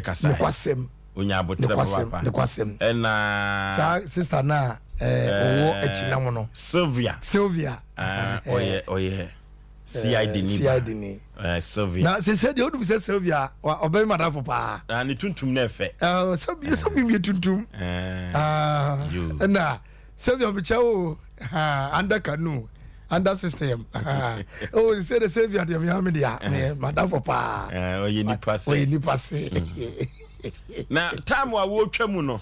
kasa. Nokwasɛm. Onya abotrɛ papaapa. Nokwasɛm. Ɛna. Saa sister na ɔwɔ akyi nam no. Sylvia. Sylvia. Ɔyɛ ɔyɛ CID ni ba. CID ni. Sylvia. Na sese deɛ odum sɛ Sylvia ɔbɛn madafo paa. Na ne tuntum na ɛfɛ. Ɛɛ sɛ sɛ mi mi tuntum. Ɛna Sylvia mi kyɛ o under canoe under system. Oh, sɛ de Sylvia deɛ mi ha mi deɛ mi madafo paa. Ɔyɛ nipa se. Ɔyɛ nipa se. Na time a wɔretwa mu no,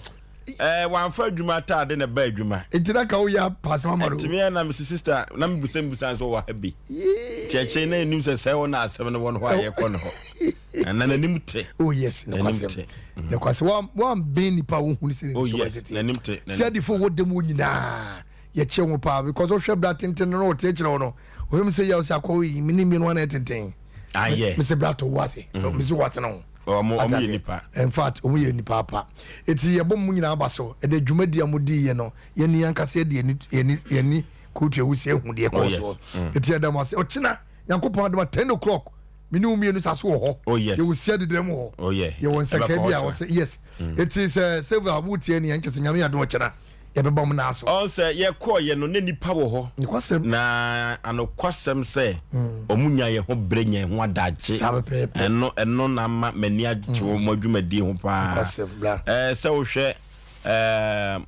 wamfa adwuma ataade na ɛba adwuma. Nti na ka woyɛ paase mama no. Ntumi yɛ na mesi sister na mebusa mbusa nso wɔ ha bi. Nti akyire na enim sɛ sɛ wɔn na asɛm no wɔ no hɔ a yɛkɔ no hɔ. Na n'anim te. Oh yes, n'anim te. Nokwasɛm. Wɔn wɔn bɛn nipa wo hu sɛ Oh yes, n'anim te. Sɛ adifo wɔ dɛm wɔ nyinaa yɛkyɛ wɔn paa because ɔhwɛ bra tenten no ɔte akyerɛ wɔn no. Wɔyɛ mi sɛ yɛ ɔsɛ akɔ yi mi ne mmienu ana tenten. Ayɛ. Mi sɛ bra to wɔ ase. Mi sɛ wɔ ase no ho. Ɔmo ɔmo yɛ nipa. In fact, ɔmo yɛ nipa apa. Eti yɛbɔ mo nyinaa aba so. Ɛdɛ dwumadi a mo di yɛ no, yɛn ni ankasa yɛde yɛni yɛni yɛni kootu ewu sɛ ehu deɛ kɔɔ soɔ. Eti yɛda mo ase. Ɔkyena Nyankopɔn adom a 10 o'clock me ne wo mmienu sa so wɔ hɔ. Yɛwɔ sia dedɛ mu hɔ. Yɛwɔ nsɛnka bi a wɔsɛ yes. Eti sɛ Silver mo tie ni yɛn kɛse Nyame adom ɔkyena yɛbɛba mo naa so. Ɔn sɛ yɛkɔɔ yɛ no na nipa wɔ hɔ. Nokwasɛm. Na anokwasɛm sɛ ɔmo nya yɛn ho brɛ nya yɛn ho adagye. Saa pɛpɛɛpɛ. Ɛno ɛno na ama m'ani agye wɔn adwumadie ho paa. Nokwasɛm bra. Ɛɛ sɛ wohwɛ ɛɛ.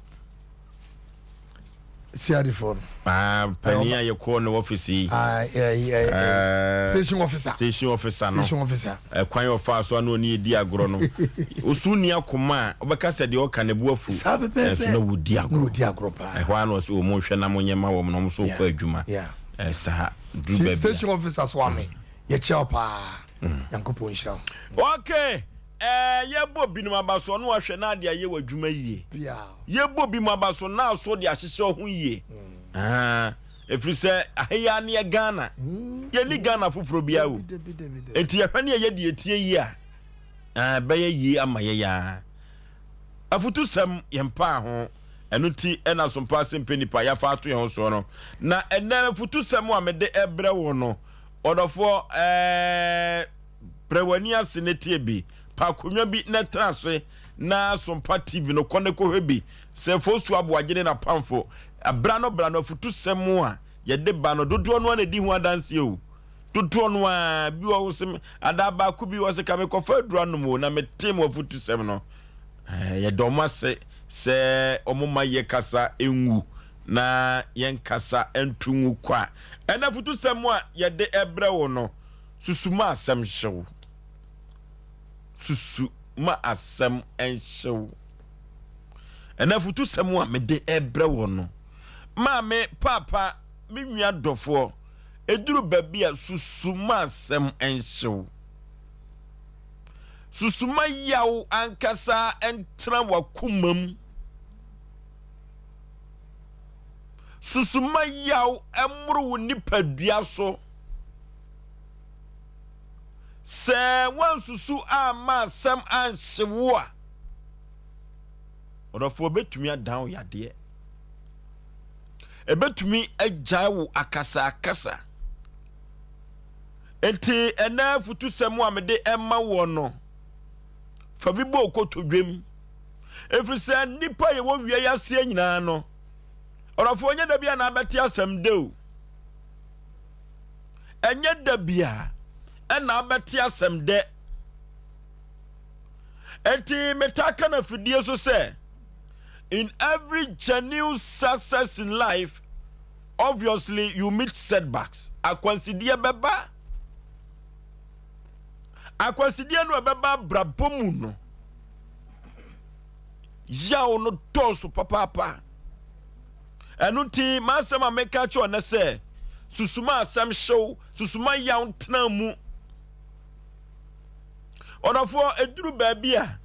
CID foɔ no. Ah, panin a yɛkɔɔ ne ɔfisi yi. Ah, yeah, station officer. Station officer no. Station officer. Ɛkwan yɛ ɔfaa so ano ɔne edi agorɔ no. Osu ni akoma a ɔbɛka sɛ deɛ ɔka ne bo afu. Saa pɛpɛɛpɛ. Ɛnso na wodi agorɔ. Na wodi agorɔ paa. Ɛhɔ ara na ɔsɛ wɔn nhwɛ na mo nyɛ ma wɔn na wɔn nso kɔ adwuma. Yeah. Saa duru baabi. Station officer so ame yɛkyia wo paa. Nyankopɔn nhyira wo. Okay. Ɛɛ, yɛbɔ binom aba so, ɔno ahwɛ na ade ayɛ w'adwuma yie. Yɛbɔ binom aba so na aso de ahyehyɛ ho yie. Ɛfiri sɛ aha yi ara ne yɛ Ghana. Yɛnni Ghana foforɔ biara o. Enti yɛhwɛ ne yɛyɛ deɛ ɛtie yie a, ɛbɛyɛ yie ama yɛn ara. Afutusɛm yɛmpaa ho. Ɛno nti ɛna Sompa Asɛmpɛ Nipa yɛafa ato yɛn ho soɔ no. Na ɛnɛ afutusɛm a mede ɛbrɛ wo no, ɔdɔfoɔ, ɛɛ, Brɛ w'ani ase na tie bi. Pɛ akonnwa bi na tena ase na Sompa TV no kɔ na kɔhwɛ bi. Sɛ Fosu Aboagye ne n'apamfo, bra no bra no afutusɛm a yɛde ba no, dodoɔ no ara na ɛdi ho adanseɛ o. Dodoɔ no ara, bi wɔ hɔ sɛ adaa baako bi wɔ sɛ ka mekɔfa aduru anom o, na metee mo afutusɛm no. Yɛda wɔn ase sɛ wɔn ma yɛ kasa ngu na yɛn kasa nto ngu kwa. Ɛna afutusɛm a yɛde ɛbrɛ wo no, Susu ma asɛm nhye wo. Susu ma asɛm nhye wo. Ɛnɛ afutusɛm a mede rebrɛ wɔ no, maame, paapa, me nua dɔfoɔ, ɛduru baabi a susu ma asɛm nhye wo. Susu ma yaw ankasa ntena w'akoma mu. Susu ma yaw mmoro wo nipadua so. Sɛ woansusu amma asɛm anhye wo a, ɔdɔfoɔ bɛtumi adan wo yadeɛ. Ɛbɛtumi agyae wo akasakasa. Nti ɛnɛ afutusɛm a mede ɛma woɔ no, fa bi bɔ okotodwam. Ɛfiri sɛ nnipa yɛwɔ wia yi aseɛ nyinaa no, ɔdɔfoɔ nyɛ da bi a na abɛte asɛm de o. Ɛnyɛ da bia ɛna abɛte asɛm dɛ. Enti metaa ka no afidie so sɛ, in every genuine success in life, obviously you meet setbacks. Akwansideɛ bɛba. Akwansideɛ no ɛbɛba abrabɔ mu no, yaw no dɔɔso papaapa. Ɛno nti, m'asɛm a meka kyerɛ ɔnɛ sɛ, susuma asɛm hyew, susuma yaw ntena mu. Ɔdɔfoɔ, ɛduru baabi a,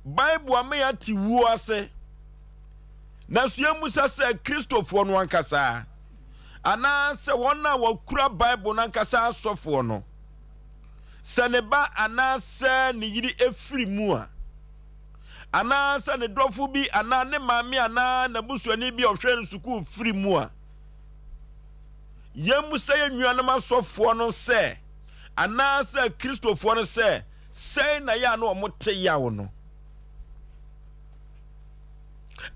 Bible ama yɛate wuo ase. Nanso yɛmmusa sɛ Kristofoɔ no ankasa, anaasɛ wɔn a wɔkura Bible no ankasa asɔfoɔ no, sɛ ne ba anaasɛ ne yere efiri mu a, anaasɛ ne dɔfo bi anaa ne maame anaa n'abusuani bi a ɔhwɛ no sukuu firi mu a, yɛmmisa yɛn nuanom asɔfoɔ no sɛ, anaasɛ Kristofoɔ no sɛ, Sɛn na yɛ a na wɔte yaw no?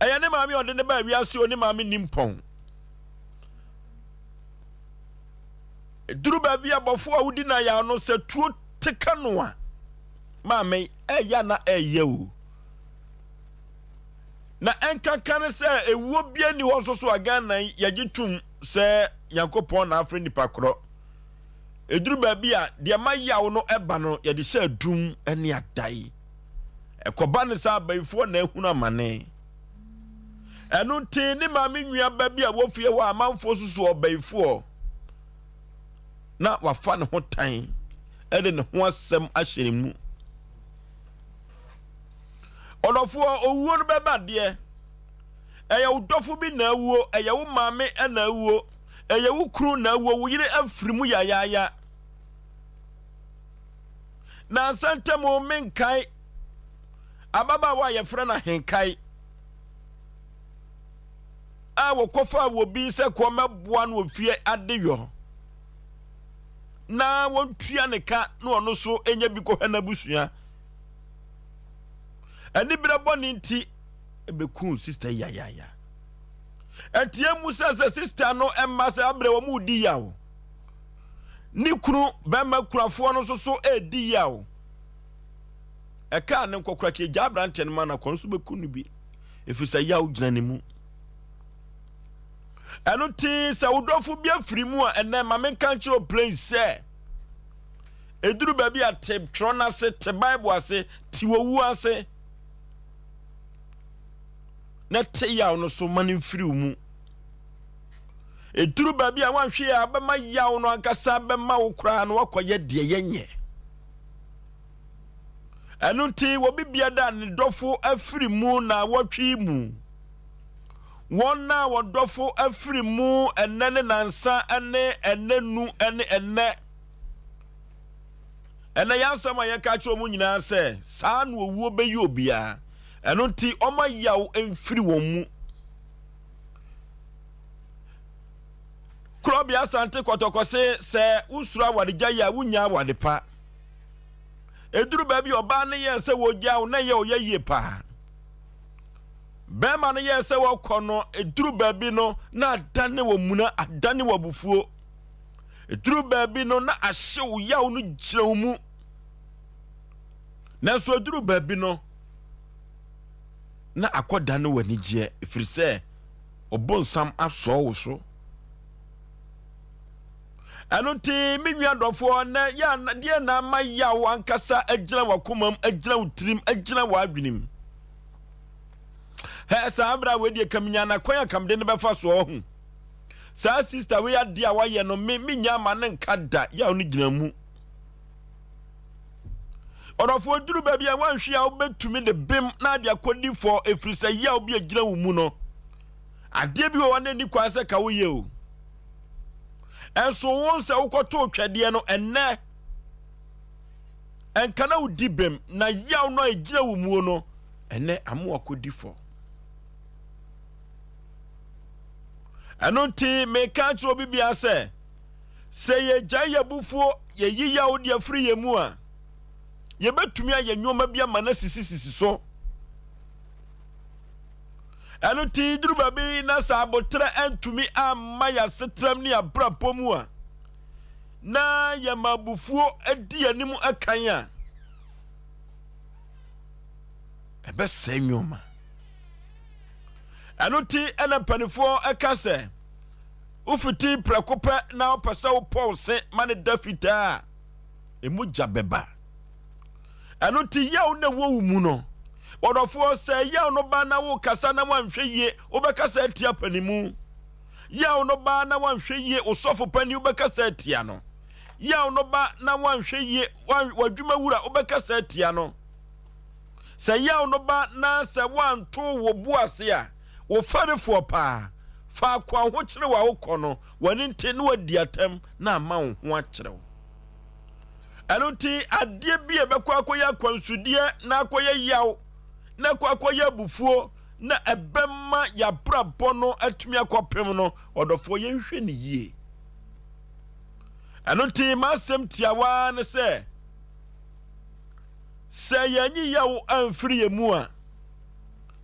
Ɛyɛ ne maame a ɔde ne baa wiase o, ne maame nim pɔn. Duru baabi a bɔfo a wodi na yaw no sɛ tuo teka no a, maame ɛyɛ na ɛyɛ o. Na ɛnkanka ne sɛ ewuo bia ni hɔ nso so a Ghana yi yɛgye tum sɛ Nyankopɔn na afrɛ nipa korɔ. Ɛduru baabi a deɛ ma yaw no ɛba no yɛde hyɛ adum ne adae. Ɛkɔba ne sɛ abayifoɔ na ahunu amane. Ɛno nti ne maame nua ba bi a wɔ fie hɔ a amanfoɔ susu ɔbayifoɔ na wafa ne ho tan ɛde ne ho asɛm ahyɛ ne mu. Ɔdɔfoɔ, owuo no bɛba deɛ. Ɛyɛ wo dɔfo bi na awuo, ɛyɛ wo maame na awuo, ɛyɛ wo kunu na awuo, wo yere afiri mu yayaaya. Nansa ntam menkae ababaawa a yɛfrɛ no Ahenkae a wɔkɔfaa wɔ bi sɛ kɔ mɛboa no wɔ fie adeyɔ na wɔntua ne ka na ɔno so nya bi kɔhwɛ n'abusua. Anibere bɔne nti ɛbɛkuu sista yi yayaaya. Ɛnti emu sɛ sɛ sista no mma sɛ abrɛ wɔn redi yaw. Ne kunu bɛrima kurafoɔ no nso so redi yaw. Ɛkaa ne nkɔkora kyɛ gya aberanteɛ no ma no akɔ nso bɛku no bi ɛfiri sɛ yaw gyina ne mu. Ɛno ti sɛ wo dɔfo bi afiri mu a ɛnɛ ma menka nkyerɛ wo plain sɛ Ɛduru baabi a te twerɛ no ase, te Bible ase, te owu ase, na te yaw no so ma no mfiri wo mu. Ɛduru baabi a woanhwɛ a bɛma yaw no ankasa bɛma wo koraa no wakɔyɛ deɛ yɛnyɛ. Ɛno nti wɔbi bia da ne dɔfo afiri mu na wɔtwe mu. Wɔn a wɔn dɔfo afiri mu ɛnɛ ne nansa ne ɛnɛ nu ne ɛnɛ Ɛnɛ yɛn asɛm a yɛka kyerɛ wɔn nyinaa sɛ saa na owuo bɛyi obiara. Ɛno nti wɔma yaw mfiri wɔn mu. Korɔbea Asante Kɔtɔkɔ se sɛ wosuro awaregya yi a wonnya aware pa. Ɛduru baabi ɔbaa no yɛɛ sɛ wɔgya wo na ɛyɛ ɔyɛ yie paa. Bɛrima no yɛɛ sɛ wɔkɔ no ɛduru baabi no na adane wɔ muna adane wɔ abufuo. Ɛduru baabi no na ahyew yaw no gyina wo mu. Nanso ɛduru baabi no na akɔda no w'anigyeɛ ɛfiri sɛ ɔbonsam asɔɔ wo so. Ɛno nti me nua dɔfoɔ nɛ yɛ deɛ na ama yaw ankasa agyina w'akomam agyina wo tirim agyina w'adwenem. Hɛ saa berɛ a wei deɛ kaminya na kwan a kamde no bɛfa soɔ ho. Saa sister wei adeɛ a wayɛ no me menya ama ne nka da yaw no gyina mu. Ɔdɔfoɔ duru baabi a wanhwe a wobɛtumi de bem na ade akɔdi fɔ ɛfiri sɛ yaw bi agyina wo mu no adeɛ bi wɔ hɔ na ɛni kwan sɛ ka woyɛ o. Ɛnso wo sɛ wokɔtoo twɛdeɛ no ɛnnɛ ɛnka na wodi bem na yaw no a ɛgyina wo muo no ɛnnɛ ama wakɔdi fɔ. Ɛno nti meka akyerɛ obi biara sɛ, sɛ yɛgyae yɛn abufuo, yɛyi yaw de afiri yɛn mu a, yɛbɛtumi ayɛ nneɛma bi ama no asisisisi so. Ɛno nti duru baabi na sɛ aboterɛ antumi amma yɛn asetram ne abrabɔ mu a, na yɛma abufuo di yɛn anim kan a, ɛbɛsɛe nneɛma. Ɛno nti na mpanimfoɔ ka sɛ, wofiti prɛko pɛ na wopɛ sɛ wopɔw se ma ne da fitaa a, emu gya bɛba. Ɛno nti yaw na ɛwɔ wo mu no, wɔdɔfoɔ sɛ yaw no ba na wokasa na woanhwɛ yie, wobɛkasa atia panimu. Yaw no ba na woanhwɛ yie, osɔfo panin wobɛkasa atia no. Yaw no ba na woanhwɛ yie, w'adwuma wura wobɛkasa atia no. Sɛ yaw no ba na sɛ woanto wo bo ase a, wo fɛrefoɔ paa, faako a wo ho kyere wo a wokɔ no, w'ani nte na woadi atɛm na ama wo ho akyere wo. Ɛno nti, adeɛ bi a ɛbɛkɔ akɔyɛ akwansodeɛ na akɔyɛ yaw na akɔ akɔyɛ abufuo na ɛbɛma yɛabrabɔ no atumi akɔpem no, ɔdɔfoɔ yɛnhwɛ no yie. Ɛno nti, m'asɛm tiawa ne sɛ, Sɛ yɛanyi yaw amfiri yɛn mu a,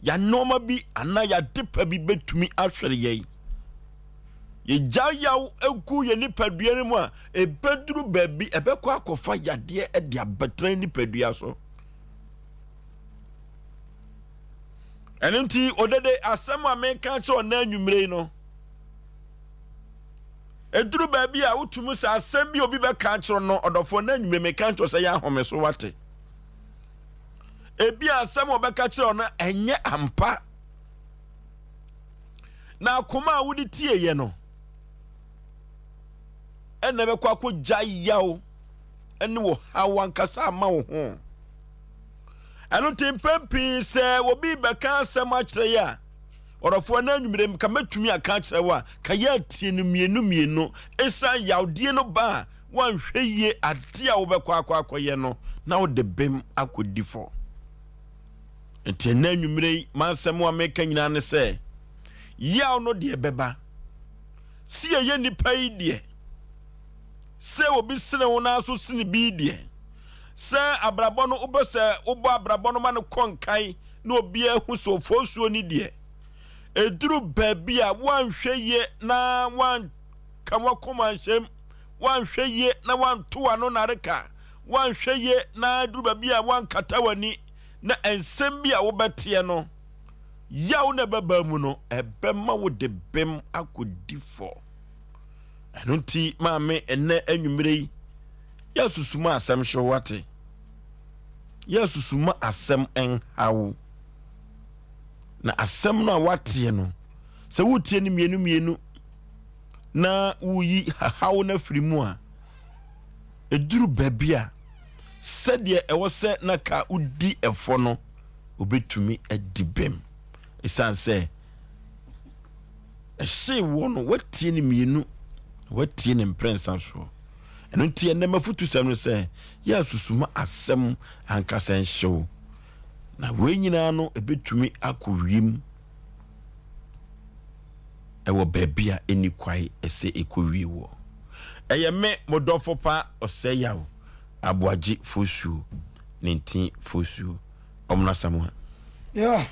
yɛn nneɛma bi anaa yɛn adepa bi bɛtumi ahwere yɛn. Yɛgya yaw gu yɛn nipadua no mu a, ɛbɛduru baabi ɛbɛkɔ akɔfa yadeɛ de abɛtena nipadua so. Ɛno nti, odede asɛm a meka kyerɛ ɔnna anwummere yi no, ɛduru baabi a wotumi sɛ asɛm bi obi bɛka akyerɛ no ɔdɔfoɔ na anwummere meka kyerɛ sɛ yɛ ahome so wate. Ebi asɛm a ɔbɛka kyerɛ no ɛnyɛ ampa. Na akoma a wode tieeɛ no ɛna ɛbɛkɔ akɔgya yaw ne wɔ haw ankasa ama wo ho. Ɛno nti mpɛn pii sɛ obi bɛka asɛm akyerɛ yɛ a, ɔdɔfoɔ na anwummerɛ ka mɛtumi aka akyerɛ wo a, ka yɛ atie no mmienu mmienu. Ɛsiane yawdie no ba a, woanhwɛ yie adeɛ a wobɛkɔ akɔ akɔyɛ no na wode bem akɔdi fɔ. Nti ɛnɛ anwummerɛ yi, m'asɛm a meka nyinaa ne sɛ, yaw no deɛ bɛba. Si yɛyɛ nnipa yi deɛ, sɛ obi sene wo naa so sene bi deɛ, sɛ abrabɔ no wopɛ sɛ wobɔ abrabɔ no ma no kɔ nkan na obiara hu sɛ ofosuo ni deɛ, ɛduru baabi a woanhwɛ yie na woanka w'akoma nhyɛm, woanhwɛ yie na woanto w'ano nareka, woanhwɛ yie na ɛduru baabi a woankata w'ani na nsɛm bi a wobɛteɛ no, yaw na ɛbɛba mu no, ɛbɛma wo de bem akɔdi fɔ. Ɛno nti, maame, ɛnnɛ anwummerɛ yi, yɛasusu ma asɛm hyew wate. Yɛasusu ma asɛm nha wo. Na asɛm no a wateɛ no, sɛ wotie no mmienu mmienu na woyi hahaw no afiri mu a, ɛduru baabi a sɛdeɛ ɛwɔ sɛ na ka wodi ɛfɔ no, obɛtumi adi bem. Ɛsiane sɛ ɛhyee woɔ no, woatie no mmienu, na woatie no mprɛnsa soɔ. Ɛno nti ɛnnɛ m'afotusɛm no sɛ, yɛ asusuma asɛm ankasa nhye wo. Na wei nyinaa no ɛbɛtumi akɔ wiem ɛwɔ baabi a ɛnni kwae ɛsɛ ɛkɔwie wɔ. Ɛyɛ me, mo dɔfo pa, Ɔsɛeyaw Aboagye Fosuo, ne ntin Fosuo. Ɔmono Asamoah. Yeah.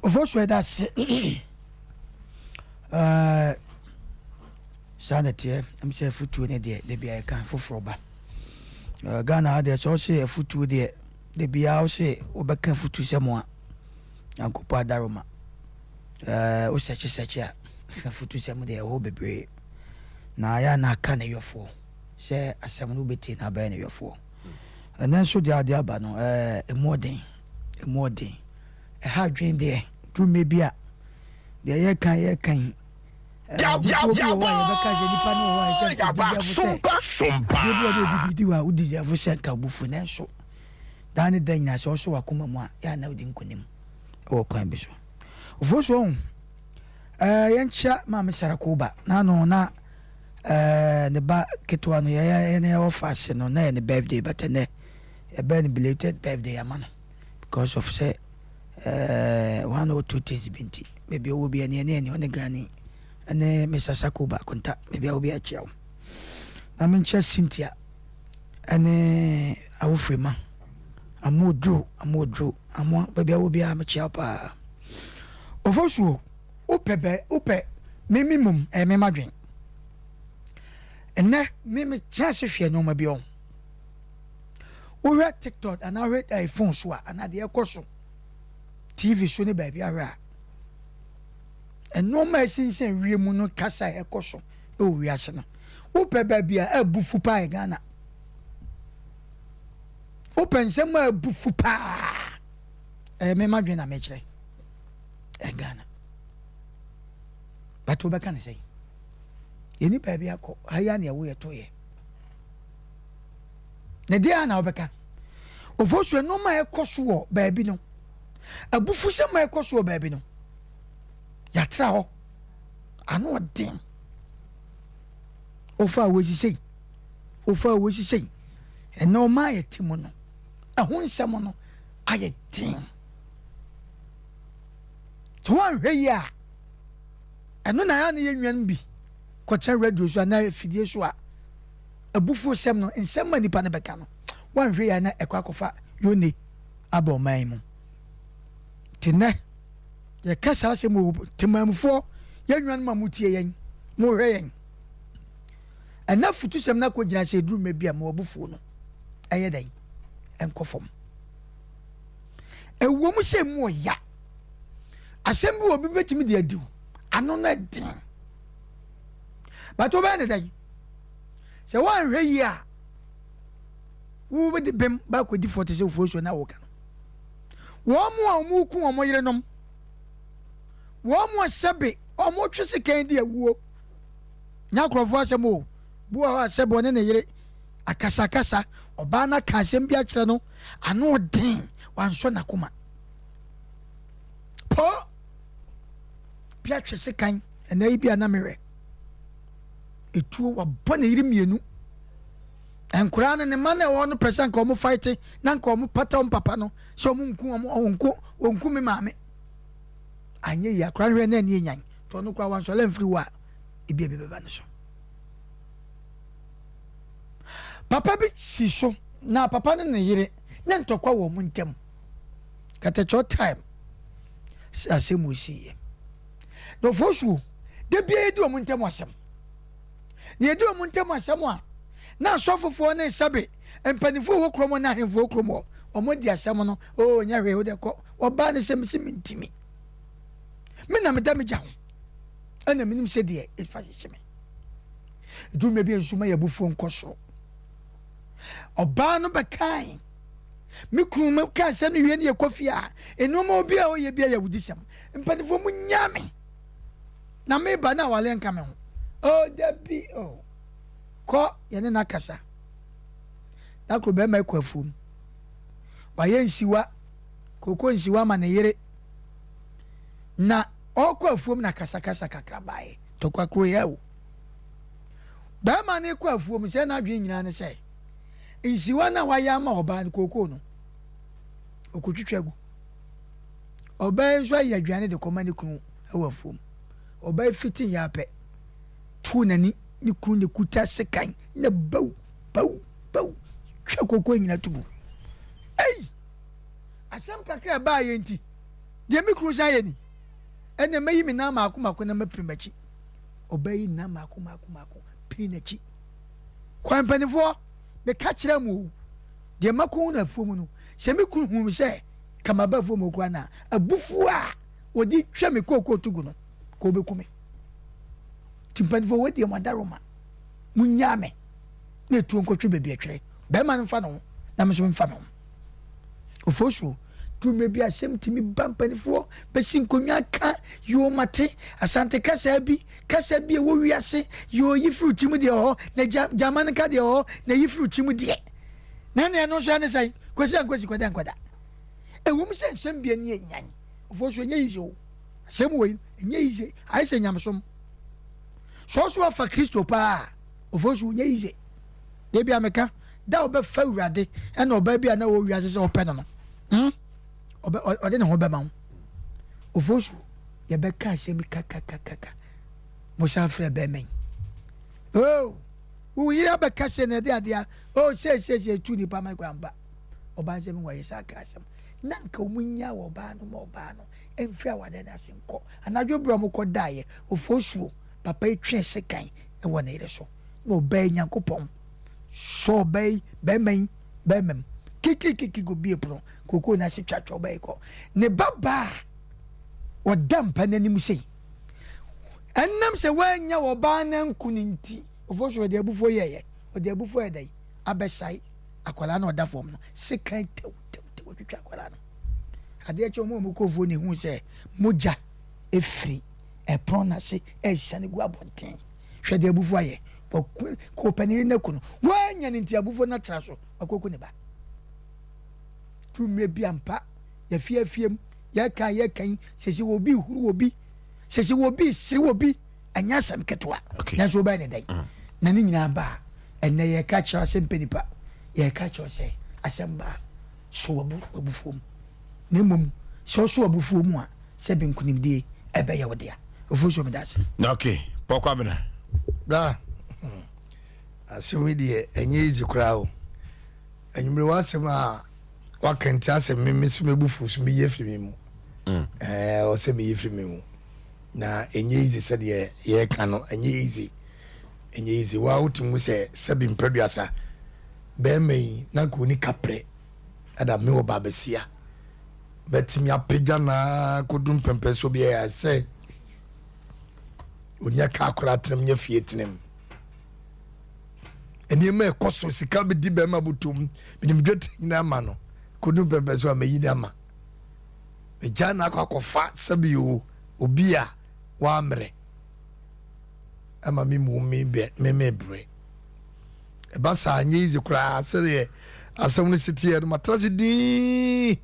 Ofosuo ɛda ase. Eh, saa na ɛteɛ. Ɛm sɛ afutuo ne deɛ, da biara yɛka foforɔ ba. Eh, Ghana ha deɛ sɛ ɔse afutuo deɛ, da biara ɔse wobɛka afutuo sɛ mo a, Nyankopɔn adaroma. Eh, wo sɛkye sɛkye a, afutuo sɛ mo deɛ ɛwɔ hɔ bebree. Na ayɛ a na aka ne yɔfoɔ sɛ asɛm no wobɛtie na abɛyɛ ne yɔfoɔ. Ɛnɛ nso deɛ ade aba no, eh, ɛmu ɔden, ɛmu ɔden. Ɛha adwene deɛ, duru mmerɛ bi a, deɛ yɛreka yɛreka yi, eh, abufuo bi wɔ hɔ a yɛbɛka sɛ nipa no wɔ hɔ a ɛsɛ nka ɔdeserve sɛ, adeɛ bi wɔ hɔ a obi didi hɔ a, wodeserve sɛ nka obufu nanso daa ne da nyinaa sɛ ɔsɔ w'akoma mu a, yɛ a na wodi nkonim wɔ kwan bi so. Ofuo so ɔho, eh, yɛnkyia Maame Sarah Koba, n'ano na eh, ne ba ketewa no yɛyɛ ne yɛwɔ faase no na yɛ ne birthday but ɛnɛ yɛbɛyɛ no belated birthday ama no because of sɛ eh, one or two things bi nti baabi ɔwɔ bi ɛne ɛne ɛne ɔne granny ɛne Mr. Sakoba Akonta baabi a obi akyia wo na menkyia Cynthia ɛne awofrema amooduro amooduro amoa baabi a wɔ biara mekyia wo paa ofosuo wopɛ bɛ wopɛ me me mom ɛyɛ me madwen ɛnɛ me me tena ase hwɛ nneɛma bi ɔho wohwɛ tiktok anaa wohwɛ eh, phone so a anaa deɛ ɛkɔ so tv so ne baabi ahwɛ a nneɛma a ɛsensɛn wie mu no kasa a ɛkɔ so ɛwɔ wiase no wopɛ baabi a ɛbu paa yɛ Ghana wopɛ nsɛm a ɛbu fu paa ɛyɛ me madwen na mekyerɛ ɛ Ghana but wobɛka ne sɛn yɛni baabi akɔ ha yi a na ɛwo yɛto yɛ na deɛ a na wobɛka ofosu nneɛma a ɛkɔ so wɔ baabi no abufusɛm a ɛkɔ so wɔ baabi no yɛatra hɔ ano ɔden ofa a wɔasisei ofa a wɔasisei ɛnna ɔma a yɛte mu no ɛho nsɛm no ayɛ den Sɛ woanhwɛ yie a, ɛno na ɛa na yɛn nuanom bi kɔkyerɛ radio so anaa afidie so a, abufuosɛm no, nsɛm a nipa no bɛka no, woanhwɛ yie a na ɛkɔ akɔfa Yone aba ɔman yi mu. Nti nnɛ yɛka saa asɛm wɔ temanmufoɔ, yɛn nuanom a motie yɛn, mohwɛ yɛn. Ɛnɛ afutusɛm no akɔgyina sɛ ɛduru mmerɛ bi a mo abufuo no ɛyɛ dɛn? Ɛnkɔ fam. Ɛwɔ mu sɛ mu ɔya. Asɛm bi wɔ obi bɛtumi de adiw, ano no ɛden. But wobɛyɛ ne dɛn? Sɛ woanhwɛ yie a, wobɛdi bem baakɔdi fɔ te sɛ ofuosuo no a woka no. Wɔn a wɔku wɔn yerenom, wɔn a sɛbe wɔtwe sekan di awuo, nyɛ akorɔfoɔ asɛm o, bi wɔ hɔ a sɛbe ɔne ne yere akasakasa, ɔbaa no aka asɛm bi akyerɛ no, ano den, wansɔ n'akoma. Po bi atwe sekan, ɛnna yi bi a na mewɛ. Etuo wabɔ ne yere mmienu. Nkwadaa no ne mma no ɛwɔ no pɛ sɛ nka wɔn fight na nka wɔn pata wɔn papa no sɛ wɔn nku wɔn wɔn nku wɔn nku me maame. Anyɛ yie akwadaa no hwɛ na ani enyan tɔ no koraa wansɔre amfiri hɔ a ebi ebi bɛba ne so. Papa bi si so na papa ne ne yere ne ntɔkwa wɔ wɔn ntam. Katakyɛw time sɛ asɛm wɔ si yɛ. Na ofosuo da biara yɛdi wɔn ntam asɛm. Na yɛdi wɔn ntam asɛm a, na asɔfofoɔ ne sɛbe mpanimfoɔ wɔ kurom ne ahemfo wɔ kurom hɔ, wɔn di asɛm no, oo nyɛ hwee, wode kɔ. Ɔbaa no sɛ mesi mentimi. Me na meda me gya ho, ɛna menim sɛ deɛ ɛfa hyehye me. Ɛduru bi nso ma yɛ abufuo nkɔ soro. Ɔbaa no bɛkae, me kunu me kaa sɛ no wie ne yɛkɔ fie a, nneɛma obi a ɔyɛ bi a yɛ awudisɛm. Mpanimfoɔ mu nyaa me. Na meba na awale nka me ho. Oh, dabi, oh. Kɔ, yɛne no akasa. Da koro bɛrima kɔ afuom. Wayɛ nsiwa, kooko nsiwa ama ne yere. Na ɔkɔ afuom na kasakasa kakra baeɛ. Tɔkwa kuro yɛ o. Bɛrima no kɔ afuom sɛ n'adwene nyinaa ne sɛ nsiwa no a wayɛ ama ɔbaa no kooko no, ɔkɔtwitwa gu. Ɔbaa yi nso ayɛ aduane de kɔma ne kunu wɔ afuom. Ɔbaa yi fiti yɛ apɛ, tuu n'ani, ne kunu ne kuta sekan na bawu, bawu, bawu, twa koko nyina to gu. Ei! Asɛm kakra ɛbaa yɛ nti, deɛ me kunu san yɛ ni. Ɛnna mɛyi me nan maako maako na mapiri m'akyi. Ɔbaa yi nan maako maako maako piri n'akyi. Kwan mpanimfoɔ, meka kyerɛ mo o, deɛ makɔhu no afuom no, sɛ me kunu hu me sɛ ka maba afuom hɔ koraa no a, abufuo a wɔde twa me kookoo to gu no, ka wɔbɛku me. Nti mpanimfoɔ wei deɛ mo adaroma, monyaa me na ɛtuo nkɔtwe baabi ɛtwerɛ. Bɛrima no mfa ne ho na me nso memfa me ho. Ofosuo, duru mmerɛ bi asɛm tumi ba mpanimfoɔ bɛsi nkonnwa ka yoo mate Asante kasa bi kasa bi ɛwɔ wiase yoo yi firi tirim deɛ wɔ hɔ na gya gyama no nka deɛ wɔ hɔ na yi firi tirim deɛ na ɛne ɛno nso ɛne sɛn kwasi ankwasi kwada nkwada ɛwom sɛ nsɛm bi ani enyan ɔfo so ɛnyɛ yize o asɛm wɔ yi ɛnyɛ yize ayɛ sɛ nyamesom sɛ ɔso afa Kristo paa ɔfo so ɛnyɛ yize da bi a meka da ɔbɛfa awurade ɛna ɔbaa bi a na wɔ wiase sɛ ɔpɛ no no hmm ɔbɛ ɔde ne ho bɛma wo ɔfo so yɛbɛka asɛm kakakakaka mo san frɛ bɛrima yi oh wo yere abɛka sɛ na ɛde adeɛ Oh seisei tu nipa ma kura mba. Ɔbaa nsɛm wɔ yɛ saa ka asɛm. Na nka wɔn nya wɔ ɔbaa no ma ɔbaa no mfiri awadeɛ no ase nkɔ. Anadwo berɛ a wɔn kɔ daeɛ, ofosuo, papa yi twee sekan wɔ ne yere so. Na ɔbaa yi Nyankopɔn sɔ ɔbaa yi, bɛrima yi, bɛrima mu. Kikikiki go bie pono, kookoo no ase twatwa ɔbaa yi kɔ. Ne ba baa a ɔda mpa n'anim sei. Ɛnam sɛ wɔanya ɔbaa no anku no nti, ofosuo de abufuo yɛeɛ. Ɔde abufuo ayɛ dɛn? Abɛsae akwadaa no a ɔda fam no. Sekan tɛw tɛw tɛw atwitwa akwadaa no. Adeɛ kye wɔn a wɔkɔɔ fuo no ehuu sɛ mogya efiri ɛpono no ase ɛresiane gu abɔnten. Hwɛ deɛ abufuo ayɛ. Waku kɔɔpanyin no aku no. Wanya ne nti abufuo no atra so. Wakɔku ne ba. Tu mmerɛ bi ampa yɛfie afie mu yɛka yɛka yi sɛsi wɔ obi huru obi sɛsi wɔ obi sere obi. Ɛnyɛ asɛm ketewa. Nanso wobɛyɛ ne dɛn? Mm. Na ne nyinaa ba a, ɛnnɛ yɛreka kyerɛ asɛm pɛ nipa. Yɛreka kyerɛ sɛ asɛm ba a, sɔ w'abufuo mu. Na mmom sɛ ɔsɔ w'abufuo mu a, sɛbe nkonimdie ɛbɛyɛ wo dea. Ofosuo meda ase. Okay, Paul Kwabena. Bra, hmm. asɛm yi deɛ ɛnyɛ easy koraa o. Anwummere w'asɛm a. Waka nti asɛ me me so m'abufuo so meyi afiri me mu. Ɛɛ ɔsɛ meyi firi me mu. Na ɛnyɛ easy sɛdeɛ yɛreka no, ɛnyɛ easy. Ɛnyɛ easy. Waa wotumi hu sɛ sɛbi mprɛduasa bɛrima yi na nka ɔni kaprɛ ɛda me wɔ baabasia bɛtumi apagya naa kɔdu mpɛmpɛnsoɔ bi ɛyɛ sɛ ɔnya kaa koraa tenam nya fie tenam. Nneɛma a ɛkɔ so, sika bɛdi bɛrima bɔtɔm, menim dwetɛ nyinaa ma no, kɔdu mpɛmpɛ so a mayi no ama. Megya no akɔ akɔfa sɛbi o, obi a wammerɛ ama me mu me bɛ me me brɛ. Ɛba saa nyɛ easy koraa sɛdeɛ asɛm no si teɛ no matena se dinn.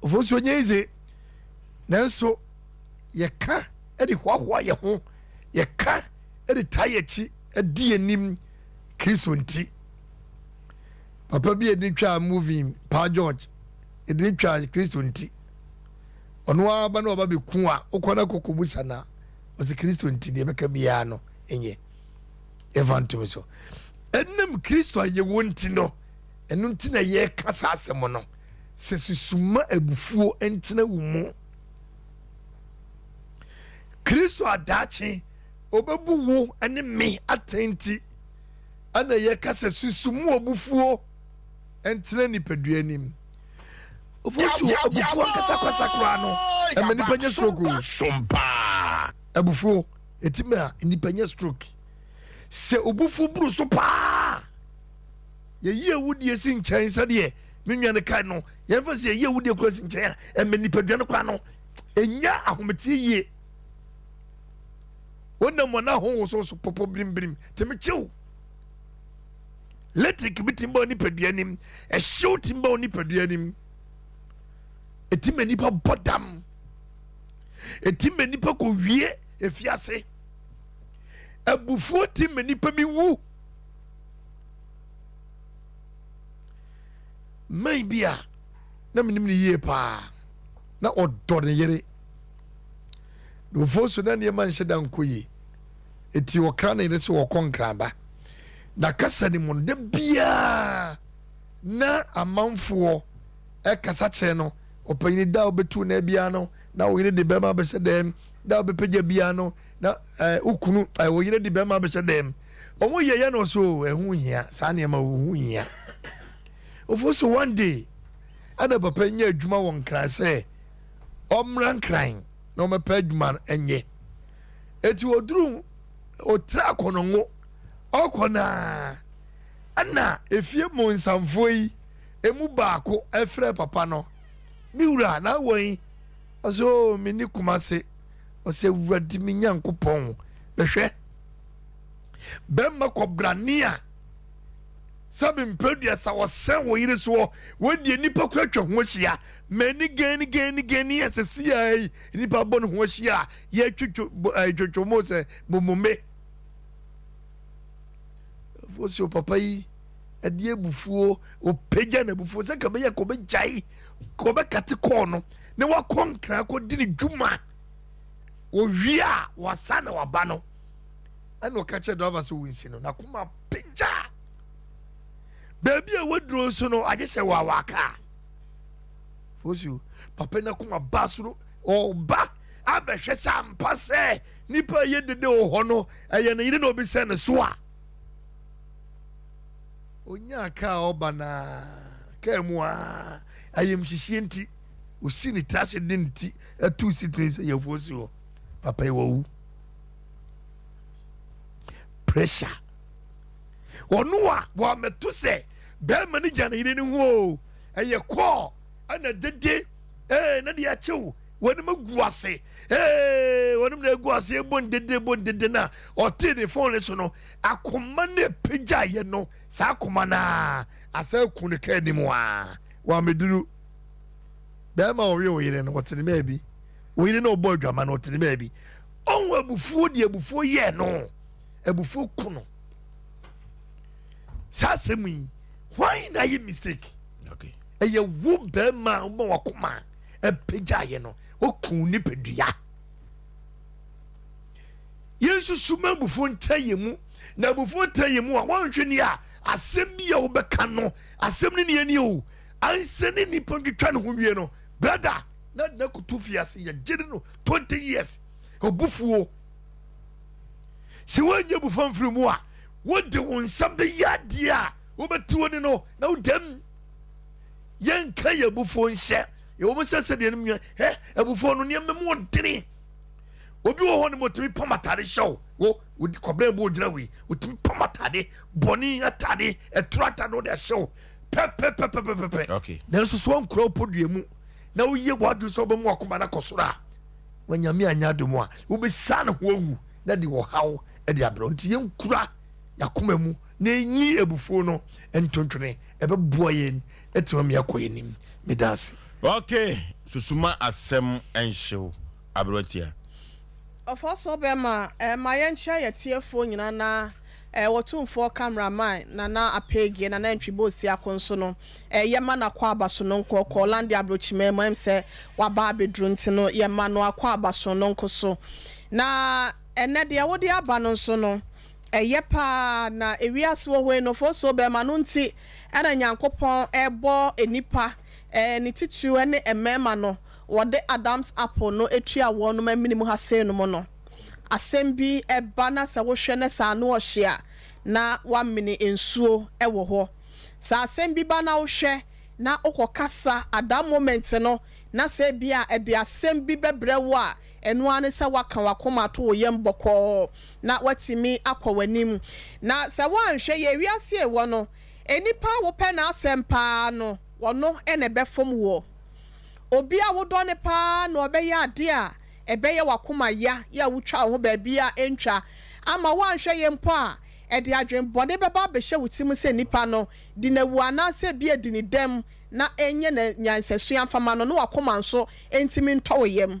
Ofosuo nyɛ easy. Nanso yɛka de hoahoa yɛ ho, yɛka de taa yɛ akyi di anim Kristo nti. Papa bi a yɛde twaa movie Paa George, yɛde ne twaa Kristo nti. Ɔno ara ba na ɔba bɛku a, wokɔ na kɔkɔ busa na ɔsɛ Kristo nti deɛ ɛbɛka biara no nyɛ. Yɛmfa ntom so. Ɛnam Kristo a yɛwɔ nti no, ɛno nti na yɛreka saa asɛm no sɛ susuma abufuo ntena wo mu. Kristo a daakye obebu wo ne me atɛn nti na yɛka sɛ susu mu abufuo ntena nipadua anim. Ofosuo abufuo ankasa kwasa koraa no ɛma nipa nya stroke o. Abufuo ɛti ma nipa nya stroke. Sɛ obufuo buru so paa yɛyi awudie si nkyɛn sɛdeɛ me nua no kae no yɛmfa sɛ yɛyi awudie koraa si nkyɛn a ɛma nipadua no koraa no ɛnya ahometeɛ yie. Wonam wɔn a ho wosow so popo birimbirim tumi kyew. Electric bi tumi ba nipadua anim, ɛhyew tumi ba nipadua anim. Ɛtumi ma nipa bɔ dam. Ɛtumi ma nipa kɔ wie efiase. Abufuo tumi ma nipa bi wu. Man bi a na menim no yie paa na ɔdɔ ne yere. Na Ofosu na nneɛma nhyɛ da nkɔ yie. Eti ɔkra ne yere sɛ wɔkɔ Nkraba. Na kasa no mu no, da biara na amanfoɔ ɛkasa kyerɛ no. Ɔpanyini da a wobɛtu na biara no, na wo yere de bɛrima abɛhyɛ dɛm. Da a wobɛpagya biara no, na ɛɛ wo kunu ɛɛ wo yere de bɛrima abɛhyɛ dɛm. Wɔn yɛ yɛ no so ɛho hia saa nneɛma ho hia. Ofosu one day ɛna papa nya adwuma wɔ Nkran sɛ ɔmmra Nkran na ɔmmɛpɛ adwuma no nyɛ. Eti oduru otra akɔnɔngo ɔkɔ naa ɛna efie mu nsamfoɔ yi emu baako ɛfrɛ papa no, me wura na awɔ yi? Ɔsɛ oo me ni Kumase. Ɔsɛ awurade me Nyankopɔn bɛhwɛ bɛrima kɔbrane a Sɛbe mprɛduasa wɔsɛn wo yere soɔ, wei deɛ nnipa kora atwa ho ahyia, mani gani gani gani a sɛsi a yi nnipa abɔ ne ho ahyia a yɛtwitwo ɛtwitwo mo sɛ momome. Fosi papa yi ɛde abufuo ɔpagya n'abufuo sɛ ka bɛyɛ ka ɔbɛgyae ka ɔbɛkate kɔɔ no na wakɔ nkran kɔdi ne dwuma wɔwie a wasa na waba no ɛna ɔka kyerɛ driver sɛ wɔnsi no n'akoma pagya baabi a waduro nso no agye sɛ wawa kaa fosu papa no akoma ba soro ɔba abɛhwɛ sɛ ampa sɛ nipa yɛ dede wɔ hɔ no ɛyɛ ne yere na obi sɛ ne so a onyaa kaa ɔba na kaa mu a ayamhyehyeɛ nti osi ne tiri ase de ne ti atu si tiri sɛ yɛfoɔ si hɔ papa yi wawu pressure ɔno a wɔamɛto sɛ bɛrima no gya ne yere no ho o ɛyɛ kɔɔ ɛna dede ee na deɛ akyew wɔn agu ase ee wɔn na agu ase ebɔ ndede ebɔ ndede na ɔte ne fon ne so no akoma no epagya yɛ no saa akoma na asa aku ne kaa anim a wɔamɛduru bɛrima ɔwe ɔyere no ɔte ne baabi ɔyere no ɔbɔ adwama no ɔte ne baabi ɔho abufuo deɛ abufuo yɛ no abufuo ku no saa asɛm yi hwan na ayɛ mistake ɛyɛ wo bɛrima a woma wakoma apagyaeɛ no woku nipadua yɛnsusu ma abufuo ntra yɛ mu na abufuo ntra yɛ mu a wɔnhwɛ ni a asɛm bi a wobɛka no asɛm no ni ani o. Ansa ne nipa ntwitwa ne ho wie no, brother, na de no akoto fiase, yɛgye no 20 years. Obufuo. Sɛ woanyɛ abufuo amfiri mu a, wode wo nsa bɛyɛ adeɛ a wobɛte w'ani no na wodam. Yɛnka yɛ abufuo nhyɛ. Ɛwɔ mu sɛ sɛdeɛ no nwa, hɛ, abufuo no nneɛma mu ɔdene. Obi wɔ hɔ no mɔtumi pam atade hyɛ wo. Wo, wodi kɔbrɛ bɔ ogyina wei. Otumi pam atade, bɔne atade, ɛtoro atade wode ahyɛ wo. Pɛpɛpɛpɛpɛpɛ. Okay. Nanso so wankura wo podua mu na woyɛ w'adwene sɛ wobɛma w'akoma no akɔ soro a, wanyame anyɛ adom a, wobɛsa ne ho awu na de ɔhaw de abrɛ wo. Nti yɛnkura yɛakoma mu na ɛnyi abufuo no ntontwene, ɛbɛboa yɛn atumi ama yɛakɔ yɛn anim. Meda ase. Ok, susuma asɛm nhyew aberantia. Ɔfɔsɔ bɛma eh, ma yɛnkyia yɛtiefoɔ nyina na eh, Otumfoɔ camera man Nana Apeegie, Nana Antwi Boasiako nso no eh, yɛma no akwaaba sononko, ɔkɔɔ Lande abrokyiman mu, ɛm sɛ waba abɛduru nti no yɛma no akwaaba sononko so. Na ɛnɛ deɛ wode aba no nso no ɛyɛ paa, na ewiase wɔ hɔ yi no Ofosuo bɛma no nti ɛna Nyankopɔn ɛbɔ nnipa eh, ne titiriw ɛne mmarima no, wɔde Adam's apple no tua wɔnom amene mu ha sei nom no, asɛm bi ba na sɛ wohwɛ na sɛ ano ɔhye a, na woamene nsuo wɔ hɔ. Sɛ asɛm bi ba na wohwɛ na wokɔ kasa at that moment no na sɛ ebia ɛde asɛm bi bɛbrɛ wo a, ɛno ara ne sɛ woaka w'akoma ato wo yam bɔkɔɔ na woatumi akɔ w'anim. Na sɛ woanhwɛ yie, wiase a ɛwɔ no, nnipa a wopɛ n'asɛm paa no, ɔno na ɛbɛfom woɔ. Obi a wodɔ no paa na ɔbɛyɛ ade a ɛbɛyɛ w'akoma ya, yɛ a wotwa wo ho baabi a ɛntwa ama woanhwɛ yie mpo a, ɛde adwene bɔne bɛba abɛhyɛ wo tirim sɛ nipa no, di no awu anaasɛ ebia di no dɛm na ɛnyɛ no nyansasua mfa ma no na w'akoma nso ntumi ntɔ wo yam.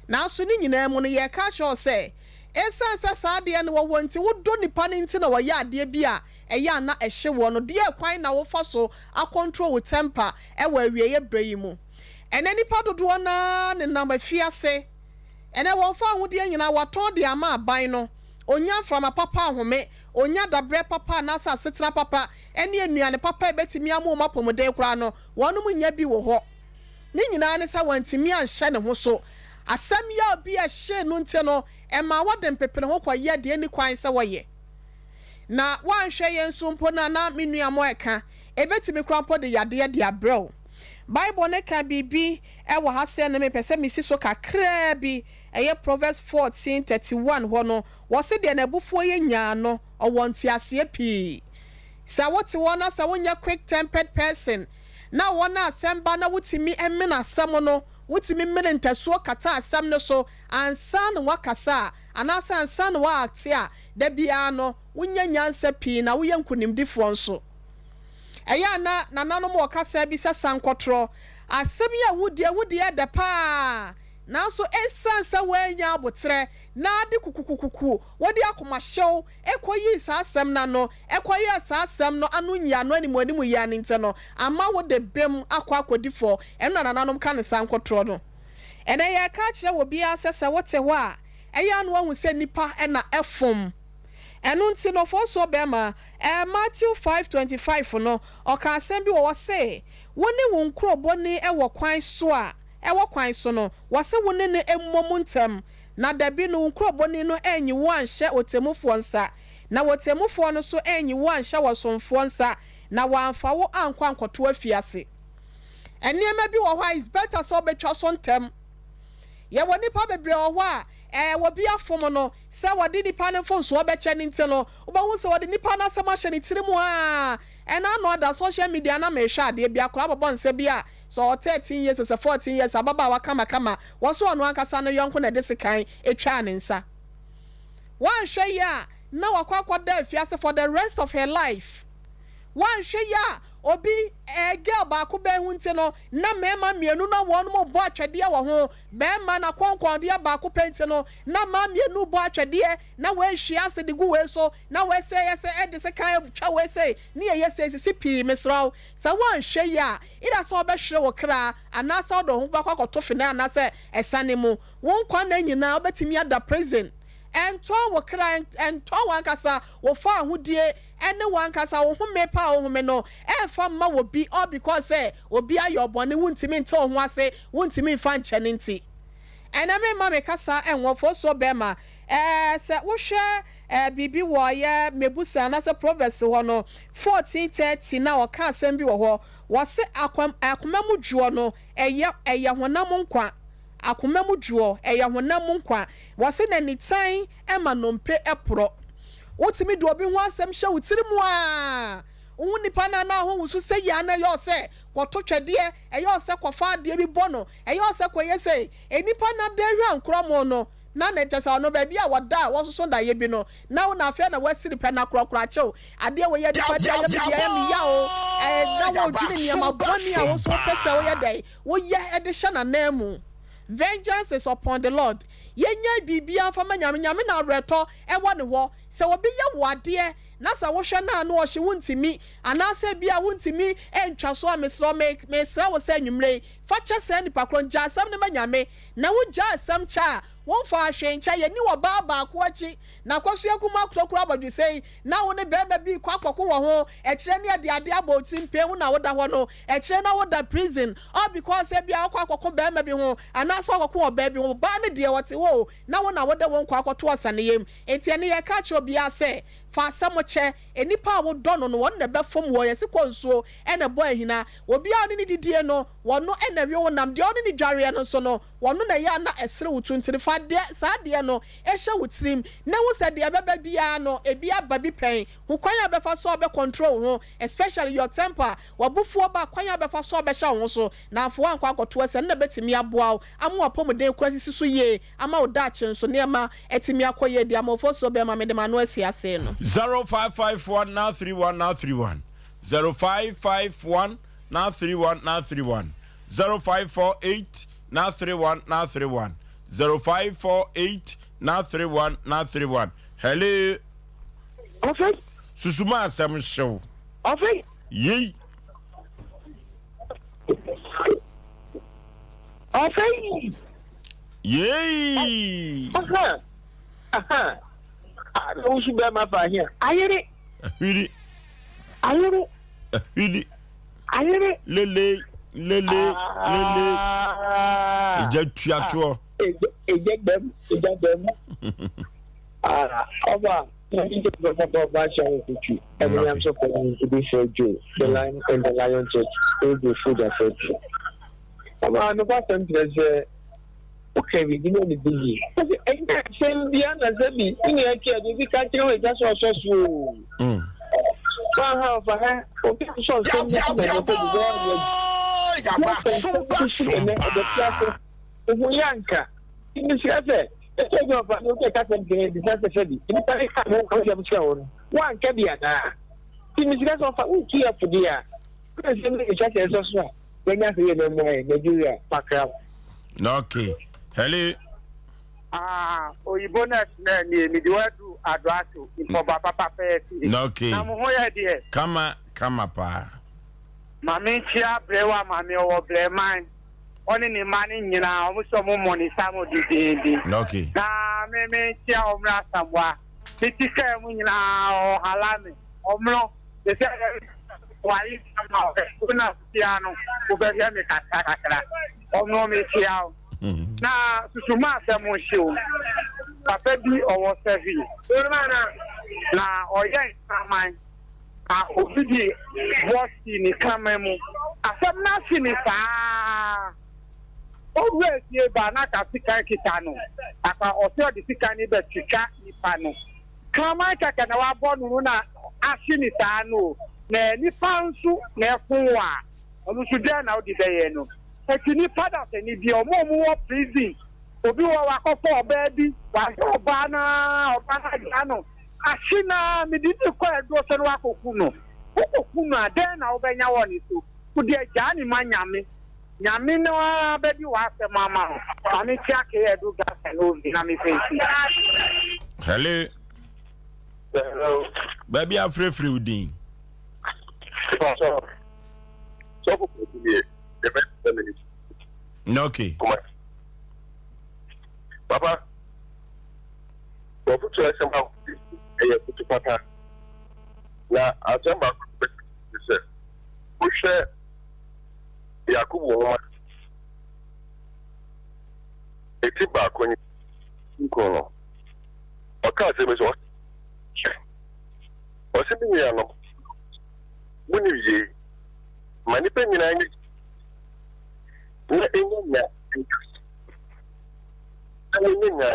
Nanso ne nyinaa mu no, yɛreka akyerɛ wo sɛ, ɛsiane sɛ saa adeɛ no wɔ hɔ nti, wodɔ nipa no nti na ɔyɛ adeɛ bi a ɛyɛ a na ɛhye woɔ no, deɛ kwan na wofa so akɔntro wo tɛmpa wɔ awieeɛ berɛ yi mu? Ɛnnɛ nnipa dodoɔ no ara nenam afiase. Ɛnnɛ wɔn fawohodie nyinaa wɔatɔn de ama aban no. Ɔnnya mframa papa nhome, ɔnnya daberɛ papa anaasɛ asetena papa ne nnuane papa a ɛbɛtumi ama wɔn apɔmuden koraa no, wɔnom nnya bi wɔ hɔ. Ne nyinaa ne sɛ wantumi anhyɛ ne ho so. Asɛm yaw bi a ɛhyee no nti no, ɛmaa wɔde mpepeneho kɔyɛɛ deɛ ɛnni kwan sɛ wɔyɛ. Na woanhwɛ yɛn nso mpo no a, na me nua mo reka, ɛbɛtumi koraa mpo de yadeɛ de abrɛ wo. Bible no ka biribi wɔ ha sɛɛ no mepɛ sɛ mesi so kakraa bi, ɛyɛ Proverbs 14:31 hɔ no, wɔse deɛ n'abufuo yɛ nyaa no, ɔwɔ nteaseɛ pii. Sɛ wote hɔ na sɛ wonyɛ quick tempered person, na wɔn a asɛm ba na wotumi mene asɛm no, wotumi mene ntasuo kata asɛm no so ansa na woakasa a, anaasɛ ansa na woaakte a, Da biara no, wunya nyansa pii na woyɛ nkonimdifoɔ nso. Ɛyɛ a na nananom wɔ kasa bi sɛ sankɔtorɔ. Asɛm yi a wudi, wudi yɛ dɛ pa ara, nanso esiane sɛ woannya aboterɛ na ade kukukukuku, wode akomahyew kɔyii saa asɛm no ano, kɔyɛɛ saa asɛm no ano nyiano animuanimu yɛɛ no nti no, ama wode bem akɔ akɔdi fɔ. Ɛno na nananom ka no sankɔtorɔ no. Ɛnnɛ yɛreka akyerɛ obiara sɛ sɛ wote hɔ a, Ɛyɛ a na wahu sɛ nnipa na ɛfom. Ɛno nti no, ɔfɔɔsoɔ bɛrima, ɛɛ Matthew 5:25 no, ɔka asɛm bi wɔ hɔ se, Wo ne wo nkurobɔni wɔ kwan so a, ɛwɔ kwan so no, wɔse wo ne no mmɔ mu ntɛm, na dabi no wo nkurobɔni no anyi wo anhyɛ ɔtemmufoɔ nsa, na ɔtemmufoɔ no nso anyi wo anhyɛ ɔsomfoɔ nsa, na wamfa wo ankɔ ankɔto afiase. Nneɛma bi wɔ hɔ a, it's better sɛ wobɛtwa so ntɛm. Yɛwɔ nnipa bebree wɔ hɔ a, ɛɛ, obi afom no, sɛ wɔde nipa no mfomsoɔ bɛkyɛ no nti no, wobɛhu sɛ wɔde nipa no asɛm ahyɛ ne tiri mu ara. Ɛna ano ada social media na mehwɛ adeɛ bi, akwadaa bɔbɔ nsa bi a, sɛ ɔwɔ 13 years o, sɛ 14 years, ababaawa kamakama, wɔ so ɔno ankasa no yɔnko na ɛde sekan twaa ne nsa. Woanhwɛ yie a, na wakɔ akɔda afiase for the rest of her life. Woanhwɛ yie a, obi, ɛɛ, girl baako bɛn ho nti no, na mmarima mmienu na wɔnom rebɔ atwɛdeɛ wɔ ho. Barima no akɔnkɔndeɛ baako pɛ nti no, na mmaa mmienu rebɔ atwɛdeɛ, na wei hwie ase de gu wei so, na wei sɛ yɛ sɛ ɛde sekan twa wei sei, ne yɛyɛ sei sisi pii. Mesrɛ wo, sɛ woanhwɛ yie a, either sɛ wobɛhwere wo kra, anaasɛ wode wo ho bɛkɔ akɔto fene anaasɛ asiane mu. Wo nkwa nna nyinaa wobɛtumi ada prison. Ɛntɔn wo kra, ɛntɔn w'ankasa wo fawohodie ɛne w'ankasa wo home pa a wohome no ɛmfa mma obi all because sɛ obi ayɛ wo bɔne wontumi nte wo ho ase, wontumi mfa nkyɛ no nti. Ɛnɛ memma me kasa ɛnwɔ fosuo bɛɛma ɛɛ sɛ wohwɛ ɛɛ biribi wɔ ɛyɛ Mebusɛm anaasɛ Proverbs hɔ no 14:30 na ɔka asɛm bi wɔ hɔ wɔse akwa akoma mu dwoɔ no ɛyɛ ɛyɛ honam nkwa akoma mu dwoɔ ɛyɛ honam nkwa wɔse na nitan ɛma nnompe ɛporɔ wotumi de obi ho asɛm hyɛ wo tiri mu a wohu nipa no anaa ho wusu sɛ yia na ɛyɛ ɔsɛ kɔto twɛdeɛ ɛyɛ ɔsɛ kɔfa adeɛ bi bɔ no ɛyɛ ɔsɛ kɔyɛ sɛ nnipa na da hwa nkorɔmo no na ne kyɛ sɛ ɔno baabi a wɔda a wɔsoso daeɛ bi no na wo na afei na wasiri pɛ na korɔkorɔ akyɛw adeɛ wɔ yɛ nipa deɛ ayɛ me deɛ ɛyɛ me ya o ɛɛ na wɔdwene nneɛma bɔne a wɔso pɛ sɛ woyɛ dɛ woyɛ ɛde hyɛ n'anan mu. Vengeance is upon the Lord. Yɛnyɛ biribiara mfa ma Nyame. Nyame na awerɛtɔ ɛwɔ ne hɔ. Sɛ obi yɛ wo adeɛ na sɛ wohwɛ no a na ɔhye wontumi anaasɛ bi a wontumi ntwa so a, mesrɛ me mesrɛ wo sɛ anwummerɛ yi fa kyɛ saa nipa korɔ. Gya asɛm no ma Nyame. Na wogya asɛm kyɛ a, womfa ahwee nkyɛ. Yɛni ɔbaa baako akyi na akɔsoa kum akotokoro abɔdwesɛ yi na wo ne bɛrima bi kɔ akɔko wɔ ho ɛkyerɛ ne ɛde adeɛ abɔ wo tirim pɛn wo na woda hɔ no ɛkyerɛ na woda prison all because ebia wokɔ akɔko bɛrima bi ho anaasɛ wakɔko ɔbaa bi ho. Baa no deɛ ɔte hɔ o, na wo na wode wo nkɔ akɔto ɔsaneyam. Enti ɛne yɛka kyerɛ obiara sɛ fa asɛm kyɛ nnipa a wodɔ no no, wɔn na ɛbɛfom wɔ yɛsi kɔ nsuo ɛna ɛbɔ ahina. Obiara a ɔne ne didie no, wɔno ɛna ɛwe wo nam. Deɛ ɔne ne dwareɛ no nso no, wɔno na ɛyɛ a na ɛsere wo tuntuni. Fa deɛ saa adeɛ no ɛhyɛ wo tirim na hu sɛ deɛ ɛbɛba biara no, ebi aba bi pɛn. Hu kwan a bɛfa so a wobɛ control wo ho, especially your temper. W'abufuo ba, kwan a bɛfa so a wobɛhyɛ wo ho so na afo woankɔ akɔto ɛsɛ no na ɛbɛtumi aboa wo ama w'apɔmuden kora sisi so yie, ama wo daakye nso nneɛma atumi akɔ yie de ama ofosuo bɛrima. Mede m'ano asi ase no. 0551 931 931 0551 931 931 0548 931 931 0548 931 931. Hello. Ɔfɛ. Susuma asɛm hyew. Ɔfɛ. Yei. Ɔfɛ. Yei. Aha. Aha. Ah, na wusu bɛrima fa ahia. Ayere. Ahwiri. Ayere. Ahwiri. Ayere. Lele lele lele. Egya tuatoɔ. Egya gbɛm egya gbɛm. Ah, ɔba. The Lion and the Lion Church, Ego Food Afɛtu. Ɔba no kwasɛm kyerɛ sɛ woka biribi na ne bi yi. Ɛnyɛ asɛm bia na sɛ bi ne nua tia de obi ka kyerɛ wo ɛgya sɛ ɔsɔ so o. Waha ɔfa ha obi nsɔ nsɛm bi na ɛbɛkɔ bi bɛyɛ adeɛ. Ɛbɛte ase. Ohu yɛ anka. Mesrɛ sɛ ɛsɛ sɛ ɔfa ne wokɛ kasɛm kyerɛ bisa sɛ sɛbi nnipa ne ka ho asɛm kyerɛ wo no woanka bi anaa? Nti mesrɛ sɛ ɔfa wotu yɛ fo deɛ a wona nsɛm no nhyɛ sɛ ɛsɔ so a yɛnya sɛ yɛ na mu ayɛ Nigeria pakra. Okay. Hello. Ah, oyibo nurse na nie mede wadu adoato mpɔba papa pɛɛ fie. Okay. Na mo ho yɛ deɛ. Kama kama paa. Maame nkyia brɛwa maame ɔwɔ brɛman. Ɔne ne mma no nyinaa, wɔn sɛ wɔn mmɔ ne nsa mo dendeenden. Okay. Na me me nkyia wɔn Asamoah. Me ti kaa mu nyinaa ɔhala me. Ɔmono te sɛ wayi sama ɔbɛ na tia no wobɛhwɛ me kakra kakra. Ɔmono me kyia wo. Na susu ma asɛm nhye o. Papa bi ɔwɔ sɛvi. Na ɔyɛ nkraman. Na obi de boɔ sii ne kraman mu. Asɛm no ahye me saa. Owura fie ba na ka sekan kita no. Aka ɔse ɔde sekan no bɛtwitwa nipa no. Kraman kɛkɛ na wabɔ no no na ahye no saa no o. Na nipa nso na ɛfon wo a, ɔno nso dɛn na wode bɛyɛ no? Enti nipa dasani bi, wɔn a wɔwɔ prison, obi wɔ hɔ wakɔfa ɔbaa bi, wahwɛ ɔbaa no ara, ɔbaa no agyaa no. Ahye no ara, mede no rekɔ aduro so na woakɔku no. Wokɔku no a, dɛn na wobɛnya wɔ ne so? Wo deɛ, gyaa no ma Nyame. Nyame no ara bɛdi w'asɛm ama wo. Ma menkyea Kay Adu Gasa ne Ovi na mefa nsi. Hello. Hello. Baabi afrɛfrɛ wo din. Sɔfo kɔsi nie, the best feminist. Okay. Papa. asɛm a ɛyɛ kutu papa. Na asɛm baako ne sɛ, wohwɛ Yakobo nwoma eti baako ne nkron no, ɔka asɛm bi sɛ, ɔse me nuanom, monim yei, ma nnipa nyinaa nyɛ na ɛnya nya na wɔnya nya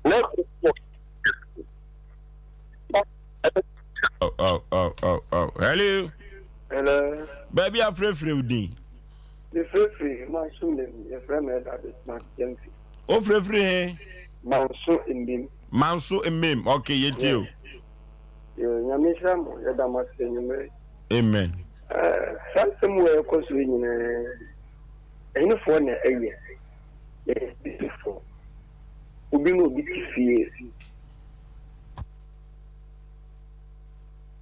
na Oh, oh, oh, oh, oh. Hello. Hello. Baabi afrɛfrɛ wo din. Mefrɛfrɛ Manso Mbem, yɛfrɛ me Ɛda Bismarck Gyamfi. Wofrɛfrɛ he? Manso Mbem. Manso Mbem, okay, yɛtie o. Yo, Nyame nhyira mo, yɛda mo ase anwummere. Amen. Eh, saa nsɛm wɔ ɛkɔ so yi nyinaa, ɛhenefoɔ na ɛyɛ, yɛyɛ Kristofoɔ. Obi ne obi te fie.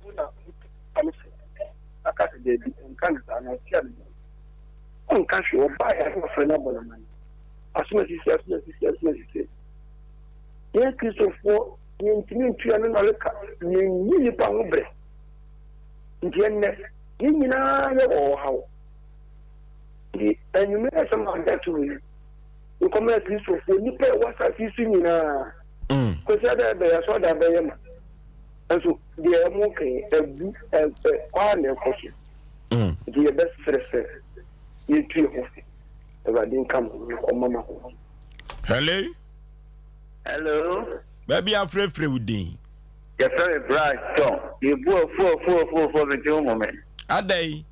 Wo na wotu no fo aka sɛ daabi, nka no saa, na ɔtia no bio. Ɔnka hwee, ɔbaeɛ a na wafrɛ no abɔ no amanneɛ. Asom asisi, asom asisi, asom asisi. Yɛn Kristofoɔ, yɛntumi ntu yɛn ano nnɔre ka, yɛnyi nnipa ho berɛ. Nti ɛnnɛ, yɛn nyinaa yɛwɔ ɔhaw. Nti anwummerɛ asɛm a ɔde ato hɔ yi, nkɔmɛ Kristofoɔ, nnipa a ɛwɔ asase yi so nyinaa, mm. Kwasi ada ɛbɛyɛ asɔre da bɛyɛ ma. Nso deɛ ɛmo kan abu kwaa na ɛkɔ so. Mm. Nti yɛbɛsrɛ sɛ yɛtu yɛ ho fo. Awurade nka mo ho ɔma ma ho. Hello. Hello. Baabi afrɛfrɛ wo din. Yɛfrɛ me Bra John. Mebu afu afu afu afu mente wo mmɔ me. Adɛn?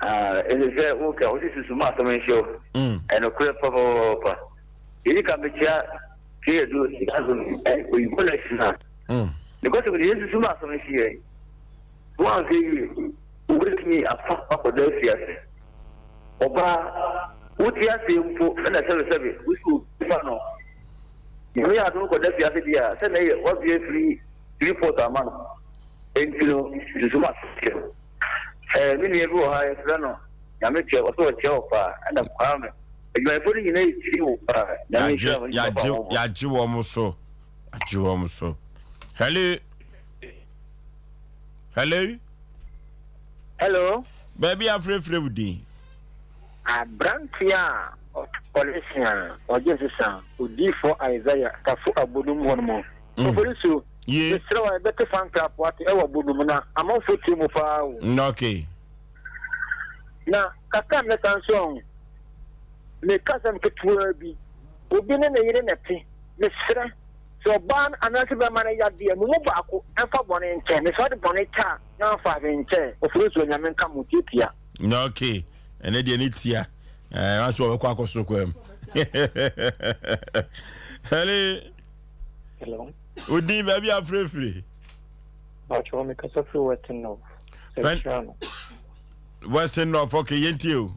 Ah, ɛsɛ sɛ woka wo sisi suma asɛm nhyɛ wo. Mm. Ɛnokorɛ papapapa. Yɛdi ka mekyia Keyɛ do sika so oyibo na hyina. Mm. Because of yɛn susu ma asɛm nhyɛ yɛn. Woanhwɛ yie, wobɛtumi afa akɔda afiase. Ɔbaa, wote aseɛ mpo na sɛbesɛbe wosi obi fa no. Nyame yɛ adom kɔda afiase deɛ a, sɛ na ɛyɛ woabue free free port ama no. Enti no, susu ma asɛm nhyɛ wo. Ɛɛ, me nua bi wɔ ha, yɛfrɛ no Nyame kyɛ, ɔsɛ ɔkyɛ wo paa, ɛna Kwame. Adwumayɛfoɔ no nyinaa retie wo paa. Nyame nhyira wo ne papa Yagye ho. yagye wɔn so. Yagye wɔn so. Hello. Hello. Hello. Baabi afrɛfrɛ wo din. Aberanteɛ a ɔto kɔlɛhyen a ɔgye nsesa, Odiyifoɔ Isaiah Tafo Abodum hɔ no mu. Mm. Opolisu, Ye. mesrɛ wo a yɛbɛte fankrapo ate ɛwɔ Abodum na amanfoɔ tie mu paa o. Mm, okay. Na kakra a mɛka nso ɔho, meka asɛm ketewaa bi, obi ne ne yere na ɛte, mesrɛ, sɛ ɔbaa no anaasɛ bɛrima no yɛ adeɛ a, mo mu baako mfa bɔne nkyɛ, na sɛ ɔde bɔne kyɛ a, na amfa hwee nkyɛ, ɔfiri nso Onyame nka mo, tiatia. Na okay, ɛnɛ deɛ ne tia, ɛɛ waso ɔbɛkɔ akɔ soro kwan mu. Hello. Hello. Odin baabi afirefire. Bàtchɔ mi kasa firi Western North. Sɛkyerɛ Western North, okay, yɛntie o.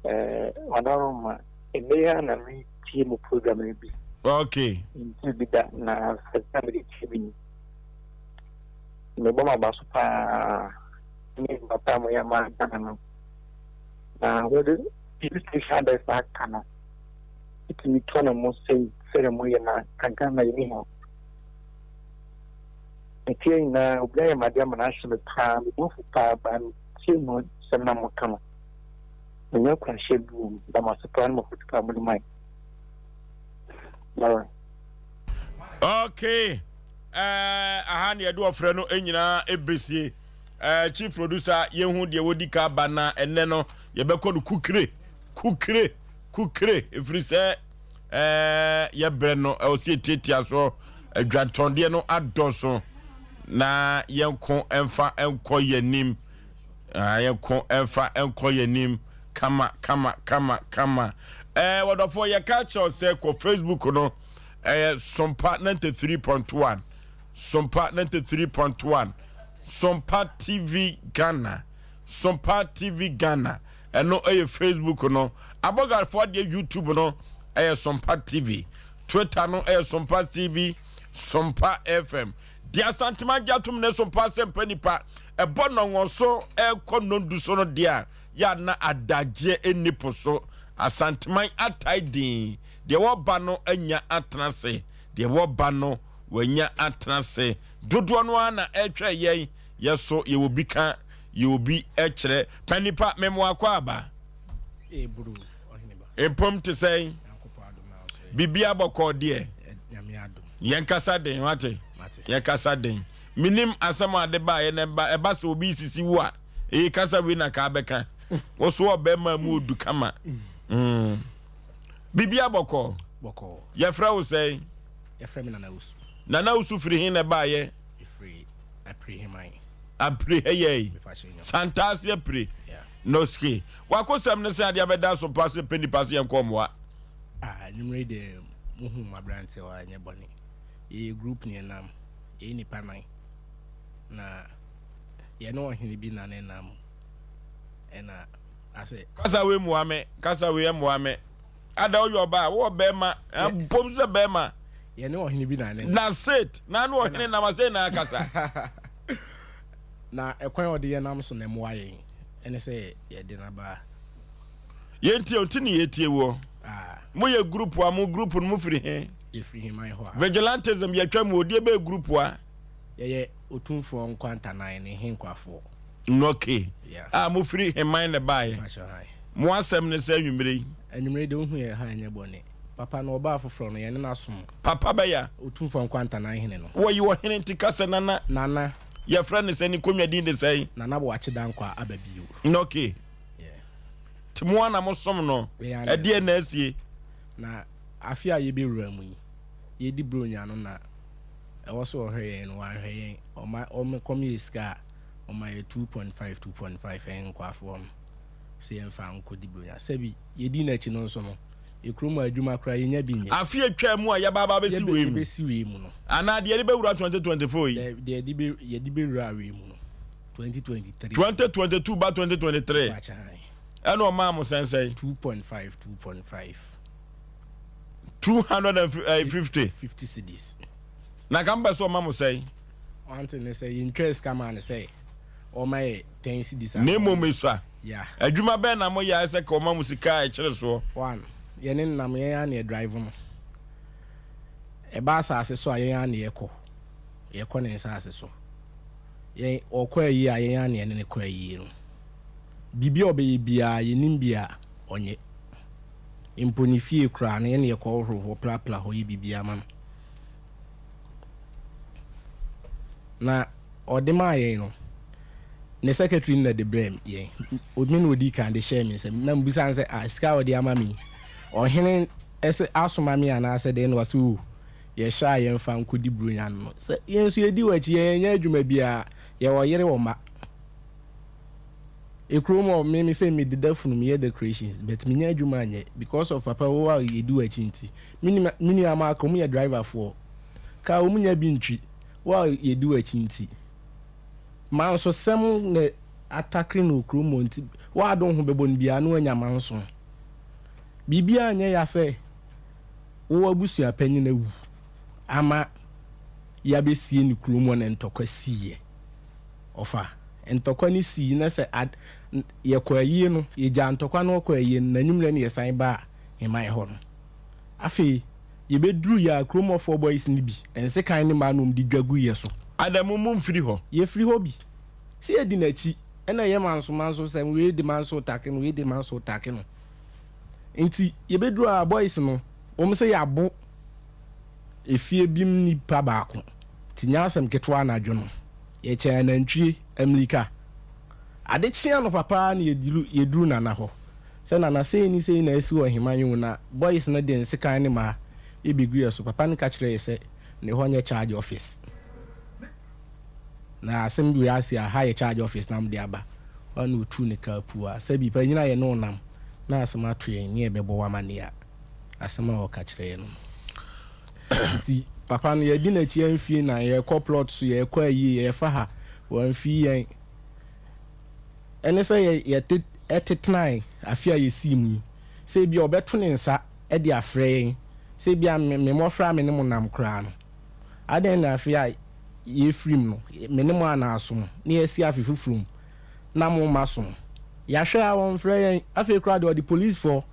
Eh, Wadaroma, ɛnɛ yi ara na metie mu program no bi. Okay. Ntie bi da na first time mede tie bi ni. Mebɔ m'aba so paa ne adwuma paa mo yɛ ma Ghana no. Na wɔde TV station adɛs aka no. Ɛtumi tɔ ne mo sɛi sɛdeɛ moyɛ na ka Ghana yɛni hɔ. Metie nyinaa obi ayɛ m'adeɛ ama no ahye me paa, me bo afu paa baa metie mu nsɛm na moka no. Menya nkuranhyɛ bi wɔ mu. Meda mo ase paa ne mo afotu pa a mode mae. Bye. Okay. Eh, aha ne yɛde ɔfrɛ no nyinaa ɛbɛsie. Eh, chief producer, yɛhu deɛ wɔdi ka ba na ɛnnɛ no yɛbɛkɔ no kukire, kukire, kukire, ɛfiri sɛ eh, yɛbrɛ no ɛwɔ sɛ yɛtiatia so adwantɔndeɛ no adɔso na yɛnko ɛmfa nkɔ yɛnim. Ah, yɛnko ɛmfa nkɔ yɛnim kama kama kama kama. Eh, wɔdɔfoɔ yɛka kyerɛw sɛ kɔ Facebook no ɛyɛ Sompa 93.1 Sompa 93.1 Sompa TV Ghana Sompa TV Ghana ɛno ɛyɛ Facebook no abɔgafoɔ deɛ YouTube no ɛyɛ Sompa TV Twitter no ɛyɛ Sompa TV Sompa FM Deɛ Asantema agye atom ne so mpa sɛ mpa nipa ɛbɔ nnɔnwɔn so ɛkɔ nnɔndu so no deɛ a yɛ a na adagyeɛ nni po so. Asanteman atae dinn. Deɛ wɔba no anya atena ase. Deɛ wɔba no wanya atena ase. Dodoɔ no ara na ɛretwɛn yɛn. Yɛ so yɛwɔ bi ka, yɛwɔ bi kyerɛ. Pa nipa, mem wakɔ aba. Mpom te sɛn? Biribiara bɔkɔɔ deɛ? Yɛnkasa den, wate? Yɛnkasa den. Menim asɛm a ade baeɛ na ɛba, ɛba sɛ obi resisi wo a, ee kasa wei na kaa bɛka. Wo so ɔbɛrima mu odu kama. Mm. Biribiara bɔkɔɔ. Bɔkɔɔ. Yɛfrɛ wo sɛn? Yɛfrɛ me Nana Usu. Nana Usu firi he na ɛbaeɛ? Ɛfiri Apire Heman. Apire hɛyɛi. Santaase Apire. Noske. Wakosɛm ne sɛ adeɛ abɛda so pa sɛ pɛ nipa sɛ yɛnkɔ mmoa. Ah, anwummere deɛ muhu m'aberanteɛ hɔ a ɛnyɛ bɔne. Yɛyɛ group ne yɛnam. Yɛyɛ nipa nan. Na yɛne ɔhene bi na ne nam. Ɛna asɛ. Kasa wei mmoa me. Kasa wei ɛmmoa me. Ada woyɛ ɔbaa, wowɔ bɛrima, bom sɛ bɛrima. Yɛne ɔhene bi na ne. Na sit, na ne ɔhene nam ase na akasa. Na ɛkwan a ɔde yɛn nam so na ɛmmoa yɛn, ɛne sɛ yɛde no aba. Yɛntie wo, nti ne yɛtie woɔ. Moyɛ group a, mo group no mofiri he? Yɛfiri Heman hɔ a. Vigilantism yɛtwa mu o, deɛ bɛyɛ group a? Yɛyɛ Otumfoɔ Nkwantanan ne Henkwafoɔ. Okay. A mofiri Heman na ɛbaeɛ. Mo asɛm ne sɛ anwummerɛ yi. Anwummerɛ deɛ wohu yɛn ha ɛnyɛ bɔne. Papa no ɔbaa foforɔ no yɛne no asom. Papa bɛya. Otumfoɔ Nkwantanan hene no. Wɔyi ɔhene nti ka sɛ Nana. Nana. Yɛfrɛ no sɛn? Ne konwa din de sɛn? Nana Boakye Dankwah aba bio. Okay. Nti mo ara na mosom no. Ɛdeɛn na asie? Na afe a yɛbɛwura mu yi, yɛdi Buronya no na ɛwɔ sɛ ɔhwɛ yɛn no wanhwɛ yɛn. Ɔma ɔkɔm yɛ sika a, ɔma yɛ 2.5 2.5 yɛn nkoafoɔ no sɛ yɛmfa nkɔdi Buronya. Sɛbi yɛdi n'akyi no nso no, yɛ kurom adwuma koraa yɛnya bi nyɛ. Afe a ɛtwaa mu a yɛba aba abɛsi wei mu. Yɛbɛsi wei mu no. Anaa deɛ yɛde bɛwura 2024 yi. Deɛ yɛde bɛwura wei mu no. 2023. 2022 ba 2023. Ɛna ɔmaa mo sɛn sɛn? 2.5 2.5. 250. 50 cedis. Na nka mpɛ sɛ ɔma mo sɛn? One thing ne sɛ yɛntwa sika maa no sɛ ɔma yɛ 10 cedis. Na mmom esua. Yeah. Adwuma bɛn na moyɛ ayɛ sɛ ka ɔma mo sika a ɛkyere soɔ? One, yɛne nam yɛn ara na yɛdrive no. Ɛba asase so a yɛn ara na yɛkɔ. Yɛkɔ ne nsase so. Yɛn, ɔkɔ ayie a, yɛn ara na yɛne no kɔ ayie no. Biribi a ɔbɛyɛ biara, yɛnim bi a, ɔnyɛ. Mpo ne fie koraa no, yɛn na yɛkɔhohoro hɔ, prapra hɔ, yɛ biribiara ma no. Na ɔde maa yɛn no, ne secretary no na ɛde brɛɛ yɛn. Me na ɔdii kan de hyɛɛ me nsam. Na mebisa no sɛ, ah, sika a ɔde ama me yi, ɔhene sɛ asoma me anaasɛ dɛn? Na ɔse, oh, yɛhyɛ a yɛmfa nkɔdi Buronya no no. Sɛ yɛn nso yɛdi w'akyi, yɛn yɛnyɛ adwuma biara, yɛwɔ yere wɔ mma. Ekurom hɔ, me me sɛ mededa funu, meyɛ decorations, but mennya adwuma nyɛ because of papa wo a yɛdi w'akyi nti. Me nua me nua ma aka, wɔn yɛ driver foɔ. Car wɔn nnya bi ntwi, wo a yɛdi w'akyi nti. Mansosɛm na atakere no wɔ kurom hɔ nti, wo a de wo ho bɛbɔ no biara na wanya manso. Biribiara nyɛ ya sɛ wo abusua panyin awu ama yɛabɛsie no kurom hɔ na ntɔkwa siiɛ. Ɔfa, ntɔkwa no sii na sɛ ad, yɛkɔ ayie no, yɛgyaa ntɔkwa no ɔkɔ ayie no, n'anwummerɛ no yɛsan baa Heman hɔ no. Afei, yɛbɛduruiɛ a kurom hɔfoɔ boys no bi, nsekan ne mmaa na wɔde dwa guiɛ so. Adamu, momfiri hɔ. Yɛfiri hɔ bi. Sɛ yɛdi n'akyi, ɛna ɛyɛ manso manso sɛm, wei de manso take no, wei de manso take no. Nti yɛbɛduru a boys no wɔn sɛ yɛabo efie bi mu nipa baako nti nyɛ asɛm ketewa anadwo no yɛkyɛn anantwie amlika. Ade kye anɔpa paa na yɛduru yɛduru Nana hɔ sɛ Nana sei ne sei na asi wɔ Heman o na boys no de nsekan ne mmaa ɛbɛgu yɛ so papa no ka kyerɛɛ yɛ sɛ ne hɔ nyɛ charge office. Na asɛm bi wei ase a, ha yɛ charge office na mode aba. Hɔ a na ɔtuu ne kaa puu a, sɛbi panyin a yɛne wo nam na asɛm ato yɛn ne yɛbɛbɔ wo amanneɛ a, asɛm a ɔka kyerɛ yɛn no no. Nti papa no yɛadi n'akyi amfie na yɛkɔ plot so, yɛkɔ ayie, yɛfa ha, wamfii yɛn. Ɛne sɛ yɛ yɛte ɛtetenae afe a yɛsii mu yi, sɛ ebia ɔbɛto ne nsa de afrɛ yɛn, sɛ ebia me me mmɔfra a me ne mo nam koraa no, Adɛn na afe a yɛrefiri mu no, me ne mo anna asom, na yɛasi afe foforɔ mu, na momma som? Yɛahwɛ a wɔmfrɛ yɛn. Afei koraa deɛ, ɔde polisfoɔ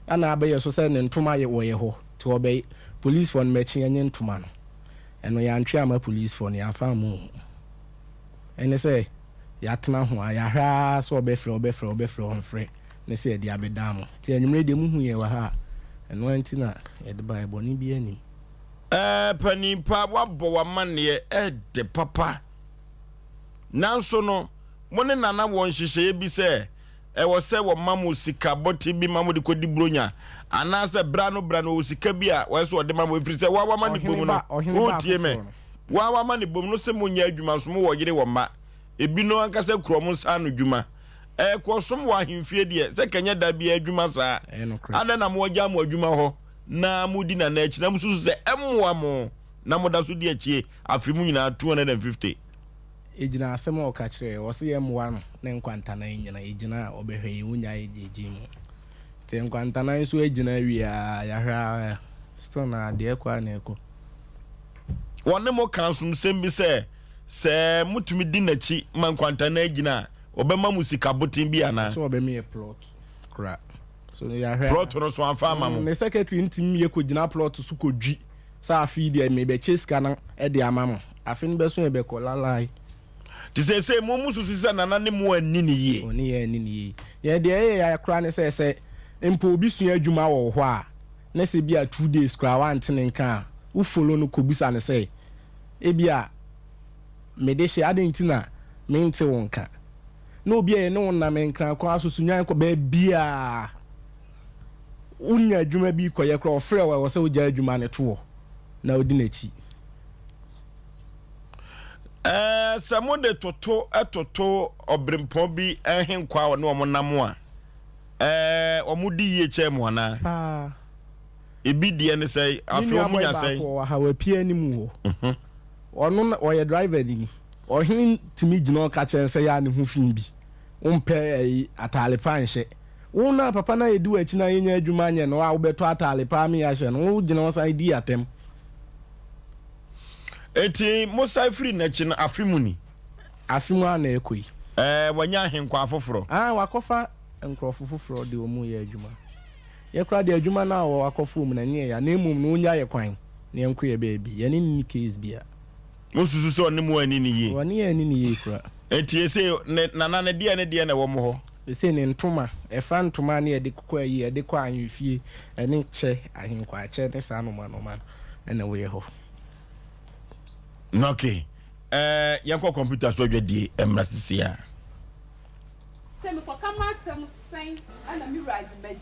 Ɛna abɛyɛ so sɛ ne ntoma yɛ wɔ yɛ hɔ nti ɔbɛ police foɔ no mɛkye yɛnye ntoma no. Ɛno yɛantwe amma police foɔ no yɛamfa amma wɔn. Ɛne sɛ yɛatena ho a yɛahwɛ ara sɛ ɔbɛfrɛ ɔbɛfrɛ ɔbɛfrɛ ɔmfrɛ ne sɛ yɛde abɛdan mo. Nti anwummerɛ deɛ mohu yɛn wɔ ha a ɛno ara nti na yɛde baeɛ bɔne biara nnim. Ɛɛ panin pa woabɔ w'amanneɛ ɛɛdɛ papa. Nanso no mo ne Nana wɔ nhyehyɛeɛ bi sɛ ɛwɔ sɛ wɔma mo sika bɔte bi ma mode kɔdi Buronya anaasɛ berɛ ano berɛ ano ɔwɔ sika bi a wɔyɛ sɛ ɔde ma mo ɛfiri sɛ woa wama ne bom no wotie me woa wama ne bom no sɛ monyɛ adwuma nso mowɔ yere wɔ mma ebinom ankasa kura wɔn nsa ano dwuma ɛkɔsom wɔ ahemfie deɛ sɛ kɛnyɛ da biara adwuma saa adɛn na moagya mo adwuma hɔ na modi nana akyi na mosusu sɛ ɛmmoa mo na moda so di akyie afe mu nyinaa 250. Egyina asɛm a ɔka kyerɛɛ yɛn, ɔse yɛmmoa no ne nkwantanan nnyina, yɛgyina a ɔbɛhwɛ yɛn, ɔnnyae yɛn gyegye mu. Nti nkwantanan nso agyina awie a, yɛahwɛ a still na deɛ ɛkɔ a na ɛkɔ. Wɔne mo ka asomsɛm bi sɛ, sɛ motumi di n'akyi ma nkwantanan gyina a, ɔbɛma mo sika boten bi anaa? Ɔse ɔbɛma yɛ plot kora. So yɛahwɛ a. Plot no so amfa amma mo? Ne secretary no tumi yɛ kɔgyina plot so kɔdwi. Sɛ afe yi deɛ mebɛkyɛ sika no de ama mo. Afe no bɛso yɛbɛkɔ lalai. Nti seesei mo mo susu sɛ Nana ne mo anni no yie? Ɔne yɛn anni no yie. Yɛn deɛ ɛyɛ ya koraa ne sɛ, sɛ mpo obi sua adwuma wɔ wo hɔ a, na sɛ ebia 2 days koraa wante ne nka a, wo follow no kɔbisa no sɛ, ebia mede hyɛ adɛn nti na mente wo nka? Na obi a yɛne wo nam Nkran kwan so, Sunyani kɔ, baabiara. Wonya adwuma bi kɔyɛ koraa, ɔfrɛ wo a, ɛwɔ sɛ wogyae adwuma no to hɔ na wodi n'akyi. Ɛɛ, sɛ mode toto toto ɔberempɔn bi nhenkwaa a ɔne wɔn nam a, ɛɛ, wɔdi yie kyɛn mo anaa? Paa. Ebi deɛ ne sɛn? Me Afei nua wɔn boy nya sɛn? baako ɔwɔ ha, wapue anim hɔ. Ɔno na ɔyɛ driver ni. Ɔhene tumi gyina hɔ ka kyerɛ no sɛ yɛ a ne ho fi bi. Wompɛ ɛyi ataale pa nhyɛ. Wo na papa no a yɛdi w'akyi na yɛnya adwuma nyɛ no a wobɛtɔ ataale paa me ahyɛ no, wo gyina hɔ san di atɛm. Enti mosan firi n'akyi no, afe mu ni? Afe mu ara na ɛrekɔ yi. Ɛɛ, wanya ahenkwaa foforɔ? Aane, wakɔfa nkurɔfo foforɔ de wɔn reyɛ adwuma. Yɛ koraa deɛ adwuma no a wakɔfa wɔn no, ɛnyɛ yɛn ya, na mmom no ɔnnya yɛ kwan na yɛnkɔ yɛ baabi. Yɛne no nni case biara. Mosusu sɛ ɔne mo anni no yie? Ɔne yɛn anni no yie koraa. Enti ese ne nana no deɛn ne deɛn na ɛwɔ mo hɔ? Ese ne ntoma, ɛfa ntoma ne yɛde kɔ ayi, yɛde kɔ ahemfie, ɛne kyɛ, ahenkwaa kyɛ ne saa nnoɔma nnoɔma no na ɛwɔ yɛ hɔ. Ok, eh, yɛnkɔ kɔmputa so adwadie mmra sisi a. Sɛ mekɔka m'asɛm sɛn na me wura agye madi.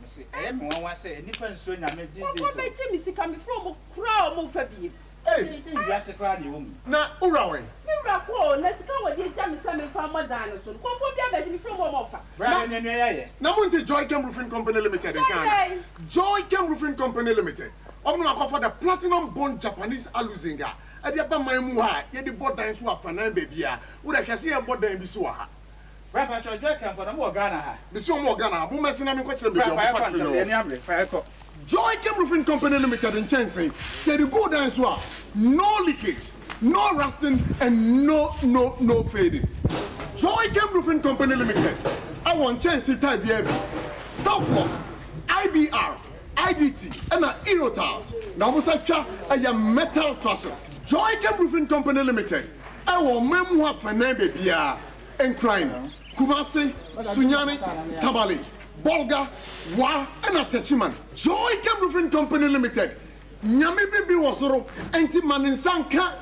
Mese ɛyɛ me nwanwa sɛ nnipa nsuro Nyame these days o. Nkurɔfoɔ bɛgye me sika mefrɛ wɔn koraa a wɔn mfa biem. Ei! Dɛn wiase koraa na yɛwɔ mu yi? Na wo wura wɛn? Me wura kɔ o, na sika a wɔde agya me sɛ memfa mmɔ dan no so no, nkurɔfoɔ bi abɛgye mefrɛ wɔn a wɔmfa. Bra Na yɛn nua yɛayɛ. na monte Joychem Roofing Company Limited Joy nka ana? dɛn? Joychem Roofing Company Limited, wɔn na wɔakɔfa the Platinum Bond Japanese Aluzinc a ɛde aba man mu ha a yɛde bɔ dan so afanan baabiara. Wo deɛ hwɛ sɛ yɛrebɔ dan bi so wɔ ha. Bra pakyɛw Joychem fo no ɔmo wɔ Ghana ha? Mese wɔn wɔ Ghana ha. Mommɛse na menkɔkyerɛ mo Bra baabi a fa wɔn yɛkɔ factory ntɛm no yɛn wɔ. ani abere fa yɛkɔ. Joychem Roofing Company Limited nkyɛnsee, sɛ yɛde gu wo dan so a, no leakage, no rusting and no no no fading. Joychem Roofing Company Limited wɔ nkyɛnsee type biara bi, Southlock, IBR, IDT ɛna Eurotiles, na wɔn nsa twa yɛ metal trusses. Joychem Roofing Company Limited wɔ ɔman mu hɔ afanan baabiara, Nkran, Kumasi, Sunyani, Tamale, Bolga, Wa ɛna Techiman. Joychem Roofing Company Limited, Nyame bi bi wɔ soro nti ma ne nsa nka.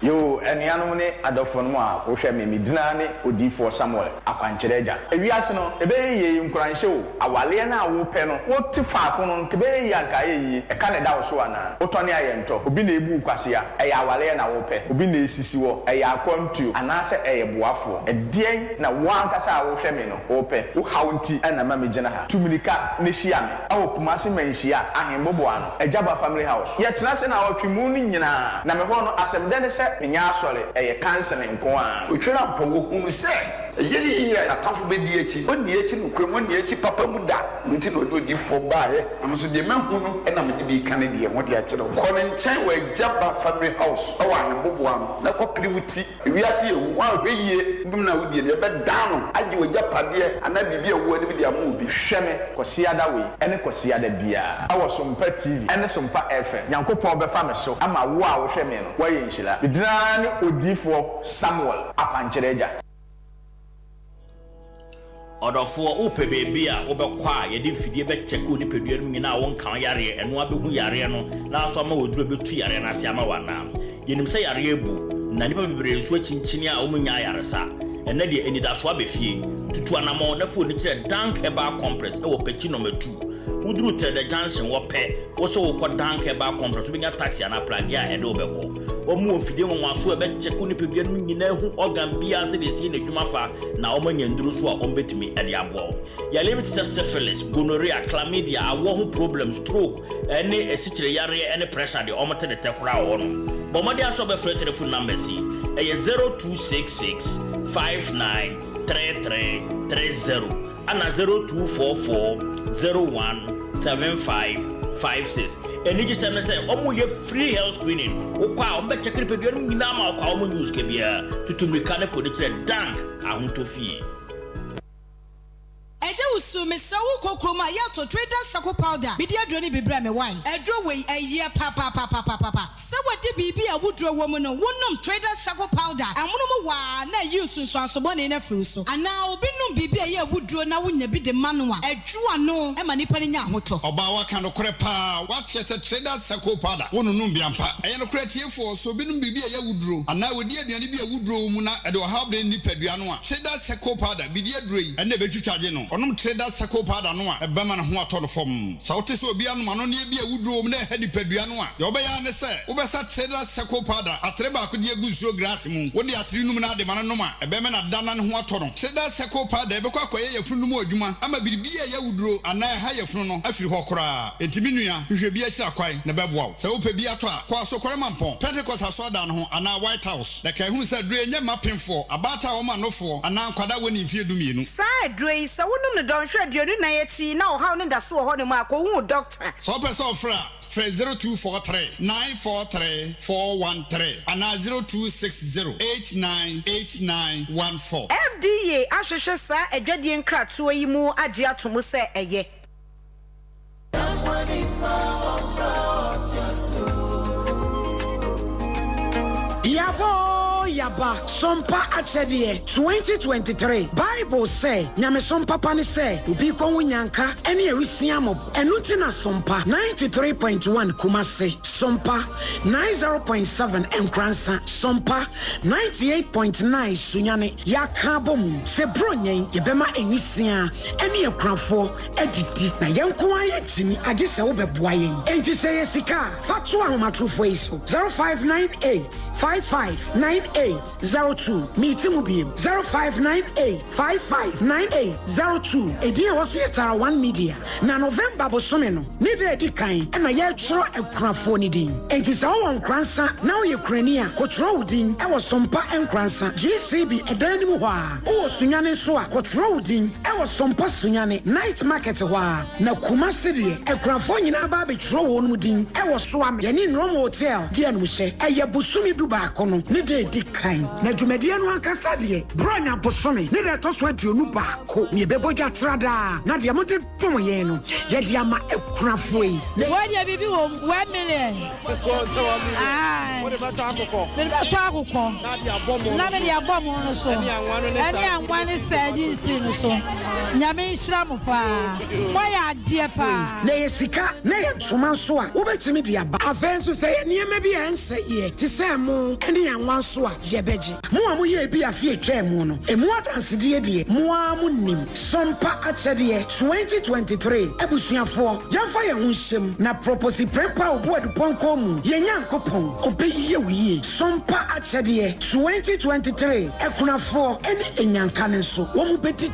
Yoo anuanom ne adɔfonom a wohwɛ me, me dina ne Odiyifoɔ Samuel, Akwankyerɛ Agya. Ewiase no, ɛbɛyɛ yie, nkuranhyɛ o, awaleɛ no a wopɛ no, wote faako no, nka ɛbɛyɛ yie a nka ayɛ yie, ɛka na ɛda wo so anaa? Wotɔne a yɛntɔ, obi na ebu wo kwasea, ɛyɛ awaleɛ na wopɛ, obi na esisi wɔ, ɛyɛ akwantuo, anaasɛ ɛyɛ boafoɔ? Ɛdeɛn na wo ankasa a wohwɛ me no wopɛ? Wo haw nti na ɛma megyina ha. Tu mirika na hyia me wɔ Kumasi Manhyia Ahenboboano, Agyaba Family House. Yɛtena ase naawɔtwe mu no nyinaa, na me hɔ no asɛm dɛ ne sɛ menyɛ asɔre, ɛyɛ counseling nko ara. Otwerampɔ, wɔhunu sɛ. Ɛyɛ ne yiye a, yɛn atamfo bɛdi akyi. Wɔnni akyi nokorɛ mu, wɔnni akyi papa mu da. Ɛno nti na ɔde odiyifoɔ baeɛ. Na me nso deɛ mahu no na mede bi reka ne deɛ ho de akyerɛ wo. Kɔ ne nkyɛn wɔ Agya Ba Family House wɔ Ahemboboa ano na kɔpere wo ti. Ewiase yɛ hu, woanhwɛ yie bem na wodie no, yɛbɛdan no agye w'agyapadeɛ anaa biribi a ɛwɔ w'anim de ama obi. Hwɛ me Kwasiada wei ne Kwasiada biara wɔ Sompa TV ne Sompa FM. Nyankopɔn bɛfa me so ama wo a wohwɛ me no woayɛ nhyira. Me din ara ne Odiyifoɔ Samuel Akwankyerɛ Agya. Ɔdɔfoɔ, wopɛ baabi a wobɛkɔ a yɛde mfidie bɛkyɛke wo nipadua no mu nyinaa a wonka wo yareɛ, ɛno ara bɛhu yareɛ no na nso ama wo aduro a ɛbɛtu yareɛ no ase ama wo anaa? Yɛnim sɛ yareɛ abu, na nnipa bebree nso akyinkyini a wɔnnya ayaresa. Ɛnnɛ deɛ, anidasoɔ aba fie. Tutu anammɔn na fa w'ani kyerɛ Dank Herbal Compress wɔ Pekyi Nɔma Tu. Woduru Trɛdɛ Junction hɔ pɛ, wo sɛ wokɔ Dank Herbal Compress, wobɛnya taxi anaa pragea a ɛde wo bɛkɔ. Wɔn wɔ mfidie nwanwasoɔ a ɛbɛkyɛke wo nipadua no mu nyinaa ahu organ biara sɛdeɛ ɛsi yɛ n'adwuma fa na wɔanya nnuro nso a wɔbɛtumi de aboa wo. Yareɛ bi te sɛ syphilis, gonorrhea, chlamydia, awɔ ho problem, stroke, ne asikyire yareɛ ne pressure deɛ wɔte ne tɛ koraa wɔ hɔnom. Bɔ mmɔden ara sɛ wobɛfrɛ telephone numbers yi, ɛyɛ 0266 59 33 30. Ana 0244 01 75 56. Anigyesɛm ne sɛ wɔyɛ free health screening. Wokɔ a wɔbɛkyɛke nipadua no nyinaa ma wokɔ a wɔnnye wo sika biara. Tutu mmirika ne fa w'ani kyerɛ Dank Ahotɔ Fie. Agya Wusu, mesrɛ wo kɔ kurom a yɛ tɔ Trader Shako powder mede aduro no bi brɛ me wai. Aduro wei ɛyɛ papapapapapa. Sɛ wɔde biribi a awuduro wɔ mu no, wonom Trader's Charcoal Powder amono mu waa na ayi nsunsuanso bɔne no afiri wo so. Anaa obi nom biribi a ɛyɛ awuduro na wonya bi de ma no a, ɛdwo ano ma nipa no nya ahotɔ. Ɔbaa waka nokorɛ paa, wakyerɛ sɛ Trader's Charcoal Powder wo nonom bi ampa. Ɛyɛ nokorɛ atiefoɔ, sɛ obi nom biribi a ɛyɛ awuduro anaa ɔdi aduane bi a awuduro wɔ mu na ɛde ɔhaw brɛ ne nipadua no a, Trader's Charcoal Powder bidi aduro yi na ɛbɛtwitwa agye no. Ɔnom Trader's Charcoal Powder no a, ɛbɛma ne ho atɔ no fɔmm. Sɛ wote sɛ obi anom anonneɛ bi a awuduro wɔ mu na ɛha nipadua no a, deɛ wobɛyɛ ara ne sɛ wobɛsa Tedra Seko Powder atere baako de agu nsuo glass mu. Wode atere num no ara de ma no nom a, ɛbɛma no ada na ne ho atɔ no. Tedra Seko Powder bɛkɔ akɔyɛ yafunu no mu adwuma ama biribiara a ɛyɛ awuduro anaa ɛha yafunu no afiri hɔ koraa. Enti me nua, hwehwɛ bi akyiri akwan na ɛbɛboa wo. Sɛ wopɛ bi atɔ a, kɔ Asokore Mampɔn, Pentecost Asɔredan no ho anaa White House. Na kae hunu sɛ aduro yi nyɛ mma apemfoɔ, abaatan a wɔma nofoɔ anaa nkwadaa a wɔnnii mfeɛ dumienu. Saa aduro yi, sɛ wonom no dɔnhwere 24 akyi na ɔhaw no da so wɔ hɔnom a, kɔhu wo dɔkta. Sɛ wopɛ sɛ wofrɛ a, frɛ 0243 943 413 anaa 0260 8989 14. FDA ahwehwɛ saa adwadie nkratoɔ yi mu agye ato mu sɛ ɛyɛ. Yaba oo yaba, Sompa akyɛdeɛ 2023 Bible sɛ nyamesom papa ne sɛ obi kɔ ho nyanka ne awisia mmɔbɔ Ɛno nti na Sompa 93.1 Kumasi, Sompa 90.7 Nkoransa, Sompa 98.9 Sunyani yɛaka abɔ mu sɛ Buronya yi yɛbɛma nwisiaa ne akunafoɔ adidi na yɛn nko ara yɛntumi agye sɛ wobɛboa yɛn. Enti sɛ ɛyɛ sika a, fa to ahomatorofoɔ yi so, 0598 55 98 02. Meti mu biem, 0598 55 98 02. Edin a ɛwɔ so yɛ Tara One Media. Na November bosome no ne da a ɛdi kan na yɛretwerɛ akunafoɔ no din. Enti sɛ wowɔ Nkoransa na woyɛ kunani a, kɔtwerɛ wo din wɔ Sompa Nkoransa, GCB ɛdan no mu hɔ ara. Wowɔ Sunyani nso a, kɔtwerɛ wo din wɔ Sompa Sunyani, Night Market hɔ ara. Na Kumasi deɛ, akunafoɔ nyinaa ba abɛtwerɛ wɔn din wɔ Soame, yɛne Nrom Hotel di animhyɛ. Ɛyɛ bosome dubaako no ne da a ɛdi kan. Na dwumadie no ankasa deɛ, Buronya bosome ne da a ɛtɔ so 21. Ko, na yɛbɛbɔ dwa tra daa, na deɛ mode dom yɛn no, yɛde ama akunafoɔ yi. Na. Wei deɛ biribi wɔ mu, 1 million. Ae. Wode bɛtɔ akokɔ. Mede bɛtɔ akokɔ. Na de abɔ mo Na mede abɔ mo no so. Ɛne anwa no ne Ɛne anwa ne sardines no so. Nyame nhyira mo paa. Moayɛ adeɛ paa. Na ɛyɛ sika, na ɛyɛ ntoma nso a, wobɛtumi de aba. Afei nso, sɛ ɛyɛ nneɛma bi a ɛnsɛeɛ te sɛ ɛmo ne anwa nso a, yɛbɛgye. Mo a moyɛɛ bi afe a etwaa mu no, emu adansedie deɛ, mo ara monim. Sompa Akyɛdeɛ 2023 Abusuafoɔ, yɛmfa yɛn ho nhyɛ mu, na Proposi Prempeh a ɔbu adupɔnkɔ mu, yɛn Nyankopɔn, ɔbɛyie wo yie. Sompa Akyɛdeɛ 2023 Akunafoɔ ne anyanka no nso, wɔbɛdidi.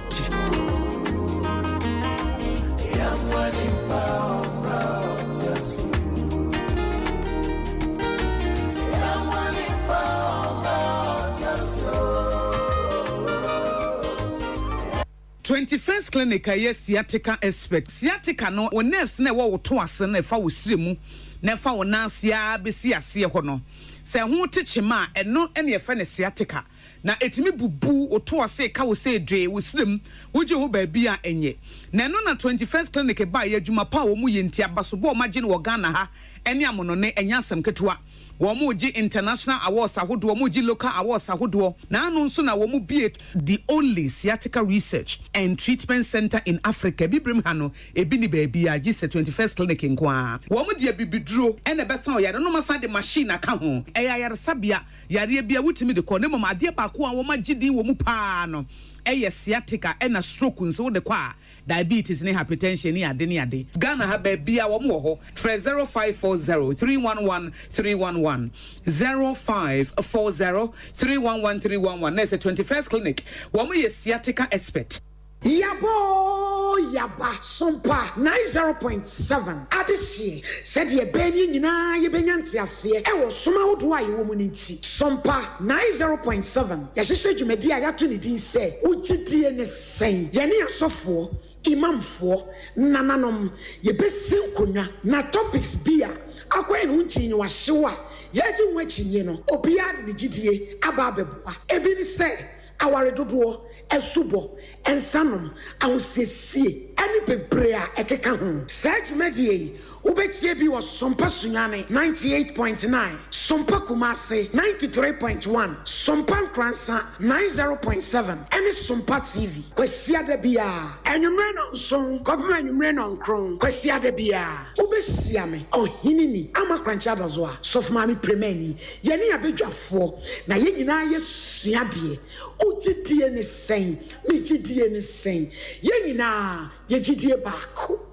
21st Clinic a ɛyɛ sciatica expert. Sciatica no, wo nerves no a ɛwɔ wo to ase no a ɛfa wo srɛ mu na ɛfa wo nan ase ara bɛsi aseɛ hɔ no, sɛ ɛho te kyema a, ɛno na yɛfrɛ no sciatica. Na ɛtumi bubu wo to ase, ka wo sɛ dwee, wo srɛ mu, wogye ho baabi a ɛnyɛ. Na ɛno na 21st Clinic baeɛ, adwuma pa a wɔyɛ nti, abasobɔ a wɔagye no wɔ Ghana ha ne amonɔne, ɛnyɛ asɛm ketewa. Wɔregye international awards ahodoɔ, wɔregye local awards ahodoɔ, na ano nso na wɔbue the only sciatica research and treatment centre in Africa, Abibirem ha no, ebi nni baabiara gye sɛ 21st Clinic nko ara. Wɔde abibiduro na ɛbɛsa ɔyare no na wɔasan de machine aka ho. Ɛyɛ ayaresabea, yareɛ biara wotumi de kɔ, na mmom adeɛ baako a wɔagye din wɔ mu pa ara no yɛ sciatica ɛna stroke nso wode kɔ a, Diabetes ne hypertension ne ade ne ade. Ghana ha baabiaa wɔn wɔ hɔ. Frɛ 0540 311 311, 0540 311 311 na ɛsɛ 21st clinic wɔn yɛ sciatica expert. Yaba oo yaba, Sompa 90.7 adehyeɛ, sɛdeɛ ɛbɛyɛ ne yɛn nyinaa yɛbɛnya nteaseɛ wɔ som ahodoɔ a yɛwɔ mu no nti, Sompa 90.7 yɛahyehyɛ dwumadie a yɛato ne din sɛ Wo Gyedie Ne Sɛn? Yɛne asɔfoɔ, imamfoɔ, nananom, yɛbɛsi nkonnwa na topics bi a akɔ yɛn ho nkyinyiwahyew a yɛregye ho akyinnye no, obiara de ne gyidie aba abɛboa. Ebi ne sɛ, aware dodoɔ, asubɔ, nsanom, ahosiesie, ne bebree a ɛkeka ho. Saa dwumadie yi, Wobɛtie bi wɔ Sompa Sunyani 98.9, Sompa Kumasi 93.1, Sompa Nkoransa 90.7 ɛne Sompa TV Kwasiada biara anwummere nnɔnson kɔpem anwummere nnɔnkron Kwasiada biara. Wobɛhyia me, Ɔheneni Ama Korankye Adazoa, Sɔfo Maame Premani, yɛne abadwafoɔ na yɛn nyinaa yɛsua adeɛ. Wo gyedie ne sɛn? Me gyedie ne sɛn? Yɛn nyinaa yɛ gyedie baako.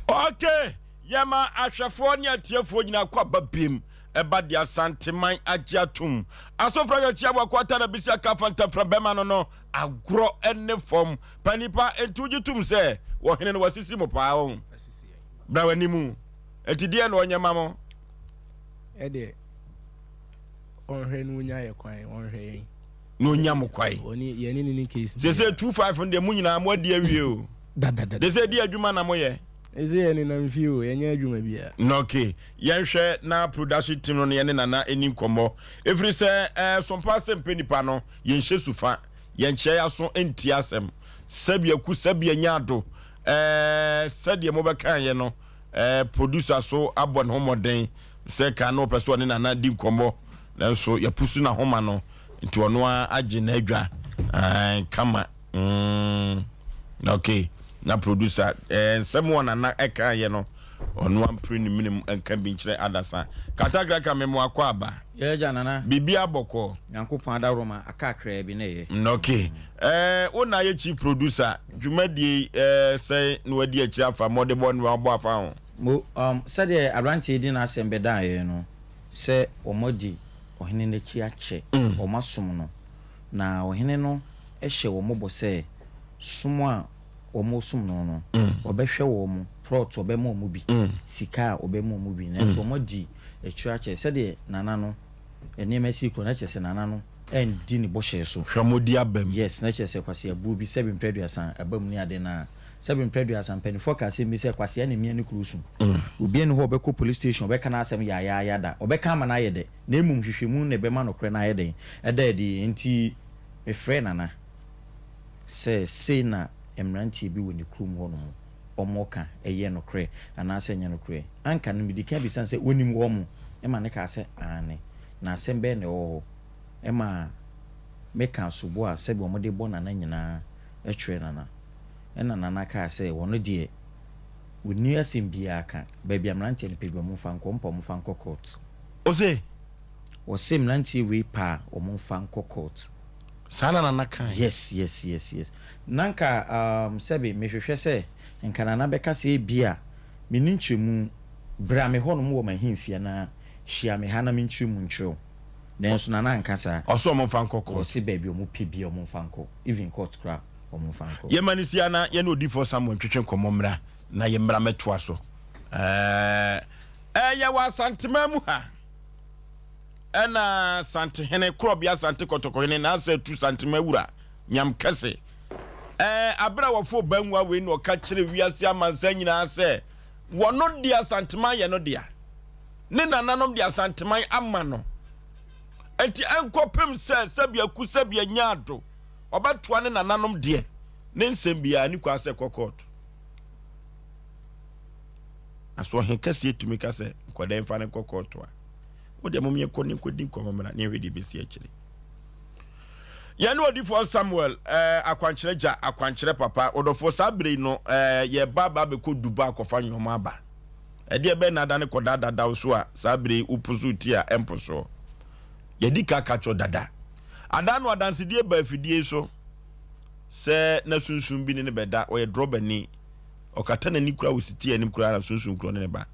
Ok, yɛma ahwɛfoɔ ne atiefoɔ nyinaa kɔ aba biem ɛba de Asanteman agye atom. Asofra yɛkyi aboako atara bisi aka fantafra bɛma no no agorɔ ne fam. Pa nipa nti wogye tom sɛ wɔhene no wasisi mo paa wɔn. Bra w'anim. Nti deɛ na ɔnyɛ ma mo. Ɛdeɛ ɔnhwɛ no onya yɛ kwan ɔnhwɛ yɛn. Na onya mo kwan. Yɛne ne ne case. Sese 25 no deɛ mo nyinaa mo adi awie o. Dadadada. De sɛ di adwuma na moyɛ. Ese yɛ nenam fie o, yɛnyɛ adwuma biara. Na ok, yɛnhwɛ na production team no ne yɛne Nana ɛni nkɔmmɔ. Ɛfiri sɛ ɛɛ Sompa asɛm pɛ nipa no, yɛnhyɛ su fa, yɛnkyea yɛaso ntie asɛm. Sɛbi aku, sɛbi anya ado. Ɛɛ sɛdeɛ mobɛkaeɛ no, ɛɛ producer so abɔ ne ho mmɔden sɛ kan na ɔpɛ sɛ ɔne Nana di nkɔmmɔ, nanso yɛapusu n'ahoma no, nti ɔno ara agye n'adwa. Ɛɛ kama. Mm, okay. Na producer, eh, nsɛm wɔ nana ɛka yɛ no, ɔno ampere ne menem nka bi nkyerɛ adasa. Katakraka me mo akɔ aba. Yɛ agya nana. Biribi abɔkɔ. Nyankopɔn adaworoma aka akraa bi na ɛyɛ. Mm, okay. Eh, wo na ayɛ chief producer, dwumadie eh, sɛn na wadi akyire afa, mmɔde bɔ ne wabɔ afa ho? Mo, um, sɛdeɛ aberanteɛ yi de n'asɛm bɛdaeɛ no, sɛ wɔadi ɔhene no akyi akyɛ, wɔasom no, Na ɔhene no hyɛɛ wɔn bɔ sɛ, som a wɔresom no no, ɔbɛhwɛ wɔn, prɔt ɔbɛma wɔn bi, sika a ɔbɛma wɔn bi. Nanso wɔadi akyire akyɛ. Sɛdeɛ Nana no nneɛma si rekɔ no, na kyerɛ sɛ Nana no andi ne bɔhyɛ so. Hwammɔdi aba mu. Yes, na kyerɛ sɛ kwaseabuo bi, sɛbe mprɛ aduasa aba mu ne ade no a. Sɛbe mprɛ aduasa, mpanimfoɔ ka asɛm bi sɛ, Kwasea na emia ne kuro su. Obiara nni hɔ a ɔbɛkɔ police station, ɔbɛka n'asɛm yaayaaya da. Ɔbɛka ama no ayɛ dɛ. Na mmom nhwehwɛmu na ɛbɛma nokorɛ no ayɛ dɛn? Ada adi. Enti mefrɛɛ Nana sɛ sei na mmeranteɛ bi wɔ ne kurom hɔ nom wɔreka, ɛyɛ nokorɛ anaasɛ ɛnyɛ nokorɛ? Anka no medi kan bisa no sɛ ɔnim wɔn? Ɛma no kaa sɛ aane. Na asɛm bɛn na ɛwɔ hɔ? Ɛma mekaa sobo a sɛdeɛ wɔde bɔ Nana nyinaa kyerɛɛ Nana. Ɛna Nana kaa sɛ wɔn deɛ wɔnni asɛm biara ka, baabi a mmeranteɛ no pɛ biara wɔmfa nkɔ, wɔmpa wɔmfa nkɔ court. Ose. Wɔse mmeranteɛ wei pɛ a wɔn mfa nkɔ court. Saa na Nana kae. Yes yes yes yes. Nanka um, sɛbe mehwehwɛ sɛ nka Nana bɛka sɛ ebia menni nkyerɛmu, bra me hɔnom wɔ m'ahemfie anaa hyia me ha na menkyerɛ mu nkyerɛ wo. Nanso Nana anka saa. Ɔse wɔn mfa nkɔ court. Ɔse baabi a wɔn pɛ biara wɔn mfa nkɔ, even court koraa wɔn mfa nkɔ. Yɛma no si ana yɛne Odiyifoɔ Samuel ntwetwe nkɔmmɔ mmra na yɛmmra mmɛtoa so. Ɛɛ. Ɛyɛ wɔ Asanteman mu ha ɛna Santehene, Korɔbea Asante Kɔtɔkɔhene, Naasa Atu Santema Wura, Nyamkɛse. Ɛɛ, abere a wɔfoo Bangua wei na ɔka kyerɛ wiase amansan nyinaa sɛ wɔno de Asanteman yɛ no dea. Ne nananom de Asanteman ama no. Enti ɛnkɔpem sɛ sɛbi aku sɛbi anya ado, ɔbɛtoa ne nananom deɛ. Ne nsɛm biara ni kwan sɛ kɔ kɔɔto. Na so ɔhe kɛseɛ tumi ka sɛ nkwadaa mfa no nkɔ kɔɔto a? Wo deɛ mom yɛnkɔ ne nkɔdi nkɔmmɔ mmra ne yɛhwɛ deɛ ɛbɛsi akyire. Yɛne odifoɔ Samuel eh, akwankyerɛ gya, akwankyerɛ papa, ɔdɔfoɔ saa bere yi no eh, yɛba aba abɛkɔ Dubai akɔfa nneɛma aba. Ɛdeɛ bɛn na adane kɔdaa dadaw so a saa bere yi woposo ti a ɛmposoɔ? Yɛdi ka ka kyerɛ dada. Adaa no adansedie ba afidie so sɛ na sunsum bi ne no bɛda, ɔyɛ drɔbani, ɔkata n'ani koraa wɔ siti anim koraa na sunsum korɔ ne ne ba.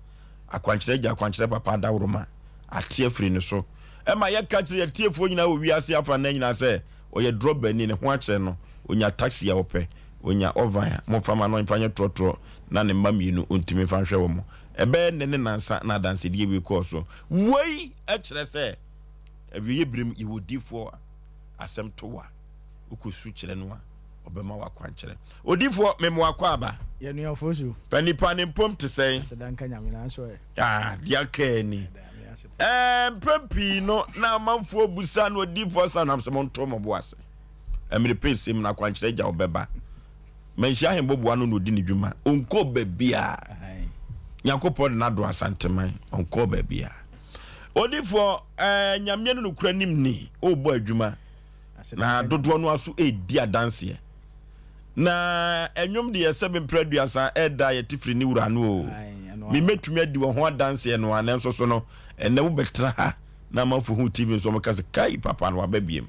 Akwankyerɛ gya, akwankyerɛ papa adaworoma ate afiri ne so. Ɛma yɛka kyerɛ yɛn atiefoɔ nyinaa wɔ wiase afanan nyinaa sɛ ɔyɛ drɔbani, ne ho akyerɛ no, ɔnya taxi a ɔpɛ, ɔnya oven a, momfa ma no mfa nyɛ trɔtrɔ na ne mma mmienu ɔntumi mfa nhwɛ wɔn. Ɛbɛyɛ nnɛ ne nnansa na adansedie wei kɔɔ so. Wei kyerɛ sɛ awieeɛ berɛ mu yɛwɔ odiyifoɔ a asɛm to wo a, wokɔsu kyerɛ no a, ɔbɛma wo akwankyerɛ. Odiyifoɔ, mema wo akwaaba. Yɛn nuafoɔ so. Pɛ nipa ne mpom te sɛn? Aseda nka Nyame nanso ɛ. Ah, deɛ aka ni. Ɛɛ, mpɛn pii no na amanfoɔ busa no odiyifoɔ sa nam sɛ monto mo bo ase. Mmere pɛ nsɛm no akwankyerɛ gya ɔbɛba. Manhyia ahemboboa no na ɔdi ne dwuma. Ɔnkɔɔ baabiara. Nyankopɔn de n'ado Asanteman. Ɔnkɔɔ baabiara. Odiyifoɔ, ɛɛ, Nyameɛ no nokora nim ni, ɔrebɔ adwuma. Na dodoɔ no aso ɛredi adanseɛ. Na ɛnwom deɛ sɛ mprɛ aduasa ɛda yɛte firi ne wura no o. Memɛtumi adi wɔ ho adanseɛ no a, nanso so no, ɛnɛ wobɛtena ha na amanfo hu TV nso wɔka sɛ kai papa no waba biem.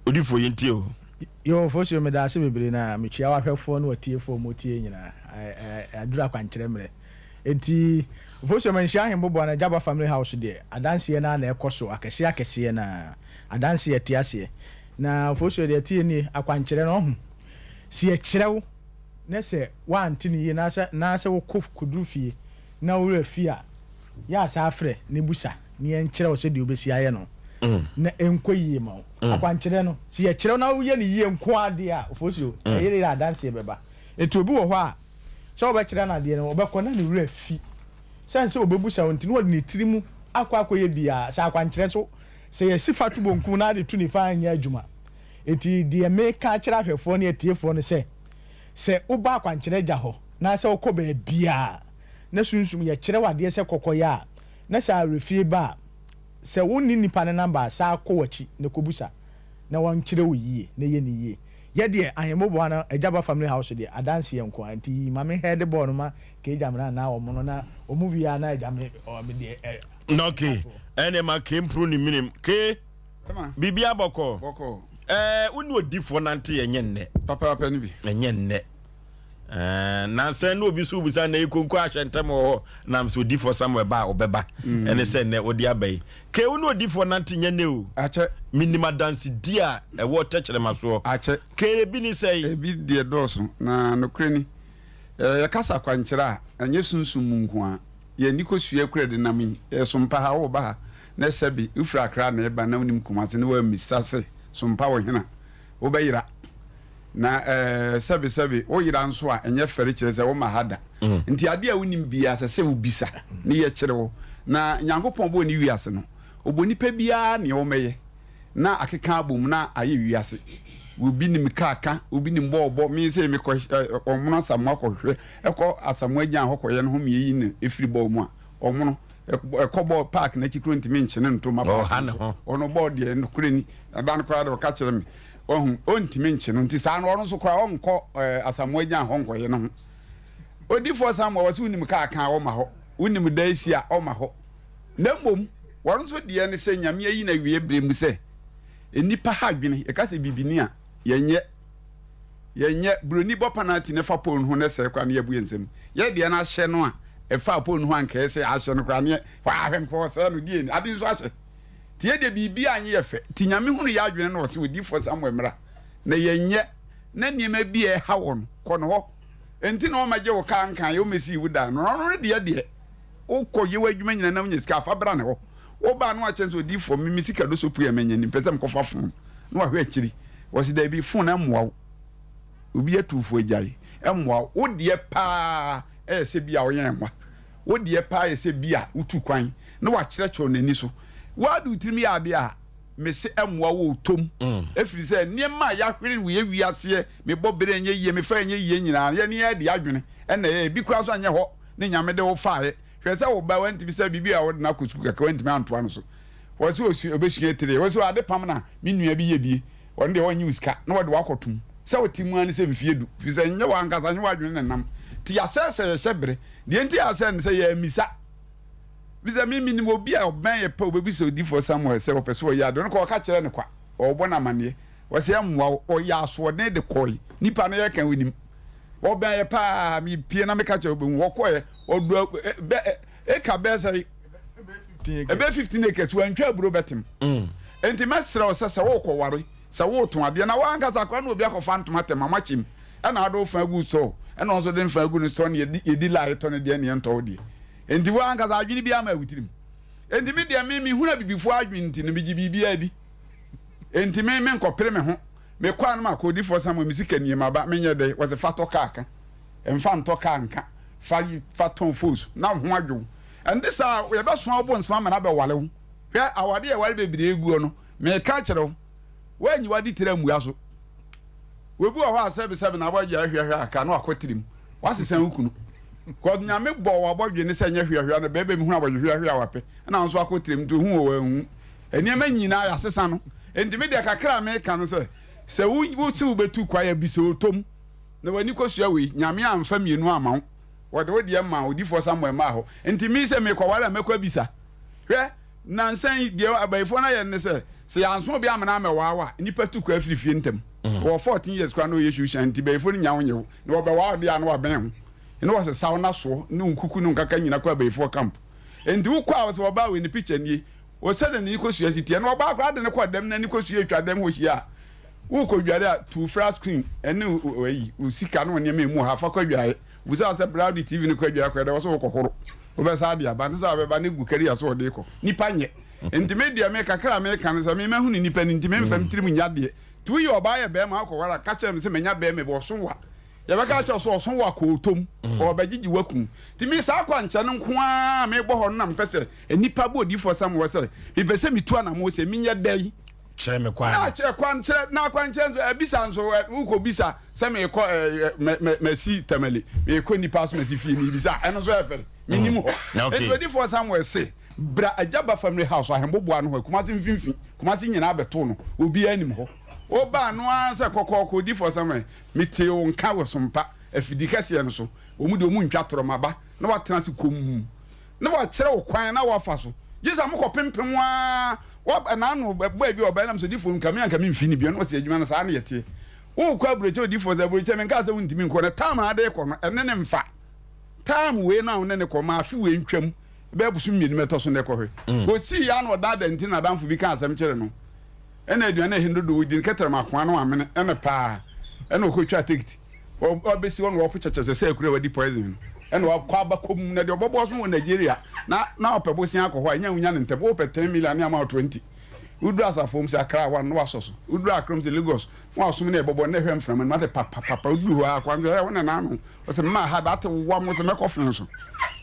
Odifoɔ yɛntie o. Yoo Fosuo medaase bebree na mekyia w'ahwɛfoɔ ne w'atiefoɔ a wɔtie nyinaa. Aduru akwankyerɛ mmerɛ. Enti Fosuo manhyia Ahemboboa no Agyaba family house deɛ adanseɛ no ara na ɛkɔ so akɛseɛ akɛseɛ no ara. Adanseɛ ɛte aseɛ. Na Fosuo deɛ ɛteɛ nie, akwankyerɛ no ɔho sɛ yɛkyerɛ wo na sɛ woante no yie naasɛ naasɛ wokɔ kɔduru fie na wo werɛ fi a, yɛ a saa frɛ na bisa na yɛnkyerɛ wo sɛdeɛ wobɛsi ayɛ no na ɛnkɔ yie ma wo. Akwankyerɛ no, sɛ yɛkyerɛ wo na woyɛ no yie nko ara deɛ a, Ofosuo, ɛyere yere a adanseɛ bɛba. Enti obi wɔ hɔ a, sɛ wobɛkyerɛ no adeɛ no, ɔbɛkɔ na ne werɛ afi. Sɛne sɛ ɔbɛbusa wo nti na ɔde ne tiri mu akɔ akɔyɛ biara. Sɛ akwankyerɛ nso, sɛ yɛsi fa to bonkum na ade to nifa a ɛnyɛ adwuma. Enti deɛ meka akyerɛ ahwɛfoɔ ne atiefoɔ ne sɛ, sɛ woba akwankyerɛ agya hɔ, na sɛ wokɔ baabiara na sunsum yɛkyerɛ wo adeɛ sɛ kɔkɔyɛ a, na sɛ awerɛfie ba a, sɛ wonni nnipa no number a, san kɔ w'akyi na kɔbusa na wɔnkyerɛ wo yie na yɛ no yie. Yɛ deɛ Ahemmoboa no Agyaba family house deɛ adanseɛ nko ara nti ma me head bɔɔl no ma Kay Gyamena anaa wɔn no na wɔn wie a na agya me me deɛ ɛ. Na okay ɛne ma Kay mpuru ne menim Kay biribiara bɔkɔɔ ɛɛ wo ne odifoɔ nante ɛnyɛ nnɛ papaapa no bi ɛnyɛ nnɛ ɛɛ nansa ne obi so bisa na ekonko ahyɛ ntɛm wɔ hɔ nam sɛ odifoɔ Samuel ba a ɔbɛba mm. ɛne sɛ nnɛ ɔde aba yi Kay wo ne odifoɔ nante nyɛ nnɛ o akyɛ menim adansedi a ɛwɔ tɛkyerɛma soɔ akyɛ Kay ebi ne sɛe ebi deɛ dɔɔso na nokorɛ ni Yɛka sɛ akwankyerɛ a, ɛnyɛ sunsum mu nko ara. Yɛn ani kosua kura denam yi. Yɛyɛ sompa ha, woreba ha na sɛbe wofiri Accra na ɛreba na wonim Kumasi na woammisa se sompa wɔ hena, wobɛyera. Na sɛbe sɛbe woyera nso a, ɛnyɛ fɛre kyerɛ sɛ womma ha da. Nti adeɛ a wonnim biara ɛsɛ sɛ wobisa na yɛkyerɛ wo. Na Nyankopɔn bɔɔ ne wiase no, ɔbɔ nipa biara nea ɔmmɛyɛ. na akeka abom na ayɛ wiase. Obi nim kaa ka, obi nim bɔɔl bɔ, me sei mekɔ ɛ ɔmono Asamoah kɔhwehwɛ, ɛkɔ Asamoah gyan hɔ kɔyɛ no ho meyɛyi no ɛfiri bɔɔl mu a, ɔmono ɛkɔ bɔɔl park n'akyi koro ntumi nkye no nto ma park no so, ɔno bɔɔl deɛ nokorɛ ni, ɛda no koraa deɛ ɔka kyerɛ me, wahu, ɔntumi nkye no, nti saa no ɔno nso koraa ɔnkɔ ɛɛ Asamoah gyan hɔ nkɔyɛ no ho. Odifoɔ Samuel wɔ se wonim kaa ka a ɔma hɔ, wonim da asi a ɔma hɔ. Na mmom wɔn nso deɛ ne sɛ Nyame ayi no awie berɛ mu sɛ nnipa ha adwene, yɛka sɛ bibini a, yɛnyɛ, yɛnyɛ, buroni bɔ panalty no fa pole no ho na ɛsɛe koraa na yɛabu yɛn nsam, yɛ deɛ no ahyɛ no a ɛfaa pole no ho a anka ɛyɛ sɛ ahyɛ no koraa ne yɛ, hwɛ nka ɔsɛe no, deɛ ni, ade nso ahyɛ. Nti yɛ deɛ biribiara nyɛ yɛ fɛ, nti Nyame hunu yɛ adwene na ɔse odiyifoɔ Samuel mmra na yɛnyɛ, na nneɛma bi a ɛha wɔ no, kɔ ne hɔ. Nti na ɔmmɛgye wo kaa nkaeɛ, ɔmmɛsii wo dan no, na ɔno ne deɛ deɛ. Wokɔ yɛ w'adwuma nyina na wonya sika a, fa bra ne hɔ. Woba a na wakyerɛ no sɛ odiyifoɔ me me sika do so pue a manya ni, mepɛ sɛ mekɔfa phone. Na wahwɛ akyiri. Ɔse daabi, phone ɛmmoa wo. Obi atu fo agyae mmoa wo. Wo deɛ paa yɛ sɛ bi a woyɛn mmoa. Wo deɛ paa yɛ sɛ bi a wotu kwan na wakyerɛkyerɛw n'ani so. Woa de wo tirim yɛ adeɛ a, mese ɛmmoa wo tom. Ɛfiri sɛ nneɛma a yɛahwere no wɔ yɛn wiaseɛ, mebɔ bere ɛnyɛ yie, mefa ɛnyɛ yie nyinaa no, yɛne yɛn de adwene na ɛyɛ. Ebi koraa nso anyɛ hɔ ne Nyame de wo faeɛ. Hwɛ sɛ wo ba wantumi sɛ biribi a wode no akɔ sukuu kakra wantumi antoa no so. Wɔ sɛ ɔsua ɔbɛsua tire. Wɔ sɛ ade pam na me nua bi yɛ bie. Ɔno deɛ ɔnnye wo sika na wɔde wo akɔto mu. Sɛ wote mu ara ne sɛ mfeɛ du. Firi sɛ nyɛ w'ankasa nyɛ w'adwene na ɛnam. Nti yɛasɛe sɛ yɛhyɛ bere. Deɛ nti a yɛasɛe ne sɛ yɛammisa. Firi sɛ me menim obi a ɔbɛn yɛ pɛ ɔbɛbisa odiyifoɔ Samuel sɛ ɔpɛ sɛ ɔyɛ adeɛ. Ɔno koraa ɔka kyerɛɛ no kwa. Ɔrebɔ no amaneɛ. Ɔse ɛmmoa wo. Ɔyɛ asoɔden de kɔe. Nipa no yɛka ɔnim. Ɔbɛn yɛ paa. Mepie na meka kyerɛ wobɛhu. Ɔkɔeɛ. Ɔdu bɛ eka bɛyɛ sɛ ɛbɛyɛ 15 acres wantwa aburo bɛtem. Enti mɛsrɛ wo sɛ sɛ worekɔware, sɛ woretɔn adeɛ na w'ankasa koraa na obi akɔfa ntoma tɛm ama kyem ɛna wode wo fa agu store ɛna ɔno nso de ne fa agu ne store na yɛdi yɛdi line tɔ ne deɛ na yɛntɔ wo deɛ. Enti w'ankasa adwene biara ma wo tirim. Enti me deɛ me mehunu abibifoɔ adwene nti no megye biribiara di. Enti me menkɔpere me ho. Mekɔ a na makɔ odifoɔ Samuel me sika nie maba menyɛ dɛ wɔse fa tɔ kaa ka mfa ntɔ kaa nka fa fa tɔn fos na wo ho adwo wo. Ɛnte saa a yɛbɛsoa wo bo nsoma ama no abɛwale wo. Hwɛ, awade a ɛware bebree guɔ no, mereka akyerɛ wo, woanyi w'ade tiri ammua so. Obi wɔ hɔ a sɛbesɛbe n'abɔdwe ayɛ hweahwea kakra na wakɔ tirim. Wasesa wo kunu. Cause Nyame bɔɔ w'abɔdwe no sɛ nyɛ hweahwea na bɛɛba bi hunu abɔdwe hweahwea a wapɛ ɛna wo nso akɔ tirim nti ohu wɔ wanhu. Nneɛma nyinaa yɛasesa no. Nti me deɛ kakra a meka no sɛ, sɛ wo wo se wobɛtu kwae a bisa otom na w'ani kɔsua wei. Nyame amfa mmienu amma wo. Wɔde wo deɛ maa odifoɔ Samuel maa hɔ. Nti me sɛ mekɔware a mɛkɔ abisa. Hwɛ, nnansa yi, deɛ abayifoɔ no ayɛ no ne sɛ, sɛ yɛanso obi amena ammɛwaa wo a, nnipa tu koraa firi fie ntɛm. Ɔwɔ 14 years koraa na ɔyɛ shoeshine nti bayifoɔ no nya wo nyɛ wo. Na wɔbɛwaa wo deɛ a na wabɛn ho. Na wɔsesa wo nasoɔ ne wo nkuku ne wo nkaka nyina kɔ abayifoɔ camp. Nti wokɔ a wɔsɛ ɔbaa wei ne picture nie. Wɔ sɛdeɛ ne kosua si teɛ. Na ɔbaa koraa de no kɔ dɛm na ne kosua atwa dɛm hɔ hyia a, wokɔ dware a, tu flat screen ne wo ayi, wo sika ne wo nneɛma emu ha fa kɔ adwaeɛ. Wobisaa sɛ bra wode TV no kɔ adwaeɛ kɔ dɛ, wɔ sɛ wokɔhoro. Wobɛsan de aba, nte sɛ wobɛba na egu kari a so wɔde rekɔ. Nnipa nyɛ. Nti me deɛ me kakra a meka ne sɛ me mahunu nnipa no nti memfa me tirim nyɛ adeɛ. Nti woyɛ ɔbaa yɛ bɛɛma akɔware a, ka kyerɛ me sɛ manya bɛɛma bi ɔso wa. Yɛbɛka akyerɛ wo sɛ ɔso wa kɔɔtɔ mu, ɔɔbɛgyegye w'akum. Nti me saa akwankyerɛ no nko ara a mebɔ hɔ no na mepɛ sɛ nnipa bɔ odiyifoɔ Samuel sɛ mepɛ sɛ metu anammɔn sɛ menyɛ dɛn? Kyerɛ me kwan. Na kyerɛ kwan kyerɛ na akwankyerɛ nso ɛbisa nso wokɔ bisa sɛ meekɔ ɛɛ mɛ mɛ mɛsi Tamale meekɔ nipa so mɛsi fie mebisa ɛno nso ɛfɛ menim hɔ. Nti odiyifoɔ Samuel se bra Agya Ba Family House ahemboboa no hɔ Kumasi mfimfini Kumasi nyinaa bɛto no obiara nim hɔ. Wobaa no ara sɛ kɔkɔɔkɔ odiyifoɔ Samuel metee wo nka wɔ Sompa afidi kɛseɛ no so wɔn deɛ wɔn ntwa torɔ maba na watena ase komm. na wakyerɛ wo kwan na woafa so. Gye sɛ mokɔpempem ara, wa, ɛna ano bɔɔ bi a ɔbɛn nam sɛ odifoɔ nka me anka memfi ne bio, na ɔsɛ adwuma no saa na yɛteɛ. Wokɔ aburokyɛ odifoɔ sɛ aburokyɛ menkaa sɛ wontumi nkɔ no, time a ade rekɔ no ɛne ne mfa. Time wei no a wo ne ne kɔ ma afe wei ntwam bɛyɛ bosom mmienu mɛtɔ so na ɛkɔhwɛ. Ɔsii ya na ɔda ada nti na adamfo bi kaa asɛm kyerɛ no. Ɛna aduane a ɛhe dodo ɔdi no kɛtrɛma akoa no amene ɛna paa ɛna ɔkɔtwa tekiti. Ɔbɛsi hɔ na ɔpo kyɛkyɛkyɛ sɛ akura wadi poison no ɛna ɔkɔ aba kɔm na deɛ ɔbɔbɔ so wɔ Nigeria na na ɔpɛ bosea akɔ hɔ a ɛnyɛ wonya no ntɛm wopɛ 10 million ne ama wo 20 woduru asafo mu sɛ Accra hɔ a na wasɔ so woduru Accra mu sɛ Lagos na wasom na ɛbɔbɔ na ɛhwɛ mframa no mu ate papapapa woduru hɔ a kwan sɛ ɛwɔ na n'ano ɔsɛ mma ha da ate wa mo sɛ mɛkɔ fen so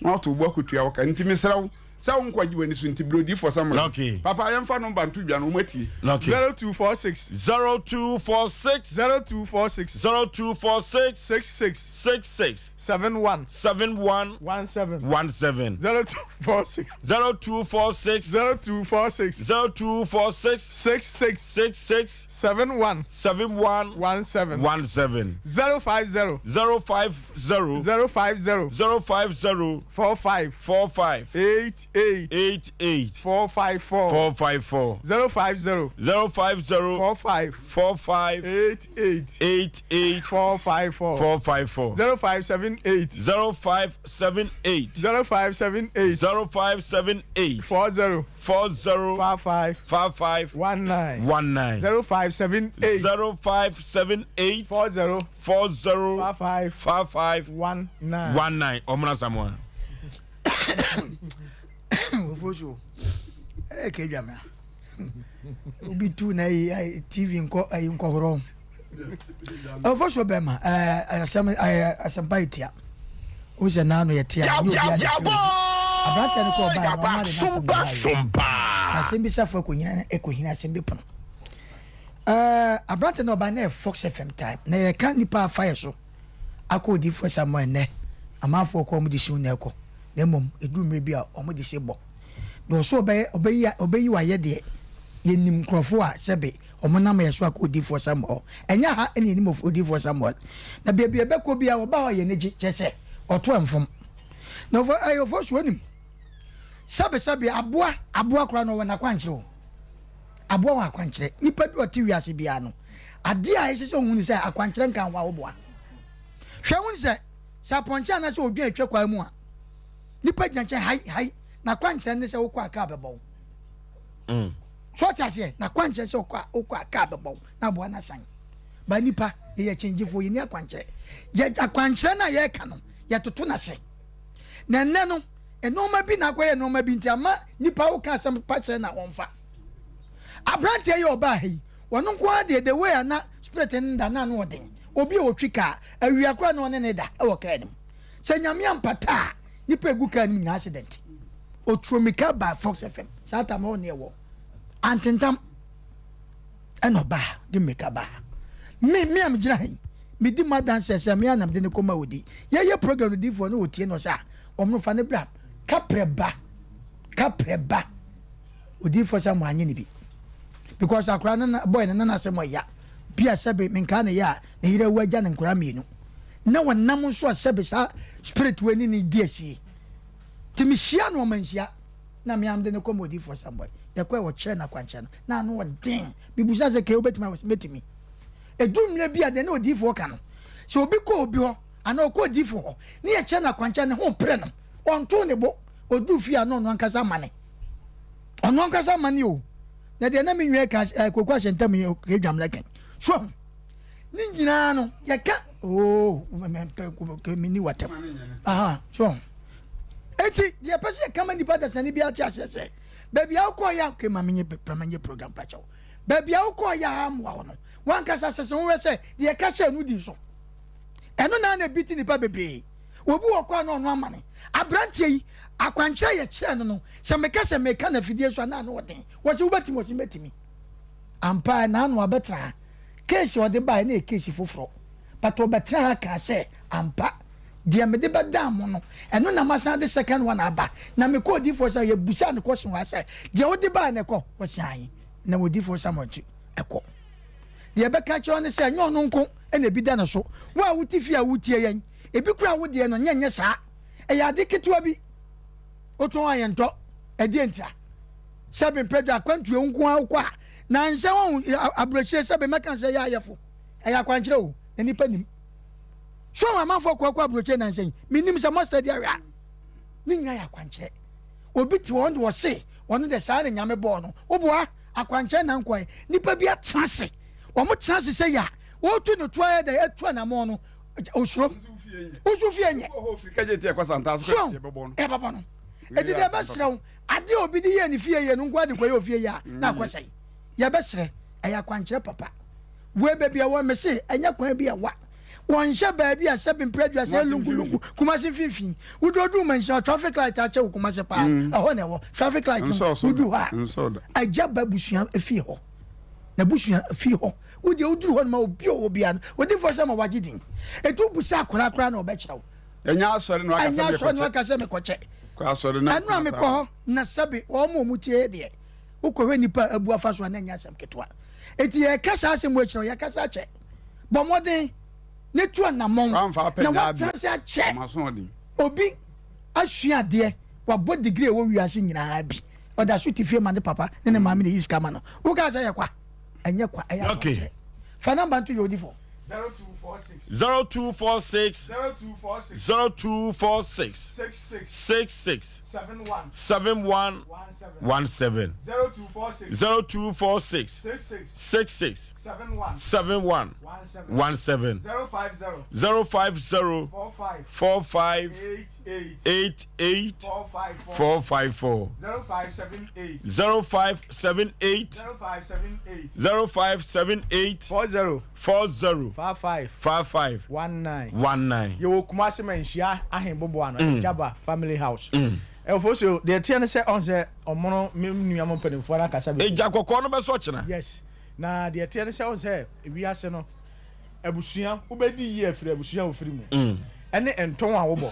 na wato bo akɔtua wo ka nti mesrɛ wo sɛ wo nkɔgye w'ani so nti brɛ odiyifoɔ Samuel. Okay. Papa yɛmfa number nto dwa no wɔn atie. Okay. 0246. 0246. 0246. 0246. 66. 66. 71. 71. 17. 17. 0246. 0246. 0246. 0246. 66. 66. 71. 71. 17. 17. 050. 050. 050. 050. 45. 45. 88. 88. 454. 454. 050. 050. 45. 45. 88. 88. 454. 454. 0578. 0578. 0578. 0578. 40. 40. 55. 55. 19. 19. 0578. 0578. 40. 40. 55. 55. 19. 19. Ɔmena Samoa. Ofosuo ɛyɛ ka adwa me a obi tu na ayi ayi tv nkɔ ayi nkɔhorɔ. Ɔfɔ so bɛma ɛɛ asɛm ɛɛ asɛmpa yɛ tia. O sɛ naanu yɛ tia nye obi adi fi obi. Aberanteɛ no kɔ ɔbaa no ɔma de n'asɛm na ɛbaayɛ. Na asɛm bi safo ɛkɔnyina ɛkɔhina asɛm bi pono. Ɛɛ aberanteɛ no ɔbaa na yɛ Fox FM time na yɛka nipa afa yɛ so akɔ odiifoɔ Samuel nnɛ amanfoɔ kɔ wɔn de sun na ɛkɔ na mmom ɛduru mmerɛ bi a wɔn de se bɔ. Deɛ ɔso ɔbɛyɛ ɔbɛyi ɔbɛyi wayɛ deɛ yɛnim nkurɔfoɔ a sɛbe Wɔnam yɛn so akɔ Odiyifoɔ Samuel hɔ. Ɛnyɛ ha na yɛnim Odiyifoɔ Samuel. Na baabi a yɛbɛkɔ biara, ɔba hɔ a, yɛn ani gye, kyerɛ sɛ, ɔto mfom. Na ɔfo, ɛyɛ ɔfo so onim. Sɛbesɛbe, aboa, aboa koraa no, ɔwɔ n'akwankyerɛ o. Aboa wɔ akwankyerɛ. Nipa bi a ɔte wiase biara no, adeɛ a ɛsɛ sɛ ohun ne sɛ akwankyerɛ nka ho a woboa. Hwɛ hun sɛ, sɛ apɔnkye anaasɛ odwan atwa kwan mu a, nipa gyina nkyɛn hai hai, n'akwankyerɛ ne sɛ wokɔ a kaa bɛbɔ wo. Mm. So ɔte aseɛ? N'akwankyerɛ sɛ ɔkɔ a ɔkɔ a kaa bɛbɔ wo na aboa no asan. Ba nipa yɛyɛ kyɛngyefoɔ yɛni akwankyerɛ. Yɛ akwankyerɛ no a yɛreka no yɛtoto no ase. Na ɛnnɛ no nnoɔma bi na akɔyɛ nnoɔma bi nti ama nipa woka asɛm pa kyerɛ na ɔmfa. Aberanteɛ yi a ɔbaa ha yi ɔno nko ara deɛ the way a na spirit no da na ano ɔden. Obi a ɔtwi kaa awia koraa na ɔne ne da wɔ kaa no mu. Sɛ Nyame ampata a nipa egu kaa no mu nyinaa accident. Otuomika baa Fox FM saa tam hɔ ne ɛwɔ Antentam ɛna ɔbaa de mmirika baa. Me me a megyina ha yi medi mu adanseɛ sɛ me a na mede no kɔma odi. Yɛyɛ program no diifoɔ no ɔtie no ɔsɛ a wɔn fa no bra kaprɛ ba kaprɛ ba odiifoɔ sɛ mo anye ne bi because akora no na boy no na n'asɛm ɔya bi a sɛbe menkaa ne yɛ a ne yere awu agya ne nkora mmienu na wɔnam nso a sɛbe saa spirit wei ne ne di asie Nti mehyia no ɔmanhyia na me ara mede no kɔ ma odiyifoɔ Samuel. Yɛkɔɛ wɔkyerɛɛ no akwankyerɛ no na ano ɔden. Mebusa sɛ kei wobɛtumi ayɛ? Ɔse mɛtumi. Ɛdu mmerɛ bi a deɛ na odiyifoɔ ka no, sɛ obi kɔ obi hɔ anaa ɔkɔ odiyifoɔ hɔ ne yɛkyerɛ no akwankyerɛ ne ho pere no, ɔntoo ne bo, ɔduru fie a na ɔno ankasa amane. Ɔno ankasa amane o. Na deɛ na me nua ka eh, Kwaku Ahyɛntam yi kɛdwam lɛkɛn. So ahu? Ne nyinaa no yɛka oo mɛmpɛ menni watam. Aha, so ahu? Eti deɛ ɛpɛ sɛ yɛka ma nipa dasani bi ate aseɛ sɛ baabi a wokɔɔ yɛ okay ma menye ma menye program pakyɛw baabi a wokɔɔ yɛ a amoa wo no wankasa sɛ sɛ wohwɛ sɛ deɛ ɛka hyɛ no di so ɛno na na ebi ti nipa bebree obi wɔ kɔ a na ɔno amane aberanteɛ yi akwankyerɛ yɛ kyerɛ no no sɛ meka sɛ meka na afidie so a na ano ɔden wɔ sɛ wobɛtumi wɔ sɛ mɛtumi ampa na ano abɛtena ha keesi ɔde baeɛ na yɛ keesi foforɔ but ɔbɛtena ha kaa sɛ ampa Deɛ mede bɛdaa mo no, ɛno na masan de second one aba. Na mekɔɔ odiyifoɔ Samuel, yɛbisaa no question wɔ ha sɛ, deɛ wode baeɛ no ɛkɔ? Ɔse aane. Na odiyifoɔ Samuel nso, ɛkɔ. Deɛ ɛbɛka akyerɛ wo ne sɛ, ɛnyɛ ɔno nko na ebi da ne so. Wo a wote fie a woretie yɛn, ebi koraa wo deɛ no, nyɛ nyɛ saa. Ɛyɛ ade ketewa bi. Wotɔn a yɛntɔ. Ɛdeɛn ntira? Sɛbe mpɛ dwa, akwantuo nko ara wokɔ a, nansa woahu aburokyire sɛbe mɛka sɛ ɛyɛ ayɛfo. Ɛyɛ akwankyerɛ o, na nnipa nim. So amanfoɔ kɔ kɔ aburokyire nansa yi? Menim sɛ mustard ahwɛ a ne nyinaa yɛ akwankyerɛ. Obi te hɔ ɔno de ɔse ɔno de saa na nyame bɔɔ no. Woboa akwankyerɛ na nkoa nipa bi atena ase. Wɔn tena ase sɛ yɛ a wɔtu ne to ayɛ dɛ atu anamɔn no osuro. Wosu fie nyɛ. So ɛbɛbɔ no. Eti deɛ ɛbɛsrɛ wo adeɛ obi de yɛ ne fie yɛ no nkoa de kɔ yɛ ofie yɛ a na akɔsɛe. Yɛbɛsrɛ ɛyɛ akwankyerɛ papa. Wei baabi a wɔ mese ɛnyɛ kwan bi a ɛwa. Wɔnhyɛ baabi a sɛbe mpere aduasa yɛ lungu lungu Kumasi mfimfini. Woduru oduru manhyia traffic light akyɛ wɔ Kumasi paa mm. Ɛhɔ na ɛwɔ traffic light no woduru hɔ a agya ba busua fie hɔ. Na busua fie hɔ. Wodeɛ woduru hɔ no ma obi a ɔwɔ bia no odifoɔ sɛ ma wagye din. Etu busa akwadaa koraa na ɔbɛkyerɛ wo. Ɛnyɛ asɔre na waka sɛ mekɔkyɛ. Ɛnyɛ asɔre na waka sɛ mekɔkyɛ. Ɛno a mekɔ hɔ na sɛbe wɔn a wɔn tie deɛ wokɔhwɛ nipa a abu afa so a na ɛnyɛ asɛm ketewa. Enti yɛreka saa asɛm wei kyerɛ wo, yɛkasa akyɛ. Bɔ mmɔden na tu anammɔn na woatena ase akyɛ. Obi asua adeɛ, wabɔ degree a ɛwɔ wiase nyinaa bi, ɔda so te fie ma ne papa ne ne maame na ɛyi sika ma no. Wokaa sɛ ɛyɛ kwa? Ɛnyɛ kwa, ɛyɛ akwankyerɛ. Fa namba nto yɛ odifo. 0246 0246 66 71 17 0246 66 71 17 050 45 88 454 0578 0578 40 40 55 55 19 19. Yɛwɔ Kumasi Manhyia Ahenboboa no, Jaba Family House. Mm. Ɛwɔ so deɛ ɛteɛ ne sɛ ɔn sɛ ɔmono me nua mo mpanimfoɔ no akasa bebree. Egya kɔkɔɔ no bɛsɔ kyena. Yes. Na deɛ ɛteɛ ne sɛ ɔn sɛ wiase no abusua wobɛdi yie afiri abusua a wofiri mu ɛne ntɔn a wobɔ.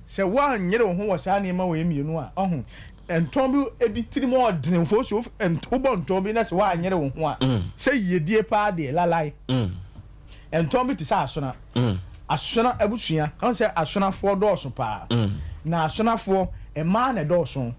Sɛ woanyere wo ho wɔ saa nneɛma wei mmienu a ɔho ntɔn bi ebi tirim ɔdene mfo so wobɔ ntɔn bi na sɛ woanyere wo ho a sɛ yiedie paa deɛ lalai. Ntɔn bi te sɛ asona. Asona abusua ɔn sɛ asonafoɔ dɔɔso paa. Na asonafoɔ mmaa na ɛdɔɔso.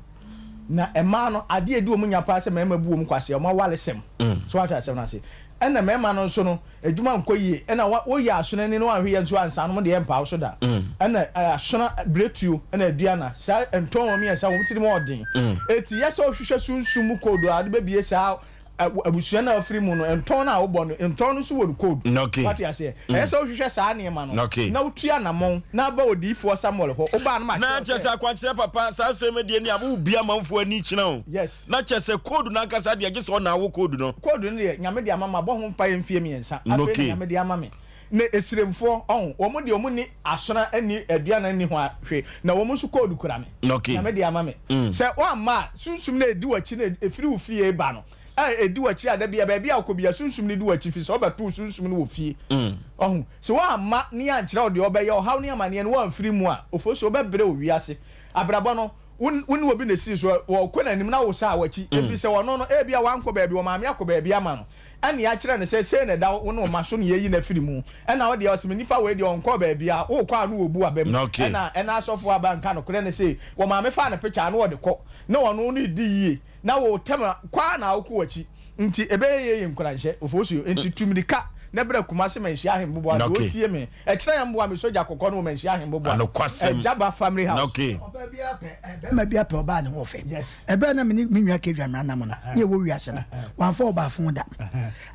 Na mmaa no adeɛ edi wɔn nya paa sɛ mmarima bu wɔn kwasea wɔn awaresɛm. So wate asɛm no ase. Ɛna mmarima no nso no adwuma nkɔ yie ɛna woyɛ asona ni na wanhwɛ yie nso a nsanom deɛ ɛmpa wo so da. Ɛna asona biretuo ɛna aduana saa ntɔn wɔn mmiɛnsa wɔn tirim ɔden. Eti yɛ sɛ wohwehwɛ sunsum mu code a wode bɛbie saa abusua no a wofiri mu no ntɔn no a wobɔ no ntɔn no nso wɔ no code. Wate aseɛ? Ɛyɛ sɛ wohwehwɛ saa nneɛma no na wotu anamɔn na aba odiyifoɔ Samuel hɔ. Wobaa no ma Na kyerɛ kyerɛ sɛ. sɛ akwankyerɛ papa saa asɛm yi deɛ ni a wobue amanfoɔ ani kyena o. Yes. Na kyerɛ sɛ code no ankasa deɛ gye sɛ ɔna awo code no. Code no deɛ Nyame de ama me, mabɔ ho mpaeɛ mfeɛ mmiɛnsa, afei na Nyame de ama me. Na Esiremfoɔ, ɔho, wɔn deɛ wɔn nni asona nni aduana nni ho hwee, na wɔn nso code kura me. Nyame de ama me. Sɛ woamma a, sunsum no a ɛdi w'akyi no a ɛfiri wo fie ba no, a ɛdi w'akyi a da biara baabi a wokɔ biara sunsum no di w'akyi firi sɛ wobɛto wo sunsum no wɔ fie. Ɔho, sɛ woamma ne yɛankyerɛ wo deɛ wobɛyɛ, ɔhaw ne amaneɛ no woamfiri mu a, ofosuo wobɛbrɛ wɔ wiase. Abrabɔ no, wo wo ne obi na esii so, ɔrekɔ n'anim na wosan w'akyi, ɛfiri sɛ ɔno no, ebia wankɔ baabi, ɔmaame akɔ baabi ama no, ɛna yɛakyerɛ no sɛ sei na ɛda wo ne wo mma so na yɛayi no afiri mu, ɛna wo deɛ ɔse me nipa wei deɛ ɔnkɔɔ baabiara, worekɔ a na wɔbu w'abam, ɛna ɛna asɔfoɔ aba nka nokorɛ no sei, wɔmaame faa no picture na ɔde kɔ, na ɔno no redi yie, na wo tɛm a, kɔ ara na wokɔ w'akyi, nti ɛbɛyɛ yie yɛ nkuranhyɛ, Ofosuo, nti tu mirika na bra Kumasi Manhyia Ahemboboa, deɛ ɔtie me. Ɛkyerɛ yɛn mboa me sogya kɔkɔɔ no wɔ manhyia ahemboboa Anokwasɛm. Ɛgyaba family house. Okay. Ɔbaa biara pɛ eh, bɛrima biara pɛ ɔbaa ne ho ɔfɛ. Yes. Ɛberɛ na me ne me nua Kedwa Mmara nam no, ne yɛwɔ wiase no, wamfa ɔbaa fon da.